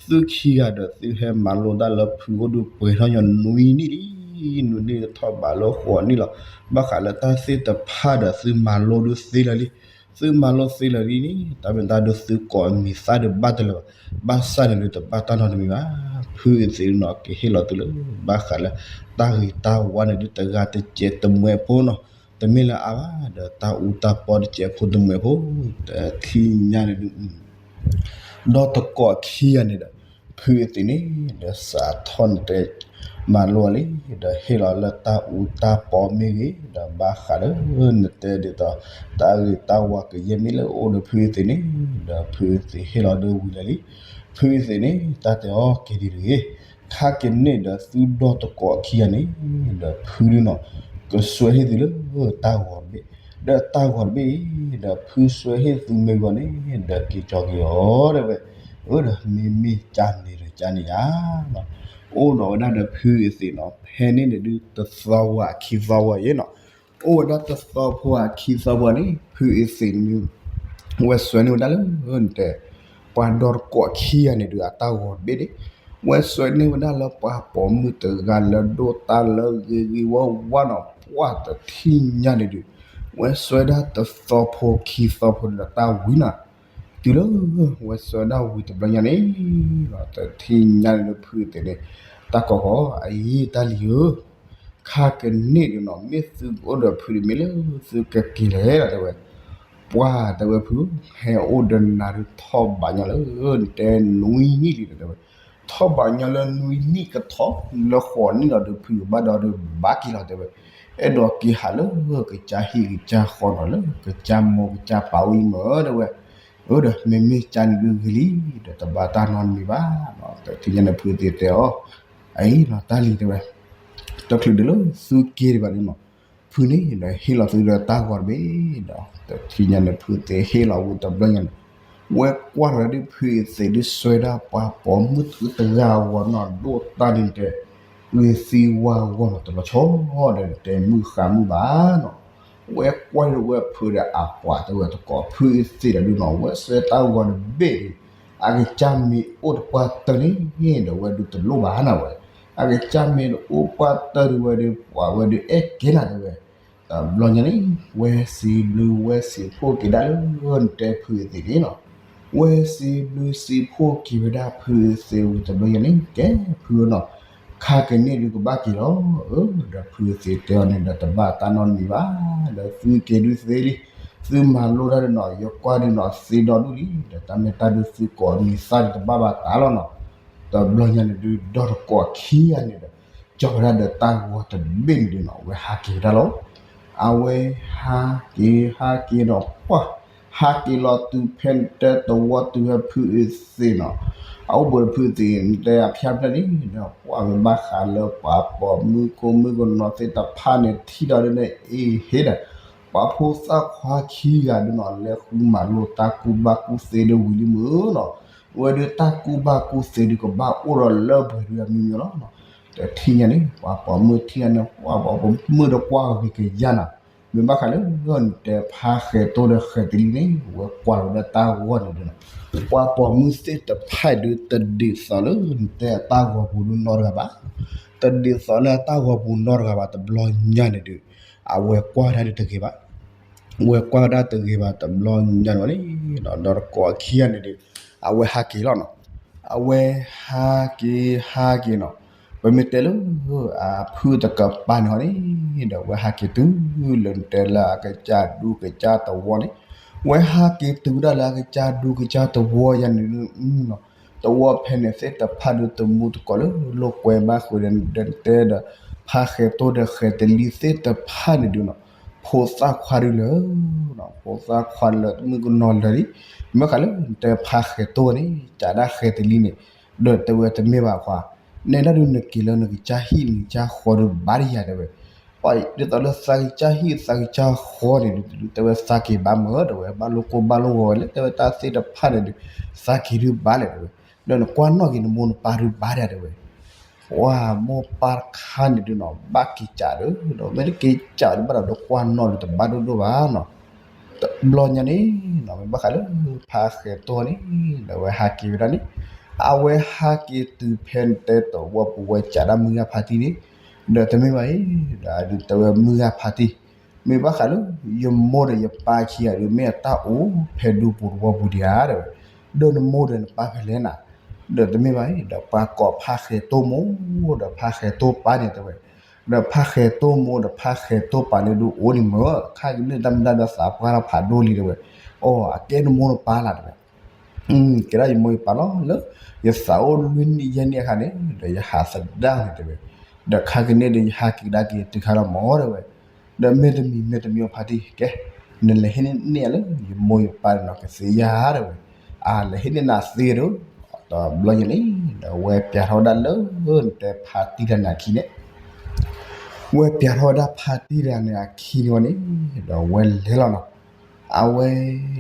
သုခံဂၤဒီး သုဟဲမၤလိတၢ်လၢဖုအိၣ်ဒုးပှဲၤထီၣ်ညီနွံနံၣ်လံ, နွံနံၣ်ထီၣ်ဘးလၢဃိးနံၣ်လီၤ, ဘၣ်ဃးလၢတၢ်သ့ၣ်တဖၣ်ဒီး သုမၤလိဒုးသ့လၢာ်လံ, သုမၤလိသ့လၢာ်လံန့ၣ် တၢ်မ့ၢ်တၢ်ဒုးသုကိးမံၤသၣ်ဒုးဘၣ်တလၢၤဘၣ်, ဘၣ်ဆၣ်န့ၣ်ဒုး တဘၣ်တၢ်နီတမံၤဘၣ်, ဖုအသ့ၣ်ဒုးနီၤ ကဟ့ၣ်လီၤသုလၢ ဘၣ်ဃးလၢ တၢ်ဂ့ၤတၢ်ဝါန့ၣ်ဒုး တဂၤတစဲးတမှဲးဖိနီၤ, တမ့ၢ်လၢအါဘၣ် ဒီးတၢ်အူတၢ်ပီတစဲးဖိတမှဲးဖိ, တထံၣ်ညါန့ၣ်ဒုး ဒီးတကိးခံဂၤန့ၣ်ဒီး ဖုအသ့ၣ်န့ၣ် ဒီးစးထီၣ်နတဲ မၤလိလံ, ဒီးဟ့ၣ်လီၤလၢတၢ်အူတၢ်ပီမ့ၢ်ဂ့ၤ, ဒီးဘၣ်ဃးလၢ နတဲဒ်သိး တၢ်ဂ့ၤတၢ်ဝါကယဲၢ်မ့ၢ်လၢအိၣ်ဒီးဖုအသ့ၣ်န့ၣ်, ဒီးဖုအသ့ၣ်ဟ့ၣ်လီၤဒုးဝံၤလၢာ်လံ, ဖုအသ့ၣ်န့ၣ် တၢ်တဲအီၤက့ၤဒ်တဂ့ၤ, ခါကန့ၢ်ဒီးသုဒီတကိးခံဂၤန့ၣ်, ဒီးဖုဒုးနီၤ ကစွဲဟ့ၣ်သုလၢတၢ်ဂီၤဘ့ၣ် ဒီးတၢ်ဂီၤတဘ့ၣ်အံၤ ဒီးဖုစွဲဟ့ၣ်သုမ့ၢ်ဂီၤန့ၣ် ဒီးက့ၤကၠီက့ၤအီၤ တဲဝဲ, အၢ ဒီးမ့မ့ၢ်ကန့ၣ်ဒီးကန့ၣ်ဧါ, အိၣ်ဒီးဝဲဒၣ်ဒီးဖုအသ့ၣ်နီၤ ဖဲန့ၣ်န့ၣ်ဒုးတသီဝဲအခံသီဝဲအံၤနီၤ, အိၣ်ဝဲဒၣ်တသီဖိအခံသီဖိန့ၣ် ဖုအသ့ၣ်န့ၣ် ဝဲစွဲန့ၢ်ဝဲဒၣ်လၢ တဲ ပှၤဒီတကိးခံဂၤန့ၣ်ဒုး အတၢ်ဂီၤတဘ့ၣ်န့ၣ် ဝဲစွဲန့ၢ်ဝဲဒၣ်လၢပှၤပိာ်မုၣ်တဂၤလၢဒိၣ်တၢ်လၢဂ့ၤဂ့ၤဝါဝါနီၤ, ပှၢ်တထံၣ်ညါန့ၣ်ဒုး ဝဲစွဲဒၣ်တသီဖိခံသီဖိန့ၣ်ဒီးတၢ်ဝံၤနီၤ, တုၤလၢ ဝဲစွဲဒၣ်ဝံၤတဘျီညါန့ၣ် တထံၣ်ညါန့ၣ်ဒုးဖုအသ့ၣ်န့ၣ် တၢ်ကိးဃီ အအံၤတၢ်လံၤဧၢ ခါကန့ၣ်ဒုးနီၤ မ့ၢ်သုကအိၣ်ဒီးဖုဒုး မ့ၢ်လၢသုကက့ၤလဲၣ်လီၤ တဲဝဲ, ပှၢ်တဲဝဲဖု ဟဲအိၣ်ဒီးနၤဒုးထီၣ်ဘးညီလၢ နတဲနွံနံၣ်လံ တဲဝဲ, ထီၣ်ဘးညီလၢနွံနံၣ်ကထီၣ် လၢဃိးနံၣ်လီၤဒုး ဖုကဘၣ်ဒီးဒုးဘၣ်က့ၤလီၤ တဲဝဲ, အဲၣ်ဒိးက့ၤဟးလၢကစၢ်ဟံၣ်ကစၢ်ဃီနီၤ လၢကစၢ်မိၢ်ကစၢ်ပၢ်အိၣ်အံၤမ့ၢ် တဲဝဲ, အၢ ဒီးမ့မ့ၢ်ကန့ၣ်ဒုးဂ့ၤလံ ဒီးတဘၣ်တၢ်နီတမံၤဘၣ်နီၤ, တထံၣ်ညါန့ၣ်ဖုသ့ၣ်တဲအီၤ, အအံၤနီၤ တၢ်လံၤ တဲဝဲ, တချုးဒုးလၢသုက့ၤဒံးဘၣ်ဒုးနီၤ, ဖုန့ၣ်ဒီးဟ့ၣ်လီၤသုဒီးတၢ်ဂီၤတဘ့ၣ်ဒီး တထံၣ်ညါန့ၣ်ဖုသ့ၣ်ဟ့ၣ်လီၤဝံၤတဘျီညါန့ၣ် ဝဲကွၢ်လီၤဒုးဖုအသ့ၣ်ဒုးစွဲဒၣ်ပှၤပိာ်မုၣ်တဂၤအဂီၢ်နီၤ ဒိၣ်တၢ်ဒုးတဲ ဂ့ၤသံဝါဂီၢ်နီၤ တလီၤဆီဒီးတဲမုၢ်ဃါမုၢ်ဘၣ်နီၤ, ဝဲကွၢ်လီၤဝဲဖုဒီးအပှၤတဲဝဲတကိး ဖုအသ့ၣ်ဒီးဒုးနီၤ ဝဲစွဲတၢ်ဂီၤတဘ့ၣ်ဒုး အကစၢ်မ့ၢ်အိၣ်တပှၢ်တၢၢ်န့ၣ် ဒီးဝဲဒုးတလိၣ်ဘၣ်နီၤဝဲ, အကစၢ်မ့ၢ်တအိၣ်ပှၢ်တၢၢ်ဒုးဝဲဒုး ပှၤဝဲဒုးအဲၣ်ကဲနၤတဲဝဲ, တဘျီညါန့ၣ် ဝဲစံးဘျုးဝဲစံးဖှိၣ်က့ၤဒၣ်လၢ နတဲဖုအသ့ၣ်န့ၣ်နီၤ, ဝဲစံးဘျုးစံးဖှိၣ်က့ၤဝဲဒၣ်ဖုအသ့ၣ်ဝံၤတဘျီညါန့ၣ် ကဲဖုဧၢနီၤ, ခါကန့ၣ်ဒုးကဘၣ်က့ၤလီၤ, အၢ ဒီးဖုအသ့ၣ်တဲအီၤန့ၣ်ဒီးတဘၣ်တၢ်နီတမံၤဘၣ်, ဒီးသုက့ၤဒုးသ့လံ, သုမၤလိတၢ်ဒုးနီၤ ယကွၢ်ဒုးနီၤသ့ဒီဒူၣ်လံ, ဒီးတၢ်မ့ၢ်တၢ်ဒုးသုကိးမံၤသၣ်ဒုးတဘၣ်ဘၣ်တၢ်လီၤနီၤ, တဘျီညါန့ၣ်ဒုးဒီတကိးခံဂၤန့ၣ်ဒီး ကၠီဝဲဒၣ်ဒီးတၢ်ဂီၤတဘ့ၣ်န့ၣ်ဒုးနီၤ ဝဲဟးက့ၤဝဲဒၣ်လီၤ, အဝဲဟးက့ၤဟးက့ၤဒီးပှၢ် ဟးက့ၤလီၤတုၤဖဲနတဲတဝီတုၤဖဲဖုအသ့ၣ်နီၤ, အအိၣ်ဘူးဒီးဖုအသ့ၣ် နတဲအဖျါဖျါန့ၣ်ဒီး ပှၢ်ဝဲဘၣ်ဃးလၢပှၤပိာ်မုၣ်ကိးမုၣ်ကနီၤသ့ၣ်တဖၣ်န့ၣ် ထံၣ်ဒီးဒ်န့ၣ်အ့ဟ့ဒီး ပှၤဖိသၣ်ခွါခံဂၤဒုးနီၤ လဲၤဃုမၤလိတၢ်ကူၣ်ဘၣ်ကူၣ်သ့ဒုးဝံၤလံမုၢ်နီၤ, ဝဲဒုးတၢ်ကူၣ်ဘၣ်ကူၣ်သ့ဒုးကဘၣ်အိၣ်ဒီးလၢပှဲၤဒုးအမံၤမံၤလီၤနီၤ, တထံၣ်ညါန့ၣ် ပှၤပိာ်မုၣ်ထံၣ်ညါန့ၣ် ပှၤပိာ်မုၣ်ဒီးကွၢ်ဂ့ၤကယါနီၤ, မ့ၢ်ဘၣ်ဃးလၢ နတဲဖါဃဲၤတိၢ်ဒီးဃဲၤတလံန့ၣ် ဝဲကွၢ်လီၤဝဲဒၣ်တၢ်ဂီၤန့ၣ်ဒုးနီၤ, ပှၤပိာ်မုၣ်သ့ၣ်တဖၣ်ဒုးတဒ်သိးလၢနတဲအတၢ်ဂီၤပူၤဒုးနီတဂၤဘၣ်, တဒ်သိးလၢအတၢ်ဂီၤပူၤနီတဂၤဘၣ် တဘျီညါန့ၣ်ဒုး အဝဲကွၢ်ဝဲဒၣ်ဒုးတဂ့ၤဘၣ် ဝဲကွၢ်ဝဲဒၣ်တဂ့ၤဘၣ်တဘျီညါန့ၣ်န့ၣ် ဒီးတကိးခံဂၤန့ၣ်ဒုး အဝဲဟးက့ၤလီၤနီၤ, အဝဲဟးက့ၤဟးက့ၤနီၤ, ပမ့ၢ်တဲလၢ အဖုတကပၤန့ၣ်ဟီန့ၣ် ဒီးဝဲဟးက့ၤတုၤလၢနတဲလၢအကစၢ်ဒူကစၢ်သဝီန့ၣ်, ဝဲဟးက့ၤတုၤဝဲဒၣ်လၢအကစၢ်ဒူကစၢ်သဝီယါန့ၣ် သဝီဖဲန့ၣ်သ့ၣ်တဖၣ်ဒုးတမူတကိးလၢလိာ်ကွဲဘၣ်ဃုာ်ဒီးတဲဒီး ဖါဃဲၤတိၢ်ဒီးဃဲၤတလံသ့ၣ်တဖၣ်န့ၣ်ဒုးနီၤ, ဖိသၣ်ခွါဒုးလၢ ဖိသၣ်ခွါလၢမုၣ်ကနီၤလၢာ်လံ, မ့ၢ်ဃးလၢနတဲဖါဃဲၤတိၢ်န့ၣ် ကးဒၣ်ဃဲၤတလံန့ၣ်, ဒီးတဲဝဲတမ့ၢ်ဘၣ်ခွါ, နဲဒၣ်ဒုးနက့ၤလၢနကစၢ်ဟံၣ်နကစၢ်ဃီဒုးဘၣ်ဒံးယၤတဲဝဲ, ပှၤဒ်သိးလၢသးကစၢ်ဟံၣ်သးကစၢ်ဃီန့ၣ်ဒုး တဲဝဲသးက့ၤဘၣ်မၢတဲဝဲ ဘၣ်လိၣ်ကိၢ်ဘၣ်လိၣ်ဂီၤဝဲလၢတဲဝဲတၢ်သ့ၣ်တဖၣ်န့ၣ်ဒုး သးက့ၤဒုးဘၣ်လဲၣ်တဲဝဲ, ဒီးနကွၢ်နီၣ်က့ၤနမိၢ်နပၢ်ဒုးဘၣ်ဒံးတဲဝဲ ပှၤမိၢ်ပၢ်တခါန့ၣ်ဒုးနီၤ ဘၣ်က့ၤကးဒီး ဒီးမ့ၢ်တက့ၤကးဒုးဘၣ်ဒီး ဒီးကွၢ်နီၣ်ဒုးတဘၣ်ဒိၣ်ဒိၣ်ဘၣ်နီၤ, တဘျီညါန့ၣ်နီၤ မ့ၢ်ဘၣ်ဃးလၢ ဖါဃဲၤတိၢ်န့ၣ် ဒီးဝဲဟးက့ၤဝဲဒၣ်န့ၣ်, အဝဲဟးက့ၤတုၤဖဲနတဲတဝီပူၤ ဝဲကးဒၣ်မုၢ်ဂၤဖါတံၢ်န့ၣ်, ဒီးတမ့ၢ်ဘၣ်အံၤ ဒီးဒုးတဲဝဲမုၢ်ဂၤဖါတံၢ်, မ့ၢ်ဘၣ်ဃးလၢ ယမိၢ်ဒီးယပၢ်ခံဂၤဒုး မ့ၢ်အတၢ်အိၣ်ဖဲဒူပူၤတဝီပူၤဒံးဧါတဲဝဲ, ဒီးနမိၢ်ဒီးနပၢ်ဖဲလဲၣ်နၤ, ဒီးတမ့ၢ်ဘၣ်အံၤ ဒီးပှၤကိးဖါဃဲၤတိၢ်မိၢ် ဒီးဖါဃဲၤတိၢ်ပၢ်န့ၣ်တဲဝဲ, ဒီးဖါဃဲၤတိၢ်မိၢ်ဒီးဖါဃဲၤတိၢ်ပၢ်န့ၣ်ဒုးအိၣ်န့ၣ်မၢ ခါကန့ၣ်တၢ်မ့ၢ်တၢ်ဒီးသးပှၢ်ထီၣ်ဖးဒိၣ်လံတဲဝဲ, အိ အကဲနမိၢ်နပၢ်လီၤတဲဝဲ ကဲဒၣ်ယမိၢ်ယပၢ်လီၤ လၢယသးအိၣ်လွံၢ်နံၣ်ယဲၢ်နံၣ်အခါန့ၣ် ဒီးယဟးသဒါန့ၣ်တဲဝဲ, ဒီးခါကန့ၣ်ဒီးယဟးက့ၤကဒါက့ၤတုၤခါလီၤမၢတဲဝဲ, ဒီးမ့ၢ်တမံၤမ့ၢ်တမံၤအဖါတံၢ်ကဲ, နလဲၤဟ့ၣ်န့ၢ်အလၢယမိၢ်ယပၢ်န့ၣ်နီၤ ကသ့ဧါတဲဝဲ, အလဲၤဟ့ၣ်န့ၢ်နၤသ့ဒီး, တဘျီညါန့ၣ် ဒီးဝဲပျးထီၣ်ဝဲဒၣ်လၢ နတဲဖါတံၢ်တၢ်နၤခံန့ၣ် ဝဲပျးထီၣ်ဝဲဒၣ်ဖါတံၢ်တဂၤန့ၣ်အခံန့ၣ်ဝဲန့ၣ်, ဒီးဝဲလဲၤလီၤနီၤ. အဝဲ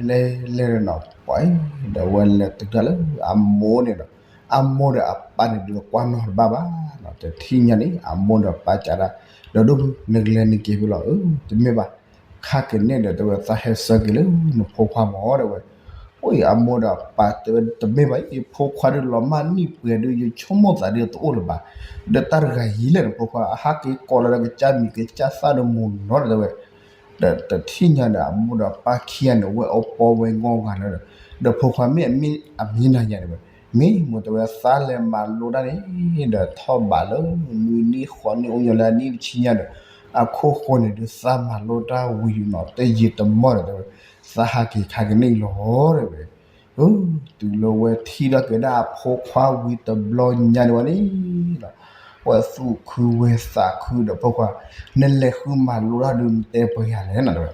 လဲၤလဲၤဒီးနီၤ ပှၤအံၤ ဒီးဝဲလဲၤတုၤတၢ်လၢအမိၢ်န့ၣ်ဒီး, အမိၢ်ဒီးအပၢ်န့ၣ်ဒုးကွၢ်နီၣ်တဘၣ်ဘၣ်နီၤ. တထံၣ်ညါန့ၣ် အမိၢ်ဒီးပၢ်ကးဒၣ်, ဒီးဒိၣ်မုၢ် နကလဲၤနက့ၤဖဲလဲၣ်. အၢ တမ့ၢ်ဘၣ်, ခဲကနံၣ်ဒီး တဲဝဲသးဟဲဆၢက့ၤလၢနဖိခွါမၢ် တဲဝဲ. အိၣ်အံၤ အမိၢ်ဒီးပၢ်တဲဝဲ တမ့ၢ်ဘၣ်အံၤ ယဖိခွါဒုးလီၤမၢ်နံၣ်ပှဲၤဒုး ယဆိကမိၣ်သးဒုးတအိၣ်လၢၤဘၣ်, ဒီးတၢ်တဂၤအံၤလဲၣ်နဖိခွါ အဟးက့ၤကိးလီၤဒီးကစၢ်မံၤကစၢ်သၣ်ဒီးမိၢ်နီၤ တဲဝဲ. ဒီးတထံၣ်ညါဒီး အမိၢ်ဒီးပၢ်ခံဂၤန့ၣ် ဝဲအီပီဝဲငီၢ်ဂၤလၢဒီး, ဒီးဖိခွါမ့ၢ်အမံၤနၤယၤ တဲဝဲ, မ့ၢ်မိၢ် တဲဝဲ သးလဲၤမၤလိတၢ်န့ၣ် ဒီးထီၣ်ဘးလၢ နွံနံၣ်ဃိးနံၣ် အိၣ်ညီလၢအနံၣ်တဆံညါဒီး, အခိၣ်ဃိန့ၣ်ဒုး သးမၤလိတၢ်ဝံၤနီၤ တယံာ်တမီၢ်ဒီး တဲဝဲ, သးဟးက့ၤခဲကနံၣ်အံၤလီၤ တဲဝဲ. တုၤလၢဝဲထံၣ်ထီၣ်က့ၤဒၣ်အဖိခွါဝံၤတဘျီညါန့ၣ်ဝဲန့ၣ် ဝဲသူၣ်ခုဝဲသးခုဒီး ဖိခွါ, နလဲၤဃုမၤလိတၢ်ဒုး နတဲပှဲၤဂၤလဲၣ်နီၤ တဲဝဲ.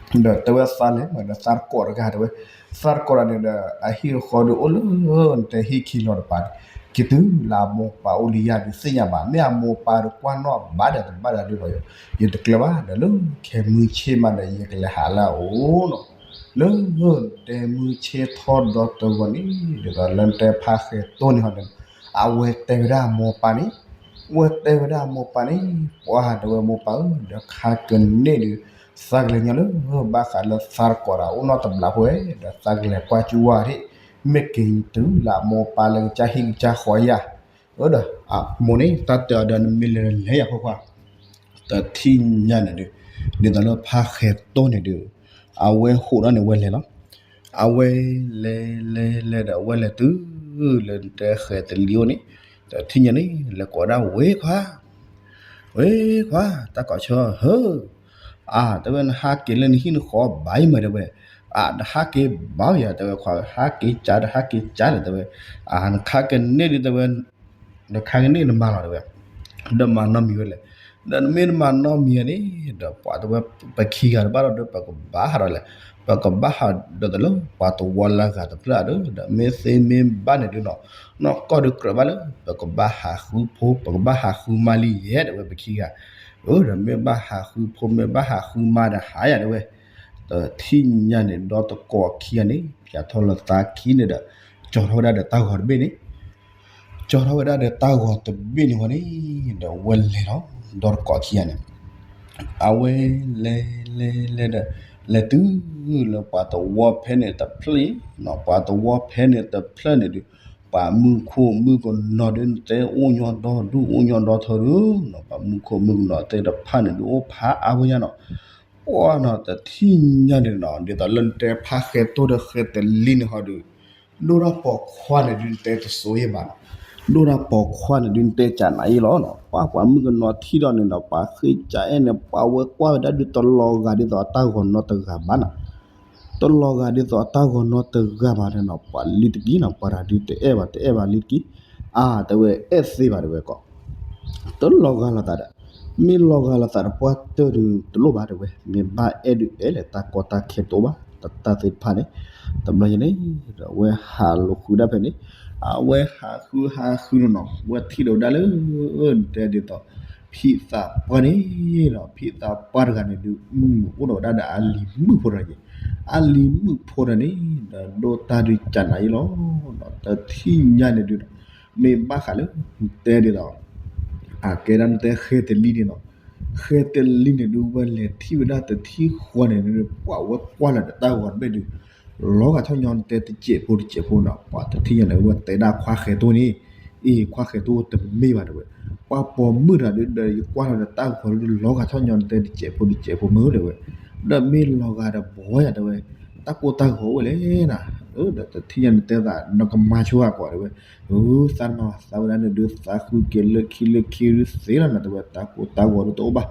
ဒီးတဲဝဲသးလဲၤမၤဒီးသးတကိးတဂၤ တဲဝဲ, သးတကိးတဂၤန့ၣ်ဒီး အဟံၣ်အဃီဒုးအိၣ်လၢ နတဲဟံၣ်ခံလီၤတပၤန့ၣ်, က့ၤတုၤလၢအမိၢ်ပၢ်အိၣ်လံယၤဒုးသ့ၣ်ညါဘၣ်, မ့ၢ်အမိၢ်ပၢ်ဒုးကွၢ်နီၣ်ဘၣ်ဒီးတဘၣ်ဒီးဒုးလီၤ, ယတကျၢၤဘၣ်ဒီး လၢခဲမုၢ်ဆ့ၣ်မးဒီး ယကလဲၤဟးလၢအအိၣ်နီၤ. လၢတဲမုၢ်ဆ့ၣ်ထီၣ်ဒီတဂီၤန့ၣ် ဒ်သိးလၢနတဲဖးဃဲၤတိၢ်န့ၣ်ဟီန့ၣ်, အဝဲတဲဝဲဒၣ်အမိၢ်ပၢ်န့ၣ်, ဝဲတဲဝဲဒၣ်အမိၢ်ပၢ်န့ၣ်, ပှၤတဲဝဲမိၢ်ပၢ်ဧၢ ဒီးခဲကနံၣ်ဒုး သးကလဲၤညီလၢ ဘၣ်ဃးလၢသးတကိးဒီး အိၣ်နီတဘျီဖိဝဲ ဒီးသးကလဲၤကွၢ်ကၠူဝဲဒၣ်, မ့ၢ်က့ၤတုၤလၢအမိၢ်ပၢ်လၢကစၢ်ဟံၣ်ကစၢ်ဃီယၤ, ဒီးအမိၢ်န့ၣ် တၢ်တဲအီၤဒီး နမ့ၢ်လဲၤလဲၤယၤဖိခွါ တထံၣ်ညါန့ၣ်ဒုး, ဒ်သိးလၢဖးဃဲၤတိၢ်န့ၣ်ဒုး, အဝဲဟိးဒီးန့ၣ်ဝဲလဲၤလီၤ. အဝဲလဲၤလဲၤလဲၤဒီး အဝဲလဲၤတုၤလၢနတဲဃဲၤတလံၤအိၣ်န့ၣ်, တထံၣ်ညါန့ၣ် လဲၤကိးဒၣ်ဝဲခွါ, ဝဲခွါ တၢ်ကိးဆၢဧၢ, အါ တဲဝဲ နဟးက့ၤလၢနဟံၣ်နဃီဘၣ်အံၤမး တဲဝဲ, အါ တဟးက့ၤဘၣ်ယၤ တဲဝဲခွါ, ဟးက့ၤကၢ်ဒီး ဟးက့ၤကၢ်ဒီး တဲဝဲ, အါ နခါကန့ၢ်ဒုး တဲဝဲ ဒီးခါကန့ၢ်နမၤလီၤ တဲဝဲ, ဒီးမၤနီတမံၤဝဲလဲၣ်, ဒီးနမ့ၢ်တမၤနီတမံၤန့ၣ် ဒီးပှၤတဲဝဲ ပခံဂၤတဘၣ်ဒီး ပကဘၣ်ဟးဒီးလဲၣ်, ပကဘၣ်ဟးဒီးတလၢ ပှၤတဝီလၢဂၤတဖျၢၣ်ဒီး ဒီးမ့ၢ်သ့မ့ၢ်ဘၣ်န့ၣ်ဒုးနီၤ, နီၢ်ကီၢ်ဒုးကြၢးဘၣ်လၢ ပကဘၣ်ဟးဃုဖိ ပကဘၣ်ဟးဃုမါလံယဲၢ် တဲဝဲ ပခံဂၤ, အၢ ဒီးမ့ၢ်ဘၣ်ဟးဃုဖိ မ့ၢ်ဘၣ်ဟးဃုမါဒီးဟးယၤ တဲဝဲ, တထံၣ်ညါန့ၣ် ဒီတကိးခံဂၤန့ၣ် ပျးထီၣ်လၢသးခံန့ၣ်ဒီး ကၠီထီၣ်ဝဲဒၣ်ဒီးတၢ်ဂီၤတဘ့ၣ်န့ၣ်, ကၠီထီၣ်ဝဲဒၣ်ဒီးတၢ်ဂီၤတဘ့ၣ်န့ၣ်ဝဲန့ၣ်, ဒီးဝဲလဲၤလီၤ ဒီတကိးခံဂၤန့ၣ်, အဝဲလဲၤလဲၤလဲၤဒီး လဲၤတုၤလၢပှၤတဝီဖဲန့ၣ်တဖျၢၣ်, ပှၤတဝီဖဲန့ၣ်တဖျၢၣ်န့ၣ်ဒုး, ပှၤမုၢ်ခိၣ်မုၢ်ကနီၤဒုး နတဲအိၣ်ညီဒီဒူၣ် အိၣ်ညီဒီထၢဒုးနီၤ, ပှၤမုၢ်ခိၣ်မုၢ်ကနီၤသ့ၣ်တဖၣ်န့ၣ်ဒုး အိၣ်ဖးအါဝဲညါနီၤ, ပှၤနီၤ တထံၣ်ညါန့ၣ်နီၤ ဒ်သိးလၢနတဲဖးဃဲၤတိၢ်ဒီးဃဲၤတလံၤန့ၣ်ဟီဒုး, ဒိၣ်တၢ်ပိာ်ခွါန့ၣ်ဒုး နတဲတစိၤယဲၢ်ဘၣ်နီၤ, ဒိၣ်တၢ်ပိာ်ခွါန့ၣ်ဒုး နတဲကနၤယဲၢ်လီၤနီၤ, ပှၤ ပှၤမုၢ်ကနီၤထံၣ်ဒီးန့ၣ်ဒီး ပှၤဃ့ကအဲၣ်န့ၣ် ပှၤဝဲကွၢ်ဝဲဒၣ်ဒုး တလီၤဂာ်ဒ်သိးအတၢ်ဂီၤနီတဂၤဘၣ်နီၤ, တလီၤဂာ်ဒ်သိးအတၢ်ဂီၤနီတဂၤဘၣ်န့ၣ်နီၤ, ပှၤလံတက့ၢ်နီၤ, ပှၤတၢ်ဒုးတအဲၣ်ဘၣ် တအဲၣ်ဘၣ်လံတက့ၢ်, အါ တဲဝဲအဲၣ်သ့ဘၣ် တဲဝဲကီး တလီၤဂာ်လိာ်သးဒီး, မ့ၢ်လီၤဂာ်လိာ်သးဒီးပှၢ်တၢၢ်ဒုးတလိၣ်ဘၣ် တဲဝဲ, မ့ၢ်ဘၣ်အဲၣ်ဒုးအဲၣ်လဲၣ် တၢ်ကီတၢ်ခဲတအိၣ်ဘၣ်, တၢ်သ့ၣ်တဖၣ်န့ၣ်, တဘျီညါန့ၣ်, ဒီးအဝဲဟးလိာ်ဃုဒၣ်ဖဲန့ၣ်, အဝဲဟးဃုဟးဃုန့ၣ်နီၤ ဝဲထံၣ်ဒီးဝဲဒၣ်လၢ, တဲဒ်သိး, ဖံသးပှၢ်န့ၣ်လီၤ, ဖံသးပှၢ်တဂၤန့ၣ်ဒုး, အိၣ်ဒီးဝဲဒၣ်ဒီးအလံၤမုၣ်ဖိတဂၤန့ၣ်, အလံၤမုၣ်ဖိတဂၤန့ၣ်, ဒီးဒိၣ်တၢ်ဒုးကနၤယဲၢ်လီၤ, တထံၣ်ညါန့ၣ်ဒုး မ့ၢ်ဘၣ်ဃးလၢ, တဲဒ်သိး, အကဲဒၣ်နတဲဃဲၤတလံၤန့ၣ်နီၤ, ဃဲၤတလံၤန့ၣ်ဒုး ဝဲလဲၤထံၣ်ဝဲဒၣ်တထံၣ်ဃီန့ၣ်ဒုး ပှၤဝဲကွၢ်လီၤဒီးတၢ်ဂီၤတဘ့ၣ်ဒုး, လီၤဂာ်ထီၣ်ညီနတဲတစဲးဖိတစဲးဖိနီၤ, ပှၤတထံၣ်ညါန့ၣ် ဝဲတဲဒၣ်ခွါဃဲၤတိၢ်န့ၣ်, အ့ ခွါဃဲၤတိၢ်တမ့ၢ်ဘၣ်တဲဝဲ, ပှၤပိာ်မုၣ်တဂၤဒုး ဒီးယကွၢ်လီၤဒီးတၢ်ဂီၤဒုး လီၤဂာ်ထီၣ်ညီနတဲတစဲးဖိတစဲးဖိမ့ၢ်တဲဝဲ, ဒီးမ့ၢ်လီၤဂာ်ဒီးဘီယၤတဲဝဲ, တၢ်ကိၢ်တၢ်ဂီၤအိၣ်ဝဲလဲၣ်နၤ, ဒီးတထံၣ်ညါနတဲသး နကမၤဆိအဂီၢ်တဲဝဲ, သးမၤသးဝဲဒၣ်န့ၣ်ဒုး သးဃုက့ၤလၢခံလၢခံဒုးသ့လီၤနၤတဲဝဲ, တၢ်ကိၢ်တၢ်ဂီၤဒုးတအိၣ်ဘၣ်,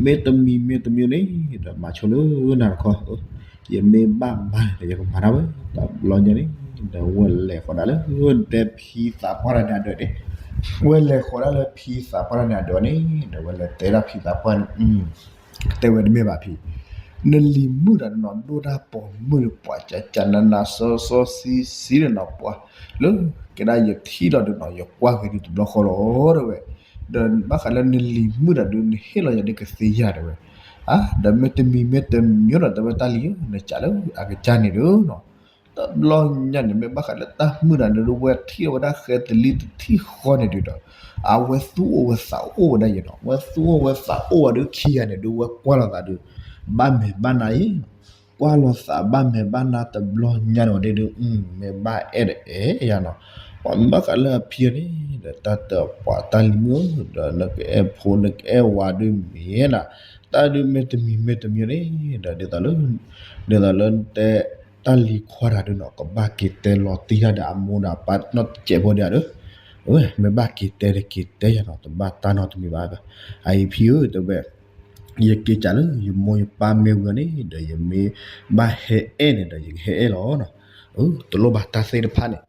မ့ၢ်တမံၤမ့ၢ်တမံၤန့ၣ်, ဒီးမၤဆိလၢနၤတခီ, ယမ့ၢ်ဘၣ်မၤန့ၣ်ဒီး ယကမၤတၢ်ဝဲ, တဘျီညါန့ၣ်, ဒီးဝဲလဲၤဃီၤဒၣ်လၢ, တဲဖံသးပှၢ်တဂၤန့ၣ်အဒၢးန့ၣ်, ဝဲလဲၤဃီၤဒၣ်လၢဖံသးပှၢ်တဂၤန့ၣ်အဒၢးန့ၣ်, ဒီးဝဲလဲၤတဲဒၣ်ဖံသးပှၢ်န့ၣ် တဲဝဲတမ့ၢ်ဘၣ်ဖံ, နလံၤမုၣ်တဂၤန့ၣ်နီၤ ဒိၣ်တၢ်ပိာ်မုၣ်ဒီးပှၤကကနးနးစီစီဆှံဆှံန့ၣ်နီၤ ပှၤ, လၢကဲဒၣ်ယထံၣ်လီၤဒုးနီၤ ယကွၢ်က့ၤဒုးတဘျီဃီလီၤတဲဝဲ, ဒီးဘၣ်ဃးလၢနလံၤမုၣ်တၢ်ဒုး နဟ့ၣ်လီၤယၤဒုးကသ့ယၤတဲဝဲ, အါ ဒီးမ့ၢ်တမံၤမ့ၢ်တမံၤဒီး တဲဝဲတၢ်လံၤဧၢ နကးလၢအကစၢ်န့ၣ်ဒီးနီၤ, တဘျီညါန့ၣ် မ့ၢ်ဘၣ်ဃးလၢတၢ်မုၣ်တၢ်ဒုး ဝဲထံၣ်ဝဲဒၣ်ဃဲတလံတထံၣ်ဃီန့ၣ်ဒုးဒီး အဝဲသူၣ်အိၣ်ဝဲသးအိၣ်ဝဲဒၣ်ယဲနီၤ, ဝဲသူၣ်အိၣ်ဝဲသးအိၣ်ဝဲဒုးခံဂၤန့ၣ်ဒုး ဝဲကွၢ်လိာ်သးဒုး ဘၣ်မဲာ်ဘၣ်နါအံၤ ကွၢ်လိာ်သးဘၣ်မဲာ်ဘၣ်နါတဘျီညါန့ၣ်ဝဲဒၣ်ဒုး မ့ၢ်ဘၣ်အဲၣ်ဒီးအဲၣ်ယၤနီၤ, ပှၤမ့ၢ်ဘၣ်ဃးလၢအဖံန့ၣ် ဒီးတၢ်တပှၤတၢ်လံၤမုၣ်ဧၢ ဒီးနကအဲၣ်ဖိနကအဲၣ်ဝၤဒုးမ့ၢ်နၤ, တၢ်ဒုးမ့ၢ်တမံၤမ့ၢ်တမံၤန့ၣ် ဒီးဒ်သိးလၢ ဒ်သိးလၢတဲ တၢ်လံၤခွါတၢ်ဒုးနီၤ ကဘၣ်က့ၤတဲလီၤတံၢ်တၢ်ဒီးအမိၢ်ဒီးအပၢ်နီတစဲးဖိဒံးဧါဒီး, အဝဲမ့ၢ်ဘၣ်က့ၤတဲဒီးက့ၤတဲယၤနီၤ တဘၣ်တၢ်နီတမံၤဘၣ်, အအံၤဖံဧၢ တဲဝဲ ယက့ၤကးလၢယမိၢ်ယပၢ်မ့ၢ်ဝံၤန့ၣ် ဒီးယမ့ၢ်ဘၣ်ဟဲအဲၣ်န့ၣ်ဒီး ယကဟဲအဲၣ်လီၤနီၤ, တလိၣ်ဘၣ်တၢ်သ့ၣ်တဖၣ်န့ၣ်,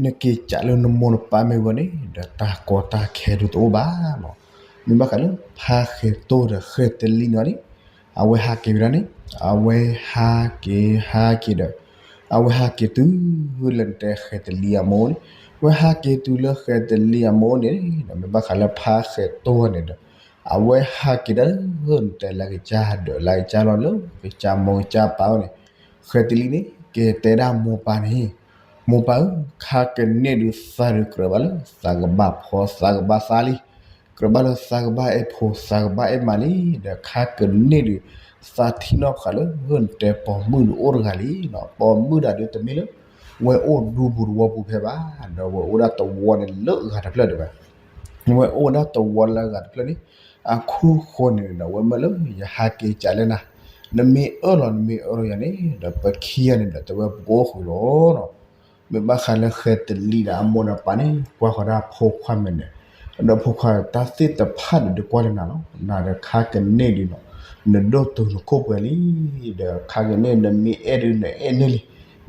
နက့ၤကးလၢနမိၢ်နပၢ်မ့ၢ်ဝံၤန့ၣ် ဒီးတၢ်ကီတၢ်ခဲဒုးတအိၣ်ဘၣ်နီၤ, မ့ၢ်ဘၣ်ဃးလၢဖါဃဲၤတိၢ်ဒီးဃဲၤတလံန့ၣ်န့ၣ်, အဝဲဟးက့ၤဝဲဒၣ်န့ၣ်, အဝဲဟးက့ၤဟးက့ၤဒီး အဝဲဟးက့ၤတုၤလၢနတဲဃဲၤတလံအမိၢ်န့ၣ်, အဝဲဟးက့ၤတုၤလၢဃဲၤတလံအမိၢ်န့ၣ်ဒီး မ့ၢ်ဘၣ်ဃးလၢဖါဃဲၤတိၢ်န့ၣ်ဒီး အဝဲဟးက့ၤဒၣ်လၢနတဲလၢကစၢ်ဒီး လၢကစၢ်လီၤလၢကစၢ်မိၢ်ကစၢ်ပၢ်အအိၣ်န့ၣ်, ဃဲၤတလံန့ၣ် က့ၤတဲဒၣ်မိၢ်ပၢ်န့ၣ်, မိၢ်ပၢ်ဧၢ, ခါကန့ၢ်ဒုးသးဒုးကြၢးဘၣ်လၢသးကဘၣ်ဖီ သးကဘၣ်သးလံ, ကြၢးဘၣ်လၢသးကဘၣ်အဲၣ်ဖိ သးကဘၣ်အဲၣ်မါလံ, ဒီးခါကန့ၢ်ဒုး သးထံၣ်နီၣ်ဃာ်လၢနတဲပိာ်မုၣ်ဒုးအိၣ်တဂၤလံနီၤ, ပိာ်မုၣ်တဂၤဒုးတမ့ၢ်လၢ ဝဲအိၣ်ဒူပူၤတဝီပူၤဖဲဘၣ်, ဒီးဝဲအိၣ်ဒၣ်တဝီန့ၣ်လၢအဂၤတဖျၢၣ်တဲဝဲ ဝဲအိၣ်ဒၣ်တဝီလၢအဂၤတဖျၢၣ်န့ၣ်, အခိၣ်ဃိန့ၣ်ဒီး ဝဲမၢလၢယဟးက့ၤကးလၢနၤ, နမ့ၢ်အၢၣ်လီၤ နမ့ၢ်အၢၣ်လီၤယၤန့ၣ် ဒီးပခံဂၤန့ၣ်ဒီး တဲဝဲပကအိၣ်ဃုာ်လီၤနီၤ, မ့ၢ်ဘၣ်ဃးလၢဃဲၤတလံဒီးအမိၢ်ဒီးပၢ်န့ၣ် ကွၢ်ဃီၤဒၣ်ဖိခွါမဲာ်န့ၣ်, ဒီးဖိခွါတၢ်သ့ၣ်တဖၣ်န့ၣ်ဒုးကွၢ်လၢနၤလီၤ, နၤဒီးခါကန့ၢ်ဒုးနီၤ, နဒိၣ်တုာ်နခိၣ်ပှဲၤလံ, ဒီးခါကန့ၢ်နမ့ၢ်အဲၣ်ဒုးနအဲၣ်န့ၢ်လံ, ဒီး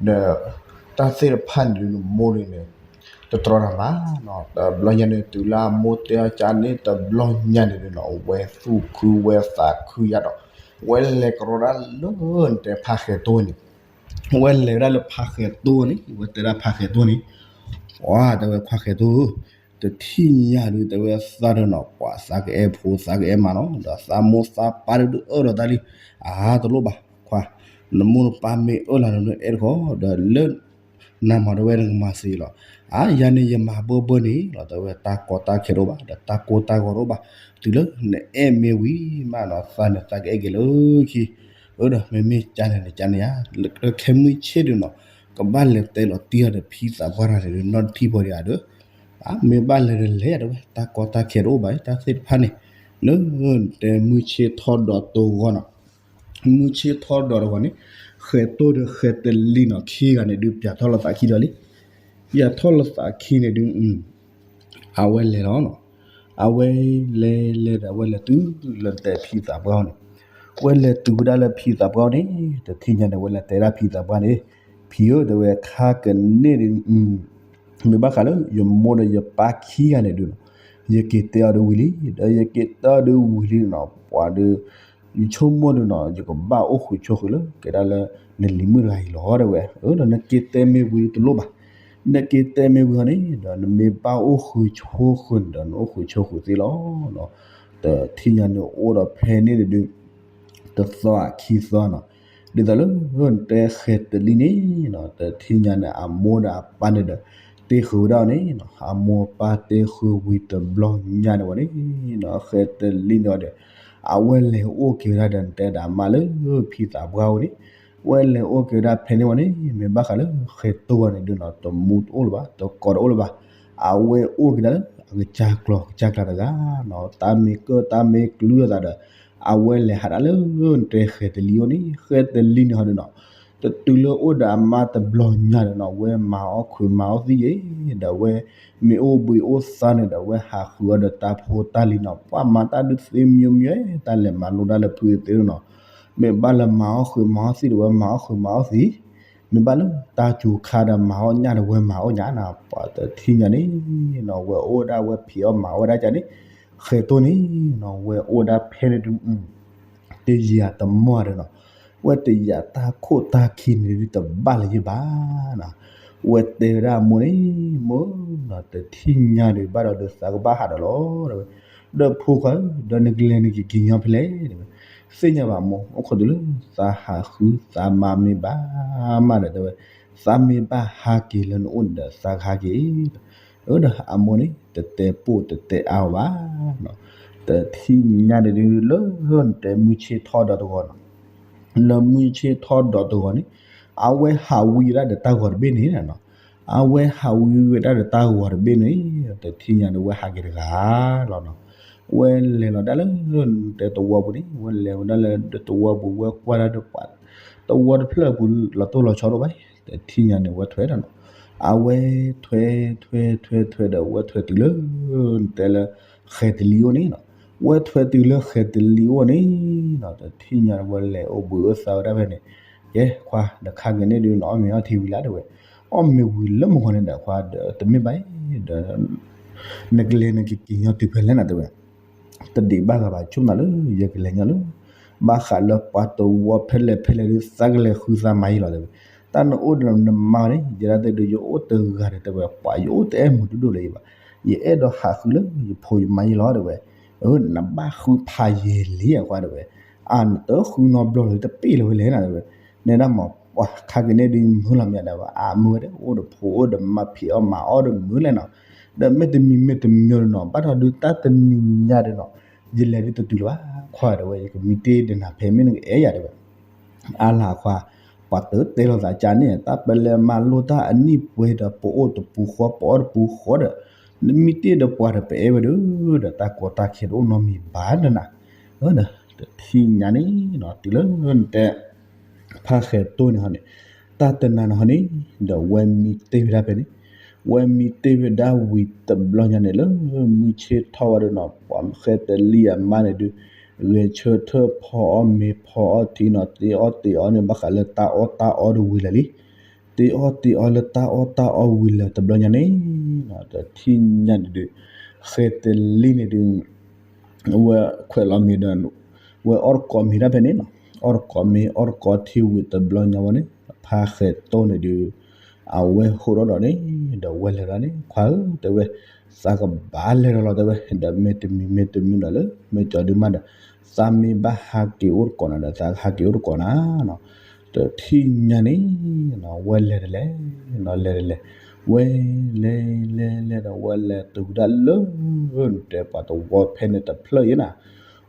တၢ်သ့ၣ်တဖၣ်န့ၣ်ဒုးနမိၢ်ဒုးန့ၣ် တတြီနၤဘၣ်နီၤ, တဘျီညါန့ၣ် တုၤလၢအမိၢ်တဲအီၤကန့ၣ် တဘျီညါန့ၣ်ဒုးနီၤ ဝဲသူၣ်ခုဝဲသးခုယါဒီး ဝဲလဲၤကရီဒၣ်လၢနတဲဖါဃဲၤတိၢ်န့ၣ်, ဝဲလဲၤဝဲဒၣ်လၢဖါဃဲၤတိၢ်န့ၣ် ဝဲတဲဒၣ်ဖါဃဲၤတိၢ်န့ၣ်, ပှၤတဲဝဲခွါဃဲၤတိၢ်ဧၢ, တထံၣ်ညါဒုးတဲဝဲသးဒီးနီၤ ပှၤသးကအဲၣ်ဖိသးကအဲၣ်မါနီၤ ဒီးသးမိၢ်သးပၢ်ဒုးအၢၣ်ဒီးသးလံ, အါတလိၣ်ဘၣ်ခွါ, နမိၢ်နပၢ်မ့ၢ်အၢၣ်လီၤနအဲၣ်တခီ ဒီးလၢ နမၤတဝဲနကမၤသ့လီၤ, အါယၤန့ၣ်ယမၤဘၢဘၢန့ၣ်လီၤ တဲဝဲတၢ်ကီတၢ်ခဲတအိၣ်ဘၣ် ဒီးတၢ်ကိၢ်တၢ်ဂီၤတအိၣ်ဘၣ်, တုၤလၢနအဲၣ်မ့ၢ်ဝံၤမးနီၤ သးန့ၣ်သးကအဲၣ်က့ၤလၢခံ အၢ ဒီးမ့မ့ၢ်ကန့ၣ်န့ၣ်ကန့ၣ်ဧါ, လၢခဲမုၢ်ဆ့ၣ်ဒုးနီၤ ကဘၣ်လဲၤတဲလီၤတံၢ်အီၤဒီးဖံသးပှၢ်တဂၤန့ၣ်ဒုး နီတထံၣ်ဖိဒံးဧါဒီး, အါ မ့ၢ်ဘၣ်လဲၤဒီးလဲၤဒၣ်ဝဲ တၢ်ကီတၢ်ခဲတအိၣ်ဘၣ် တၢ်သ့ၣ်တဖၣ်န့ၣ်, လၢတဲမုၢ်ဆ့ၣ်ထီၣ်ဒီးတဂီၤနီၤ, မုၢ်ဆ့ၣ်ထီၣ်ဒီးတဂီၤန့ၣ်, ဃဲၤတိၢ်ဒီးဃဲၤတလံနီၤ ခံဂၤန့ၣ်ဒုး ပျၢထီၣ်လိာ်သးခံဒီးလံ, ပျၢထီၣ်လိာ်သးခံန့ၣ်ဒုး အဝဲလဲၤလီၤနီၤ, အဝဲလဲၤလဲၤဒီး အဝဲလဲၤတုၤလၢတဲဖံသးပှၢ်န့ၣ်, ဝဲလဲၤတုၤဝဲဒၣ်လၢဖံသးပှၢ်န့ၣ်, တထံၣ်ညါန့ၣ် ဝဲလဲၤတဲဒၣ်ဖံသးပှၢ်န့ၣ်, ဖံဧၢ တဲဝဲခါကန့ၢ်ဒုး မ့ၢ်ဘၣ်ဃးလၢယမိၢ်ဒီးယပၢ်ခံဂၤန့ၣ်ဒုးနီၤ, ယက့ၤတဲအီၤဒုးဝံၤလံ, ဒီးယက့ၤတဲအီၤဒုးဝံၤလံနီၤ ပှၤဒုး ယဆိကမိၣ်ဒုးနီၤ ယကဘၣ်အိၣ်ဃုာ်ဆိးဃုာ်လၢ ကဲဒၣ်လၢ နလံၤမုၣ်တဂၤအံၤလီၤ တဲဝဲ, ဒီးနက့ၤတဲမ့ၢ်ဝံၤတလိၣ်ဘၣ်, နက့ၤတဲမ့ၢ်ဝံၤဟီန့ၣ် ဒီးနမ့ၢ်ဘၣ်အိၣ်ဃုာ်ဆိးဃုာ်န့ၣ်ဒီး နအိၣ်ဃုာ်ဆိးဃုာ်သ့လီၤ. တထံၣ်ညါန့ၣ်အိၣ်ဒီးဖဲန့ၣ်ဒုး တသီအခံသီနီၤ, ဒ်သိးလၢနတဲဃဲၤတလံန့ၣ်နီၤ တထံၣ်ညါန့ၣ် အမိၢ်ဒီးအပၢ်န့ၣ်ဒီး တ့ဃုာ်ဝဲဒၣ်အီၤန့ၣ်နီၤ, အမိၢ်ပၢ်တ့ဃုာ်ဝံၤတဘျီညါန့ၣ်ဝဲန့ၣ်နီၤ ဃဲၤတလံန့ၣ်ဒီး အဝဲလဲၤအိၣ်က့ၤဝဲဒၣ်ဒီးနတဲဒီးအမါလၢဖံသးပှၢ်အအိၣ်န့ၣ်, ဝဲလဲၤအိၣ်က့ၤဝဲဒၣ်ဖဲန့ၣ်ဝဲန့ၣ် မ့ၢ်ဘၣ်ဃးလၢဃဲၤတိၢ်ဝဲန့ၣ်ဒုးနီၤ တမူတအိၣ်လၢၤဘၣ် တကိးတအိၣ်လၢၤဘၣ်, အဝဲအိၣ်က့ၤဒၣ်လၢအကစၢ်ကျီၢ်ကစၢ်ကျါတဂၤနီၤ တၢ်မ့ၢ်ကၢၣ်တၢ်မ့ၢ်ကျုအသးဒီး အဝဲလဲၤဟးဒၣ်လၢနတဲဃဲၤတလံအအိၣ်န့ၣ်, ဃဲၤတလံန့ၣ်ဟီဒုးနီၤ, တတုၤလၢအိၣ်ဒီးအမါတဘျီညါဒီးနီၤ ဝဲမၤအီၣ်ခွံမၤအီၣ်သံယဲ, ဒီးဝဲမ့ၢ်အိၣ်ဘှံးအိၣ်သါန့ၣ်ဒီး ဝဲဟးဃုာ်အီၤဒီးတၢ်ဖိတၢ်လံၤနီၤ ပှၤမၤတၢ်ဒုးသ့မံၤမံၤ တၢ်လဲၤမၤလိတၢ်လၢဖုသ့နီၤ, မ့ၢ်ဘၣ်လၢမၤအီၣ်ခွံမၤအီၣ်သံဒီး ဝဲမၤအီၣ်ခွံမၤအီၣ်သံ မ့ၢ်ဘၣ်လၢတၢ်စူၤခါဒီးမၤအီၣ်ညၣ်ဒီး ဝဲမၤအီၣ်ညၣ်နီၤ ပှၤတထံၣ်ညါန့ၣ်နီၤ ဝဲအိၣ်ဒၣ်ဝဲဖံးအီၣ်မၤအီၣ်ဝဲဒၣ်ကန့ၣ်, ဃဲၤတိၢ်န့ၣ်နီၤ ဝဲအိၣ်ဒၣ်ဖဲန့ၣ်ဒုး တယာ်တမီၢ်ဒီးနီၤ, ဝဲတယာ်တၢ်ခိၣ်တၢ်ခံန့ၣ်ဒုးတဘၣ်လၢၤယဘၣ်နီၤ, ဝဲတဲဝဲဒၣ်အမိၢ်န့ၣ် မိၢ်နီၤ တထံၣ်ညါဒုးဘၣ်ဒီးဒုးသးကဘၣ်ဟးဒီးလီၤ တဲဝဲ, ဒီးဖိခွါဧၢ, ဒီးနကလဲၤနကက့ၤညီဖဲလဲၣ် တဲဝဲ. သ့ၣ်ညါဘၣ်မိၢ်, အိၣ်ခိးတုၤလၢသးဟးဃုသးမါမ့ၢ်ဘၣ်မးဒီး တဲဝဲ, သးမ့ၢ်ဘၣ်ဟးက့ၤလၢနအိၣ်န့ၣ်ဒီး သးကဟးက့ၤ အၢ ဒီးအမိၢ်န့ၣ် တတဲပိၢ်တတဲအါအီၤဘၣ်. တထံၣ်ညါန့ၣ်ဒုး လၢနတဲမုၢ်ဆ့ၣ်ထီၣ်ဒီးတဂီၤနီၤ, လၢမုၢ်ဆ့ၣ်ထီၣ်ဒီးတဂီၤန့ၣ် အဝဲဟးဝံဝဲဒၣ်ဒီးတၢ်ဂီၤတဘ့ၣ်န့ၣ်နီၤ, အဝဲဟးဝံဝဲဒၣ်ဒီးတၢ်ဂီၤတဘ့ၣ်န့ၣ် တထံၣ်ညါန့ၣ်ဝဲဟးက့ၤတဂၤလီၤနီၤ. ဝဲလဲၤလီၤဒၣ်လၢတဲသဝီပူၤန့ၣ်, ဝဲလဲၤဝဲဒၣ်လၢတဲသဝီပူၤ ဝဲကွၢ်ဒၣ်ဒီးပှၤ သဝီတဖျၢၣ်ပူၤလီၤတိၢ်လီၤဆီဒိၣ်ဘၣ်, တထံၣ်ညါန့ၣ်ဝဲထွဲဒီးနီၤ, အဝဲထွဲထွဲထွဲထွဲဒီး ဝဲထွဲတုၤလၢ တဲလၢ ဃဲၤတလံအိၣ်န့ၣ်နီၤ, ဝဲထွဲတုၤလၢဃဲၤတလံအိၣ်န့ၣ်နီၤ, တထံၣ်ညါန့ၣ်ဝဲလဲၤအိၣ်ဘှံးအိၣ်သါဝဲဒၣ်ဖဲန့ၣ်, ကဲခွါ ဒီးခါက့ၤန့ၣ်ဒုး နအီၣ်မ့ၤအီထံဝံၤလၢ် တဲဝဲ, အီၣ်မ့ၤဝံၤလၢမုၢ်ဂီၤန့ၣ်ဒီး ခွါဒီးတမ့ၢ်ဘၣ်အံၤဒီး နကလဲၤနကက့ၤညီတုၤဖဲလဲၣ်နီၤ တဲဝဲ, တဒံးဘၣ်ဂၤဘၣ် ဆိကမိၣ်နၤလၢယကလဲၤညီလၢ ဘၣ်ဃးလၢပှၤသဝီဖဲလဲၣ်ဖဲလဲၣ်ဒုး သးကလဲၤဃုသးမၤယံလီၤ တဲဝဲ, တၢ်နအိၣ်ဒီးနမါန့ၣ် ယဲဒၣ်သ့ၣ်ဒုး ယအိၣ်တဂၤဒီး တဲဝဲ ပှၤယအိၣ်တအဲၣ်မုာ်ဒိၣ်ဒိၣ်လၢၤဘၣ်, ယအဲၣ်ဒိးဟးဃုလၢယဖိယမါယံလီၤ တဲဝဲ, အၢ နဘၣ်ဃုဖးယံာ်လံဧါ ခွါ တဲဝဲ, အါနတဃုနီတဘျီလၢၤတပ့ၢ်လၢၤဝဲလဲၣ်နီၤ တဲဝဲ, နဲဒၣ်မး ပှၤခါက့ၤန့ၣ်ဒုးမုာ်လီၤမ့ၢ်ဒၣ်ဘၣ် အမုာ်ဝဲဒၣ် အိၣ်ဒီးဖိအိၣ်ဒီးမါဖံးအီၣ်မၤအီၣ်ဒီးမုာ်လဲၣ်နီၤ, ဒီးမ့တမံၤမ့တမံၤနီၤ ဘၣ်ထီၣ်ဒုးတၢ်တနံၤညါဒုးနီၤ, ယလဲၤဒုးတတုၤလၢၤဘၣ် ခွါ တဲဝဲ, ယကမံတ့ၢ်ဒီးနၤဖဲမ့ၢ်နကအဲၣ်ယၤ တဲဝဲ, အါလၢ်ခွါ, ပှၤတတဲလိာ်သးကန့ၣ် တၢ်ပလဲၤမၤလိတၢ်အနံၣ်ပှဲၤဒီး ပအိၣ်တပူၤဃီ ပအီၣ်တပူၤဃီဒီး, နမံတ့ၢ်ဒီးပှၤဒီးပအဲၣ်ဝဲဒုး ဒီးတၢ်ကီတၢ်ခဲတအိၣ်နီတမံၤဘၣ်နၤ, တထံၣ်ညါန့ၣ်နီၤ တုၤလၢနတဲ ဖါဃဲၤတိၢ်န့ၣ်ဟီန့ၣ်, တၢ်တနၤန့ၣ်ဟီန့ၣ်, ဒီးဝဲမံတ့ၢ်ဝဲဒၣ်ဖဲန့ၣ်, ဝဲမံတ့ၢ်ဝဲဒၣ်ဝံၤတဘျီညါန့ၣ် လၢမုၢ်ဆ့ၣ်ထီၣ်ဝဲဒၣ်နီၤ ပှၤဃဲၤတလံအမါန့ၣ်ဒုး, ဂဲၤဆၢထၢၣ်ဖီအီၣ်မ့ၤဖီအီၣ်ထံနီၤ တ့အီၣ်တ့အီန့ၣ် ဘၣ်ဃးလၢတၢ်အီၣ်တၢ်အီတဝံၤလၢာ်လံ, တ့အီၣ်တ့အီလၢတၢ်အီၣ်တၢ်အီဝံၤလၢာ်တဘျီညါန့ၣ်, တထံၣ်ညါန့ၣ်ဒုး, ဃဲၤတလံန့ၣ်ဒုး ဝဲခွဲးလီၤမ့ၤဒီး, ဝဲအီၣ်တကိးမ့ၤဒၣ်ဖဲန့ၣ်နီၤ, အီၣ်တကိးမ့ၤအီၣ်တကိးထံဝံၤတဘျီညါဝဲန့ၣ်, ဖါဃဲၤတိၢ်န့ၣ်ဒုး, အဝဲဟိးထီၣ်ဒီးန့ၣ်, ဒီးဝဲလဲၤဒီးန့ၣ် ခွါဧၢ တဲဝဲ, သးကဘၣ်လဲၤဒီးလီၤ တဲဝဲ, ဒီးမ့တမံၤမ့တမံၤဒီးလၢ မ့ၢ်ကၠီဒုးမးဒီး, သးမ့ၢ်ဘၣ်ဟးက့ၤအိၣ်တကိးနၤဒီး သးကဟးက့ၤအိၣ်တကိးနၤနီၤ, တထံၣ်ညါန့ၣ် ဝဲလဲၤတလဲၤ, လဲၤတလဲၤ, ဝဲလဲၤလဲၤလဲၤဒီး ဝဲလဲၤတုၤဝဲဒၣ်လၢ တဲပှၤသဝီဖဲန့ၣ်တဖျၢၣ်အံၤနၤ,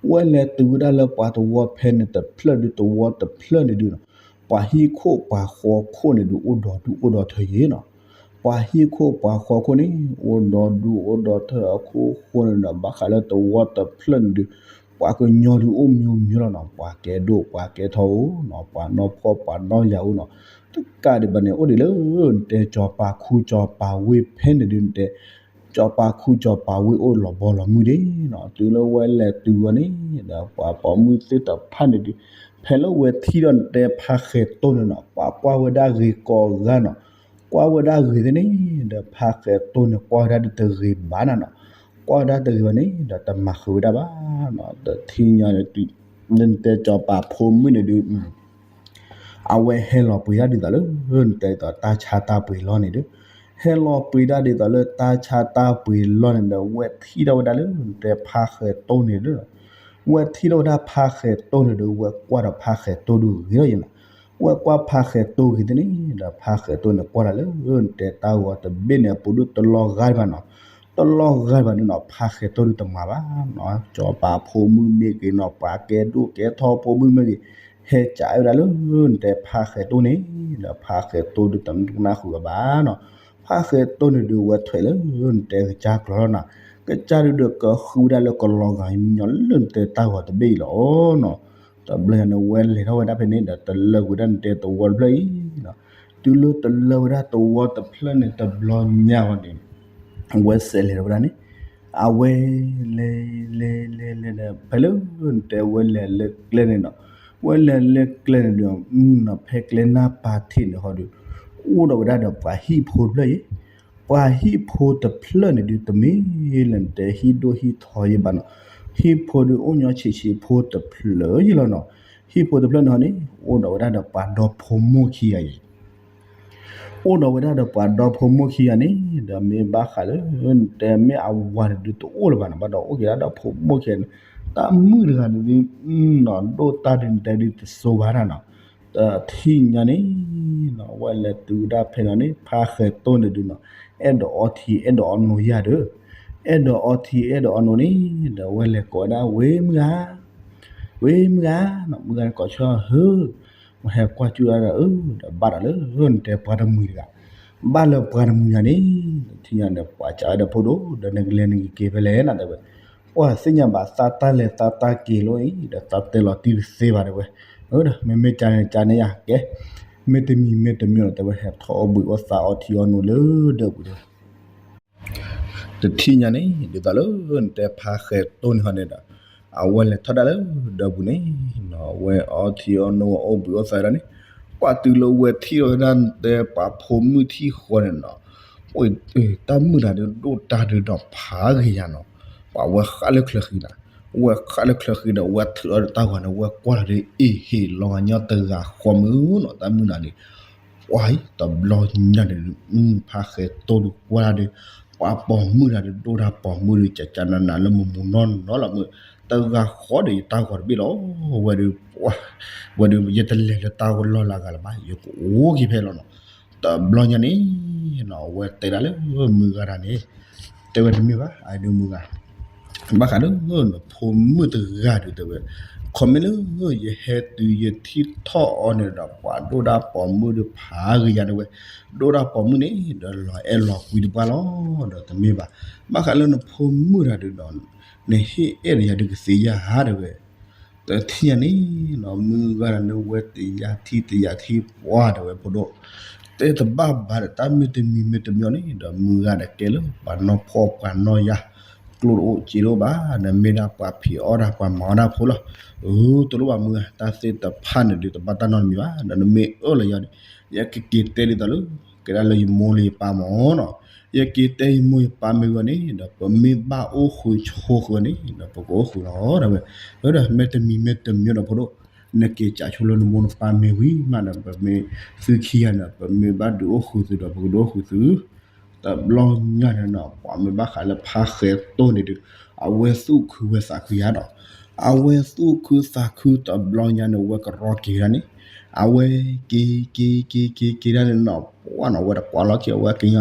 ဝဲလဲၤတုၤဝဲဒၣ်လၢပှၤသဝီဖဲန့ၣ်တဖျၢၣ်ဒုး သဝီတဖျၢၣ်န့ၣ်ဒုးနီၤ, ပှၤဟံၣ်ခိၣ်ပှၤဃီခိၣ်န့ၣ်ဒုး အိၣ်ဒီးဒူၣ်အိၣ်ဒီးထၢယဲနီၤ, ပှၤဟံၣ်ခိၣ်ပှၤဃီခိၣ်န့ၣ် အိၣ်ဒီးဒူၣ်အိၣ်ဒီးထၢအခိၣ်ဃိန့ၣ်ဒီး ဘၣ်ဃးလၢသဝီတဖျၢၣ်န့ၣ်ဒုး, ပှၤကညီဒုးအိၣ်မံၤမံၤလီၤနီၤ, ပှၤကဲဒိၣ်ပှၤကဲထီအိၣ်နီၤ, ပှၤနီၢ်ဖှီၣ်ပှၤနီၢ်ယာ်အိၣ်နီၤ, တကးဒံးဘၣ်န့ၣ် အိၣ်ဒံးလၢ နတဲစီၤပၤခူစီၤပၤဝ့ၢ်ဖဲန့ၣ်ဒုး နတဲ စီၤပၤခူစီၤပၤဝ့ၢ်အိၣ်လီၤဘီလီၤမုၢ်ဒံးနီၤ, တုၤလၢဝဲလဲၤတုၤဝဲန့ၣ်ဒီး ပှၤပိာ်မုၣ်သ့ၣ်တဖၣ်န့ၣ်ဒုး, ဖဲလၢဝဲထံၣ်ဒီးနတဲဖါဃဲၤတိၢ်န့ၣ်နီၤ, ပှၤကွၢ်ဝဲဒၣ်ဂ့ၤကိးဂၤနီၤ, ကွၢ်ဝဲဒၣ်ဂ့ၤသ့ၣ်န့ၣ်ဒီး ဖါဃဲၤတိၢ်န့ၣ် ကွၢ်ဝဲဒၣ်ဒုးတဂ့ၤဘၣ်နၤနီၤ, ကွၢ်ဝဲဒၣ်တဂ့ၤဘၣ်န့ၣ် ဒီးတမၤဃုာ်ဝဲဒၣ်ဘၣ်နီၤ, တထံၣ်ညါန့ၣ် နတဲစီၤပၤဖိမုၣ်န့ၣ်ဒုး အဝဲဟဲလီၤပှ့ၤဒၣ်ဒ်သိးလၢ နတဲဒ်သိးတၢ်ဆါတၢ်ပှ့ၤလီၢ်န့ၣ်ဒီး, ဟဲလီၤပှ့ၤဒၣ်ဒ်သိးလၢတၢ်ဆါတၢ်ပှ့ၤလီၢ်န့ၣ်ဒီး ဝဲထံၣ်ထီၣ်ဝဲဒၣ်လၢ နတဲဖါဃဲၤတိၢ်န့ၣ်ဒီး, ဝဲထံၣ်ထီၣ်ဝဲဒၣ်ဖါဃဲၤတိၢ်န့ၣ်ဒီး ဝဲကွၢ်ဒီးဖါဃဲၤတိၢ်ဒုးဂ့ၤထီၣ်ယဲနီၤ, ဝဲကွၢ်ဖါဃဲၤတိၢ်ဂ့ၤသ့ၣ်န့ၣ်ဒီး ဖါဃဲၤတိၢ်န့ၣ် ကွၢ်ဒၣ်လၢ နတဲတၢ်ဂီၤတဘ့ၣ်န့ၣ် အပူၤဒုးတလီၤဂာ်ဘၣ်နီၤ, တလီၤဂာ်ဘၣ်န့ၣ်နီၤ ဖါဃဲၤတိၢ်ဒုးတမၤဘၣ်နီၤ, စီၤပၤဖိမုၣ်မ့ၢ်ဂ့ၤနီၤ ပှၤကဲဒိၣ်ကဲထီဖိမုၣ်မ့ၢ်ဂ့ၤ ဟဲကးဝဲဒၣ်လၢ နတဲဖါဃဲၤတိၢ်န့ၣ်ဒီး ဖါဃဲၤတိၢ်ဒုးတနၢ်ဃုာ်အီၤဘၣ်နီၤ, ဖါဃဲၤတိၢ်န့ၣ်ဒုးဝဲထွဲးလၢ နတဲကစၢ်ကျီၤလီၤနီၤ, ကစၢ်ဒုးဒီးကဃုဝဲဒၣ်လၢကလီၤဂာ်မံညီလၢနတဲတၢ်ဂီၤတဘ့ၣ်အံၤလီၤနီၤ, တဘျီညါန့ၣ်ဝဲလဲၤထီၣ်ဝဲဒၣ်ဖဲန့ၣ်ဒီး တလၢကွံာ်ဝဲဒၣ်နတဲသဝီတဖျၢၣ်အံၤနီၤ, တုၤလၢတလၢဝဲဒၣ်သဝီတဖျၢၣ်န့ၣ်တဘျီညါဝဲန့ၣ် ဝဲစဲးလဲၤထီၣ်ဝဲဒၣ်န့ၣ်, အဝဲလဲၤလဲၤလဲၤလဲၤဒီး ဖဲလၢနတဲဝဲလဲၤလၢကျဲန့ၣ်နီၤ, ဝဲလဲၤလၢကျဲန့ၣ်ဒီး ဖဲကျဲနၢ်ပၤထံးန့ၣ်ဟီဒီး အိၣ်ဒီးဝဲဒၣ်ဒီးပှၤဟံၣ်ဖိတဖျၢၣ်အံၤ, ပှၤဟံၣ်ဖိတဖျၢၣ်န့ၣ်ဒုး တမ့ၢ်လၢနတဲဟံၣ်ဒိၣ်ဟံၣ်ထီယဲဘၣ်နီၤ, ဟံၣ်ဖိဒုးအိၣ်ညီဆံးဆံးဖိတဖျၢၣ်ယဲလီၤနီၤ, ဟံၣ်ဖိတဖျၢၣ်န့ၣ်ဟီန့ၣ် အိၣ်ဒီးဝဲဒၣ်ဒီးပှၤဒီဖိမိၢ်ခံဂၤအံၤ အိၣ်ဒီးဝဲဒၣ်ဒီးပှၤဒီဖိမိၢ်ခံဂၤန့ၣ် ဒီးမ့ၢ်ဘၣ်ဃးလၢ တဲမ့ၢ်အဝၤန့ၣ်ဒုးတအိၣ်လၢၤဘၣ်နီၤ, ဘၣ်ဒီးအိၣ်က့ၤဒၣ်ဒီဖိမိၢ်ခံဂၤန့ၣ်, တၢ်မုၣ်တဂၤန့ၣ်ဒုး ဒိၣ်တၢ်ဒုးတဲဒုးတစိၤဘၣ်တၢ်နီၤ, တထံၣ်ညါန့ၣ်နီၤ အဝဲလဲၤတုၤဝဲဒၣ်ဖဲနီၤန့ၣ် ဖါဃဲၤတိၢ်န့ၣ်ဒုးနီၤ, အဲၣ်ဒိးအီထံအဲၣ်ဒိးအီနိယၤဒီး, အဲၣ်ဒိးအီထံအဲၣ်ဒိးအီနိန့ၣ် ဒီးအဝဲလဲၤကိးဝဲဒၣ် ဝ့ၢ်မုၢ်ဂၤ ဝ့ၢ်မုၢ်ဂၤနီၤ, မုၢ်ဂၤန့ၣ်ကိးဆၢဟၢ မ့ၢ်ဟဲကွၢ်ကၠူၣ်ဒၣ်ဒီး အၢ ဒီးဘၣ်ဒီးလၢ နတဲပှၤတမှံၤတဂၤ, ဘၣ်လၢပှၤတမှံၤတဂၤန့ၣ် ထံၣ်ညါန့ၣ် ပှၤစံးဝဲဒီးဖိဒိၣ် ဒီးနကလဲၤနကက့ၤဖဲလဲၣ်နီၤ တဲဝဲ, ပှၤသ့ၣ်ညါဘၣ်သးတၢ်လဲၤသးတၢ်က့ၤလီၤအံၤ ဒီးသးတဲလီၤတံၢ်တသ့ဘၣ်တဲဝဲ, အၢ ဒီးမ့မ့ၢ်ကန့ၣ်ကန့ၣ်ယၤကဲ, မ့တမံၤမ့တမံၤဒီးတဲဝဲ ဟဲထီၣ်အိၣ်ဘှံးအိၣ်သါအီထံအီနိလၢဒၢးပူၤဒီး တထံၣ်ညါန့ၣ် ဒ်သိးလၢနတဲဖါဃဲၤတိၢ်န့ၣ်ဟီန့ၣ်ဒီး အဝဲလဲၤထီၣ်ဒၣ်လၢဒၢးပူၤန့ၣ်နီၤ, အဝဲအီထံအီနိအအိၣ်ဘှံးအိၣ်သါဒၣ်န့ၣ်, ကွၢ်တုၤလၢဝဲထံၣ်လီၤဝဲဒၣ်တဲပှၤဖိမုၣ်ထံၣ်ဃီန့ၣ်နီၤ, အိၣ်တၢ်မုၣ်တဂၤဒီးဒိၣ်တၢ်ဒုးဒီးဖးဂ့ၤယၤနီၤ, ပှၤဝဲဃၣ်လၢချၢဃံနီၤ, ဝဲဃၣ်လၢချၢဃံဒီး ဝဲထုးအီၤဒီးတၢ်ဂီၤန့ၣ် ဝဲကွၢ်လီၤဒီး အ့ၣ်ဟ့ၣ်လီၤဂာ်ညီတဂၤဃီမုၢ်နီၤ, တၢ်မုၣ်တဂၤန့ၣ် ပှၤအံၤ တဘျီညါန့ၣ်ဒုး ဖါဃဲၤတိၢ်ဒုးကွၢ်ဒုး, ပှၤပိာ်မုၣ်တဂၤဒုး ဒိၣ်တၢ်ပိာ်မုၣ်ဒုး ကကနနလၢမမူနီၢ်နီၢ်လီၤမုၢ်, တဂၤဃီဒီးယတၢ်ဂီၤတဘ့ၣ်လီၤ, ဝဲဒုး, ဝဲဒုး ယတလဲၤလၢတၢ်ဂီၤလီၢ်လၢအဂၤလၢၤဘၣ် ယကအိၣ်က့ၤဖဲလီၤနီၤ, တဘျီညါန့ၣ်နီၤ အဝဲတဲဒၣ်လၢမုၢ်ဂၤတဂၤန့ၣ်, တဲဝဲတမ့ၢ်ဘၣ် အဒုးမုၢ်ဂၤ ဘၣ်ဃးလၢနဖိမုၣ်တဂၤဒုးတဲဝဲ, ခီမ့ၢ်လၢ ယဟဲတုၤယထံၣ်ထီၣ်အီၤန့ၣ်ဒီး ပှၤဒိၣ်တၢ်ပိာ်မုၣ်ဒုးဖးဂ့ၤယၤတဲဝဲ, ဒိၣ်တၢ်ပိာ်မုၣ်န့ၣ် ဒီးလီၤအဲၣ်လီၤကွံတပှၢ်လီၤ, ဒီးတမ့ၢ်ဘၣ်, ဘၣ်ဃးလၢနဖိမုၣ်တဂၤဒုးဒီး နဟ့ၣ်အဲၣ်ဒီးယၤဒုးကသ့ဧါတဲဝဲ တထံၣ်ညါန့ၣ်နီၤ မုၢ်ဂၤဒီးလၢဝဲတယၤထံၣ်တယၤထံၣ်ပှၢ်တဲဝဲဖိဒိၣ်, တဲတဘၣ်ဘၣ်ဒီးတၢ်မ့ၢ်တမံၤမ့ၢ်တမံၤန့ၣ်ဒီး မုၢ်ဂၤဒီးကဲလၢပှၤနီၢ်ဖှီၣ်ပှၤနီၢ်ယာ်, ကျိၣ်တအိၣ်စ့တအိၣ်ဘၣ်, နမ့ၢ်ဒၣ်ပှၤဖံးအီၣ်တၢ်ပှၤမၤအီၣ်တၢ်ဖိလီၤ, အၢ တလိၣ်ဘၣ်မုၢ်ဂၤ တၢ်သ့ၣ်တဖၣ်န့ၣ်ဒုးတဘၣ်တၢ်နီတမံၤဘၣ်, ဒီးနမ့ၢ်အၢၣ်လီၤယၤဒီး ယကက့ၤတဲဒ်သိးလၢ ကဲဒၣ်လၢယမိၢ်လၢယပၢ်မၢ်နီၤ, ယက့ၤတဲယမိၢ်ယပၢ်မ့ၢ်ဂ့ၤန့ၣ်ဒီး ပမ့ၢ်ဘၣ်အိၣ်ဃုာ်ဆိးဃုာ်န့ၣ်ဒီး ပကအိၣ်ဃုာ်လီၤတဲဝဲ, ဒီးမ့ၢ်တမံၤမ့ၢ်တမံၤဒီးဖိဒိၣ်, နက့ၤကးဆိလၢနမိၢ်နပၢ်မ့ၢ်ဝံၤမးဒီး ပမ့ၢ်သုခံဂၤန့ၣ် ပမ့ၢ်ဘၣ်ဒုးအိၣ်ဃုာ်သုဒီး ပကဒုးအိၣ်ဃုာ်သု, တဘျီညါန့ၣ်နီၤ ပှၤမ့ၢ်ဘၣ်ဃးလၢဖါဃဲၤတိၢ်န့ၣ်ဒီး အဝဲသူၣ်ခုဝဲသးခုယၤဒီး အဝဲသူၣ်ခုသးခုတဘျီညါန့ၣ် ဝဲကရီက့ၤဒၣ်န့ၣ်, အဝဲက့ၤက့ၤက့ၤက့ၤက့ၤဒၣ်န့ၣ်နီၤ ပှၢ်နီၤ ဝဲတကွၢ်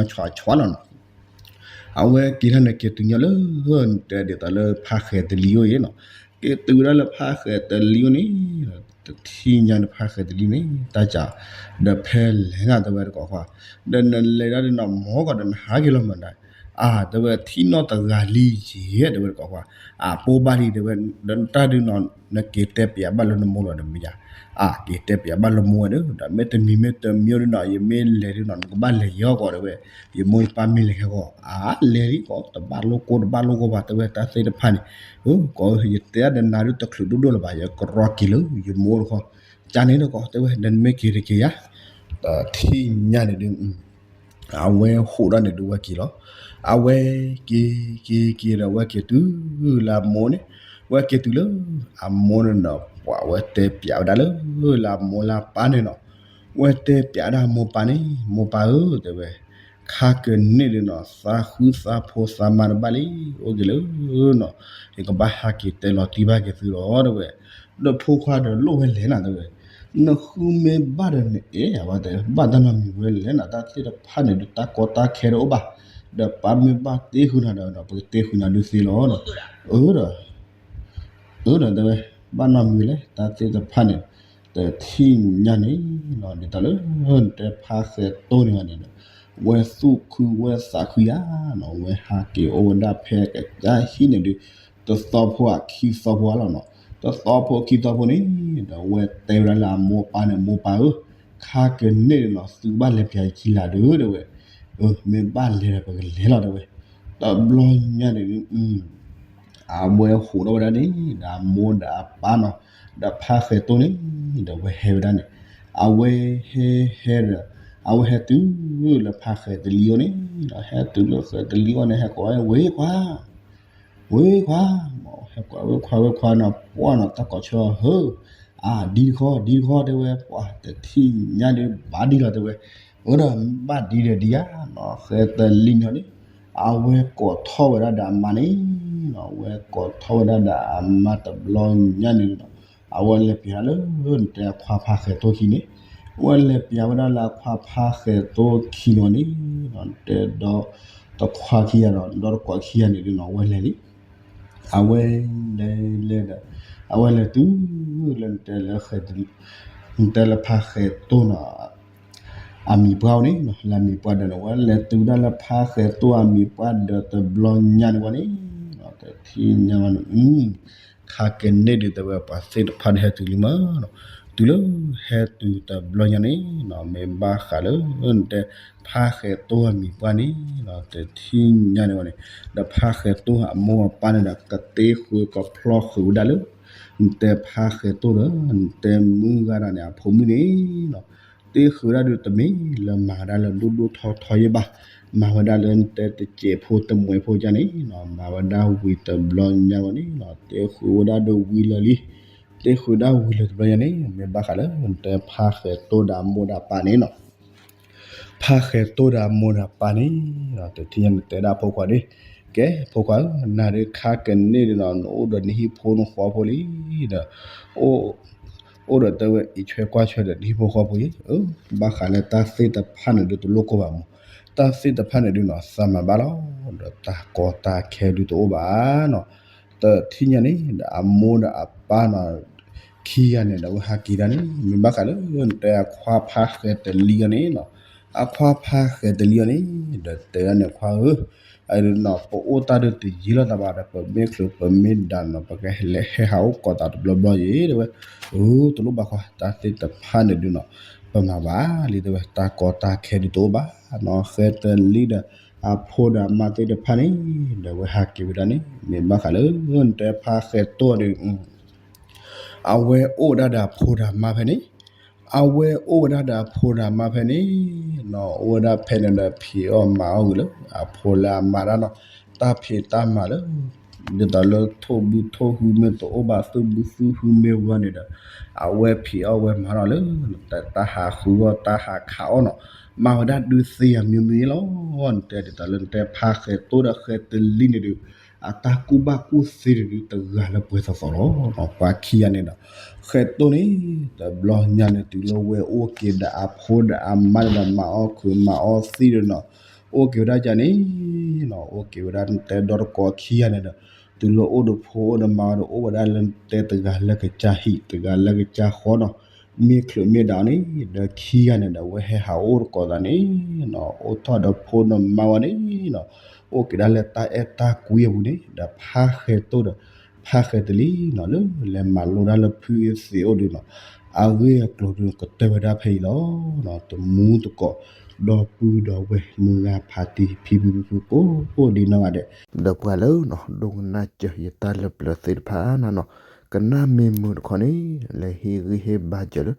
လီၤက့ၤ အဝဲကညီဆွးဆွးလီၤနီၤ အဝဲက့ၤဒၣ်န့ၣ် က့ၤတုၤညီလၢ တဲဒ်သိးလၢဖါဃဲၤတလံၤအိၣ်အံၤနီၤ, က့ၤတုၤဝဲဒၣ်လၢဖါဃဲၤတလံၤအိၣ်န့ၣ်, တထံၣ်ညါန့ၣ် ဖါဃဲၤတလံၤန့ၣ် တၢ်ကး, ဒီးဖဲလဲၣ်နၤတဲဝဲတကိးခွါ, ဒီးနလဲၤဒၣ်ဒီးနီၤ မၢကီးဒီးနဟးက့ၤလီၤမးဒၣ်, အါ တဲဝဲထံၣ်နီၣ်တဂၤလံယဲၢ် တဲဝဲတကိးခွါ, အါ ပိၢ်ဘၣ်လံတဲဝဲ, ဒီးတၢ်ဒုးနီၤ နက့ၤတဲပျးဘၣ်လၢနမိၢ်လီၤဒီးမ့ၢ်ယါ အါ က့ၤတဲပျးဘၣ်လၢမိၢ်ဝဲဒီး ဒီးမ့ၢ်တမံၤမ့ၢ်တမံၤဒီးနီၤ ယမ့ၢ်လဲၤဒုးနီၤ နကဘၣ်လဲၤယဲၢ်ကီးတဲဝဲ, ယမိၢ်ယပၢ်မ့ၢ်လဲၤဟဲကီး အါ လဲၤလံကီး တဘၣ်လိၣ်ကိၢ်တဘၣ်လိၣ်ဂီၢ်ဘၣ် တဲဝဲတၢ်သ့ၣ်တဖၣ်န့ၣ်, ကိး ယတဲဒၣ်ဒီးနၤဒုးတချုးဒိၣ်ဒိၣ်လၢၤဘၣ် ယကရီက့ၤလၢယမိၢ်တခီ, ကန့ၣ်ဒီးကိး တဲဝဲ ဒီးနမ့ၢ်က့ၤတက့ၤယါ, တထံၣ်ညါန့ၣ်ဒုး အဝဲဟိးထီၣ်န့ၣ်ဒုးဝဲက့ၤလီၤ, အဝဲက့ၤက့ၤက့ၤဒီးဝဲက့ၤတုၤလၢအမိၢ်န့ၣ်, ဝဲက့ၤတုၤလၢအမိၢ်န့ၣ်ဒီး ပှၤဝဲတဲပျးဝဲဒၣ်လၢ လၢအမိၢ်လၢအပၢ်န့ၣ်နီၤ, ဝဲတဲပျးဒၣ်မိၢ်ပၢ်န့ၣ် မိၢ်ပၢ်ဧၢ တဲဝဲ, ခါကန့ၣ်ဒုးနီၤ သးဃုသးဖိသးမါတဘၣ်လံ, အိၣ်က့ၤလၢနီၤ, ယကဘၣ်ဟးက့ၤတဲလီၤတံၢ်ဘၣ်က့ၤသုလီၤ တဲဝဲ, ဒီးဖိခွါဒီးလိၣ်ဝဲလဲၣ်နၤ တဲဝဲ နဃုမ့ၢ်ဘၣ်ဒီးနအဲၣ်ယၤဘၣ်တဲ ဘၣ်တၢ်နီတမံၤဝဲလဲၣ်နၤ တၢ်သ့ၣ်တဖၣ်န့ၣ်ဒုး တၢ်ကီတၢ်ခဲတအိၣ်ဘၣ်, ဒီးပၢ်မ့ၢ်ဘၣ်တ့ဃုာ်နၤဒီး ပကတ့ဃုာ်နၤဒုးသ့လီၤဒီး, အၢဒီး, အၢဒီးတဲဝဲ, ဘၣ်နီတမံၤလဲၣ် တၢ်သ့ၣ်တဖၣ်န့ၣ်, တထံၣ်ညါန့ၣ်နီၤ ဒ်သိးလၢ နတဲဖါဃဲၤတိၢ်န့ၣ်ဘၣ်န့ၣ်ဒီး, ဝဲသူၣ်ခုဝဲသးခုယါနီၤ ဝဲဟးက့ၤအိၣ်ဝဲဒၣ်ဖဲကစၢ်ဟံၣ်န့ၣ်ဒုး တသီဖိအခံသီဖိအါလီၤနီၤ, တသီဖိခံသီဖိန့ၣ်ဒီး ဝဲတဲဝဲဒၣ်လၢအမိၢ်အပၢ်န့ၣ် မိၢ်ပၢ်ဧၢ, ခါကန့ၣ်နီၤ သုဘၣ်လဲၤပျးယခံလၢ်ဒုး တဲဝဲ, မ့ၢ်ဘၣ်လဲၤဒီးပကလဲၤလီၤ တဲဝဲ, တဘျီညါန့ၣ်ဒုး အဝဲဟိးထီၣ်ဝဲဒၣ်န့ၣ် ဒီးအမိၢ်ဒီးအပၢ်နီၤ, ဒီးဖါဃဲၤတိၢ်န့ၣ် ဒီးဝဲဟဲဝဲဒၣ်န့ၣ်, အဝဲဟဲဟဲဒီး အဝဲဟဲတုၤလၢဖါဃဲၤတလံၤအိၣ်န့ၣ်, ဒီးဟဲတုၤလၢဃဲၤတလံၤအိၣ်န့ၣ် ဟဲကိးဝဲ ဝ့ၢ်ခွါ ဝ့ၢ်ခွါ, ဟဲကိးဝဲခွါဝဲခွါနီၤ ပှၢ်နီၤ တၢ်ကိးဆၢဟၢ, အါ ဒ်တခီ ဒ်တခီ တဲဝဲ ပှၢ်တထံၣ်ညါဒီး ဘၣ်ဒ်လီၤ တဲဝဲ, အဝဲဒၣ်ဘၣ်ဒ်ဒီးဒ်ယၤနီၤ ဃဲတလံၣ်န့ၣ်န့ၣ် အဝဲကိးထီၣ်ဝဲဒၣ်ဒီးအမါန့ၣ်နီၤ အဝဲကိးထီၣ်ဝဲဒၣ်ဒီးအမါတဘျီညါန့ၣ်နီၤ အဝဲလဲၤပျးလၢ နတဲအခွါဖါဃဲးသိခံန့ၣ် အဝဲလဲၤပျးဝဲဒၣ်လၢအခွါဖါဃဲးသိခံန့ၣ်န့ၣ်နီၤ နတဲဒီတခွါခံဂၤဒီး ဒီတကိးခံဂၤန့ၣ်ဒုးနီၤ အဝဲလဲၤလံ အဝဲလဲၤလဲၤဒီး အဝဲလဲၤတုၤလၢနတဲလၢ နတဲလၢဖါဃဲးသိနီၤ အမံၤပှၢ်အိၣ်န့ၣ်နီၤ လၢအမံၤပှၢ်ဒီးန့ၣ် အဝဲလဲၤတုၤဝဲဒၣ်လၢဖါဃဲးသိအမံၤပှၢ်ဒီးတဘျီညါန့ၣ်ဝဲန့ၣ်နီၤ တထံၣ်ညါဝဲန့ၣ် ခါကဲန့ၣ်ဒုးတဲဝဲပှၤသ့ၣ်တဖၣ်ဒီးဟဲတုၤလံမးနီၤ တုၤလၢဟဲတုၤတဘျီညါန့ၣ်နီၤ မ့ၢ်ဘၣ်ဃးလၢ နတဲဖါဃဲးသိအမံၤပှၢ်န့ၣ်နီၤ တထံၣ်ညါန့ၣ်ဝဲန့ၣ် ဒီးဖါဃဲးသိအမိၢ်အပၢ်န့ၣ်ဒီး ကတ့ဃုာ်ကဖျီဃုာ်ဝဲဒၣ်လၢ နတဲဖါဃဲးသိဒီး နတဲမုၢ်ဂၤဒၣ်န့ၣ် အဖိမုၣ်န့ၣ်နီၤ တ့ဃုာ်ဝဲဒၣ်ဒုးတမ့ၢ်လၢမၤဝဲဒၣ်လၢဒိၣ်ဒိၣ်ထီထီယဲၢ်ဘၣ်, မၤဝဲဒၣ်လၢနတဲတစဲးဖိတမှဲးဖိကန့ၣ်နီၤ မၤဝဲဒၣ်ဝံၤတဘျီညါဝဲန့ၣ်နီၤ တ့ဃုာ်ဝဲဒၣ်ဒုးဝံၤလၢာ်လံ, တ့ဃုာ်ဒၣ်ဝံၤလၢာ်တဘျီညါန့ၣ် မ့ၢ်ဘၣ်ဃးလၢ နတဲဖါဃဲးသိဒီးအမိၢ်ဒီးအပၢ်န့ၣ်နီၤ ဖါဃဲးသိဒီးအမိၢ်ဒီးအပၢ်န့ၣ် တထံၣ်ညါန့ၣ်တဲဒၣ်ဖိခွါန့ၣ်, ကဲ ဖိခွါဧၢ, နၤဒုးခါကန့ၣ်ဒုးနီၤ နအိၣ်ဒီးနဟံၣ်ဖိနဃီဖိလံဒီး, အိၣ်ဒီးတဲဝဲအံးဆွဲကွၢ်ဆွဲဒီးနဟံၣ်ဖိဃီဖိအံၤ, ဘၣ်ဃးလၢတၢ်သ့ၣ်တဖၣ်န့ၣ်ဒုးတလိၣ်ကိၢ်ဘၣ်မး, တၢ်သ့ၣ်တဖၣ်န့ၣ်ဒုးနီၤ သးမၤဘၣ်လီၤ, ဒီးတၢ်ကီတၢ်ခဲဒုးတအိၣ်ဘၣ်နီၤ တထံၣ်ညါန့ၣ် ဒီးအမိၢ်ဒီးအပၢ်နီၤ ခံဂၤန့ၣ်ဒီး အဝဲဟးက့ၤဒၣ်န့ၣ် မ့ၢ်ဘၣ်ဃးလၢ နတဲအခွါဖါဃဲးတလံအီၤန့ၣ်နီၤ, အခွါဖါဃဲးတလံအီၤန့ၣ် ဒီးတဲဒၣ်န့ၣ်ခွါဧၢ, ပအိၣ်တၢ်ဒုးတယံာ်လိာ်သးဘၣ်ဒီး ပမ့ၢ်ချုးပမ့ၢ်ဒၣ်နီၤ ပကလဲၤဟဲဟးအိၣ်ကိးသးတဘျီဘျီယဲၤ တဲဝဲ, အၢ တလိၣ်ဘၣ်ခွါ တၢ်သ့ၣ်တဖၣ်န့ၣ်ဒုးနီၤ ပမၤဘၣ်လံ တဲဝဲ တၢ်ကီတၢ်ခဲဒုးတအိၣ်ဘၣ်နီၤ, ဃဲးတလံဒီး အဖိဒီးအမါသ့ၣ်တဖၣ်န့ၣ် ဒီးအဝဲဟးက့ၤဝဲဒၣ်န့ၣ် မ့ၢ်ဘၣ်ဃးလၢ နတဲဖါဃဲးတလံအီၤဒုး အဝဲအိၣ်ဝဲဒၣ်ဒီးအဖိဒီးအမါဖဲန့ၣ်, အဝဲအိၣ်ဝဲဒၣ်ဒီးအဖိဒီးအမါဖဲန့ၣ်နီၤ, အိၣ်ဝဲဒၣ်ဖဲန့ၣ်ဒီး ဖံးအီၣ်မၤအီၣ်ဂ့ၤလၢ အဖိလၢအမါဒၣ်နီၤ, တၢ်ဖံးတၢ်မၤလၢ ဒ်သိးလၢထိၣ်ဘုထိၣ်ဟုမ့ၢ်တအိၣ်ဘၣ် သူၣ်ဘုသူၣ်ဟုမ့ၢ်ဝဲန့ၣ်ဒီး အဝဲဖံးအီၣ်ဝဲမၤနီၤလၢ တၢ်ဟးဃုအီၣ်တၢ်ဟးခးအီၣ်နီၤ, မၤဝဲဒၣ်ဒုးသ့ယၤမံၤမံၤလီၤ, နတဲဒ်သိးလၢနတဲဖါဃဲးတလံန့ၣ်ဒုး အတၢ်ကူၣ်ဘၣ်ကူၣ်သ့ဒုးတဂၤလၢပှဲၤသိးသိးလီၤ, ပှၤခံဂၤန့ၣ်ဒီး ဃဲးတလံန့ၣ် တဘျီညါန့ၣ် တုၤလၢဝဲအိၣ်က့ၤဒီးအဖိဒီးအမါန့ၣ်ဒီး မၤအီၣ်ခုးမၤအီၣ်သံဒီးနီၤ, အိၣ်က့ၤဝဲဒၣ်ကန့ၣ်နီၤ, အိၣ်က့ၤဝဲဒၣ်နတဲဒီတကိးခံဂၤန့ၣ်ဒီး တုၤလၢအိၣ်ဒီးဖိအိၣ်ဒီးမါဒီး အိၣ်ဝဲဒၣ်လၢနတဲတဂၤလၢကစၢ်ဟံၣ် တဂၤလၢကစၢ်ဃီနီၤ, မ့ၢ်ချုးမ့ၢ်ဒၣ်န့ၣ် ဒီးခံဂၤန့ၣ်ဒီး အဝဲဟဲဟးအိၣ်တကိးသးန့ၣ်နီၤ, အိၣ်ထီၣ်ဒီးဖိဒီးမါဝဲန့ၣ်နီၤ, အိၣ်က့ၤဒၣ်လၢတၢ်အဲၣ်တၢ်ကွံအပူၤန့ၣ် ဒီးဖါဃဲးတလံဒီး ဖါဃဲးတလံနီၤ လၢလဲၤမၤလိဒၣ်လၢဖုအ့သ့းအိၣ်ဒုးနီၤ, အဂ့ၢ်အကျိၤဒုးကတၢၢ်ဝဲဒၣ်ဖဲအံၤလီၤ, တမူတကိး ဒီပုၢ်ဒီဝဲၢ်မုၢ်ဂၤဖါတံၢ်ဖံဖုဖုကိးဒ်နီၢ်ဂၤဒဲး ဒီးပှၤလၢနီၤ ဒိကနၣ်စၢၤယတၢ်လၢပျၢၤသ့ၣ်တဖၣ်နီၤ, ကနၣ်မ့ၢ်မုာ်တခီန့ၣ် လဲၤဟ့ၣ်ဂံၢ်ဟ့ၣ်ဘါစၢၤလၢ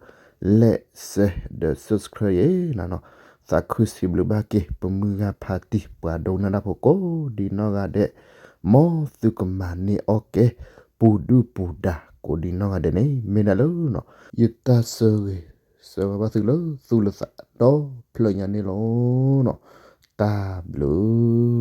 like share ဒီး subscribe ယဲနီၤ, သးခုစံးဘျုးဘၣ်က့ၤ ပမုၢ်ဂၤဖါတံၢ် ပှၤဒိကနၣ်တၢ်ဖိကိးဒ်နီၢ်ဂၤဒဲး, မ်သုကမၤန့ၢ်အီၣ်ကဲ ပူၤဒုၣ်ပူၤဒါကိးဒ်နီၢ်ဂၤဒဲးန့ၣ် မ့ၢ်ဒၣ်လၢနီၤ ယတၢ်ဆၢဂ့ၤဆၢဝါဘၣ်သုလၢသူၣ်လၢသးဒီဖျၢၣ်ညါန့ၣ်လီၤနီၤ, တၢ်ဘျုး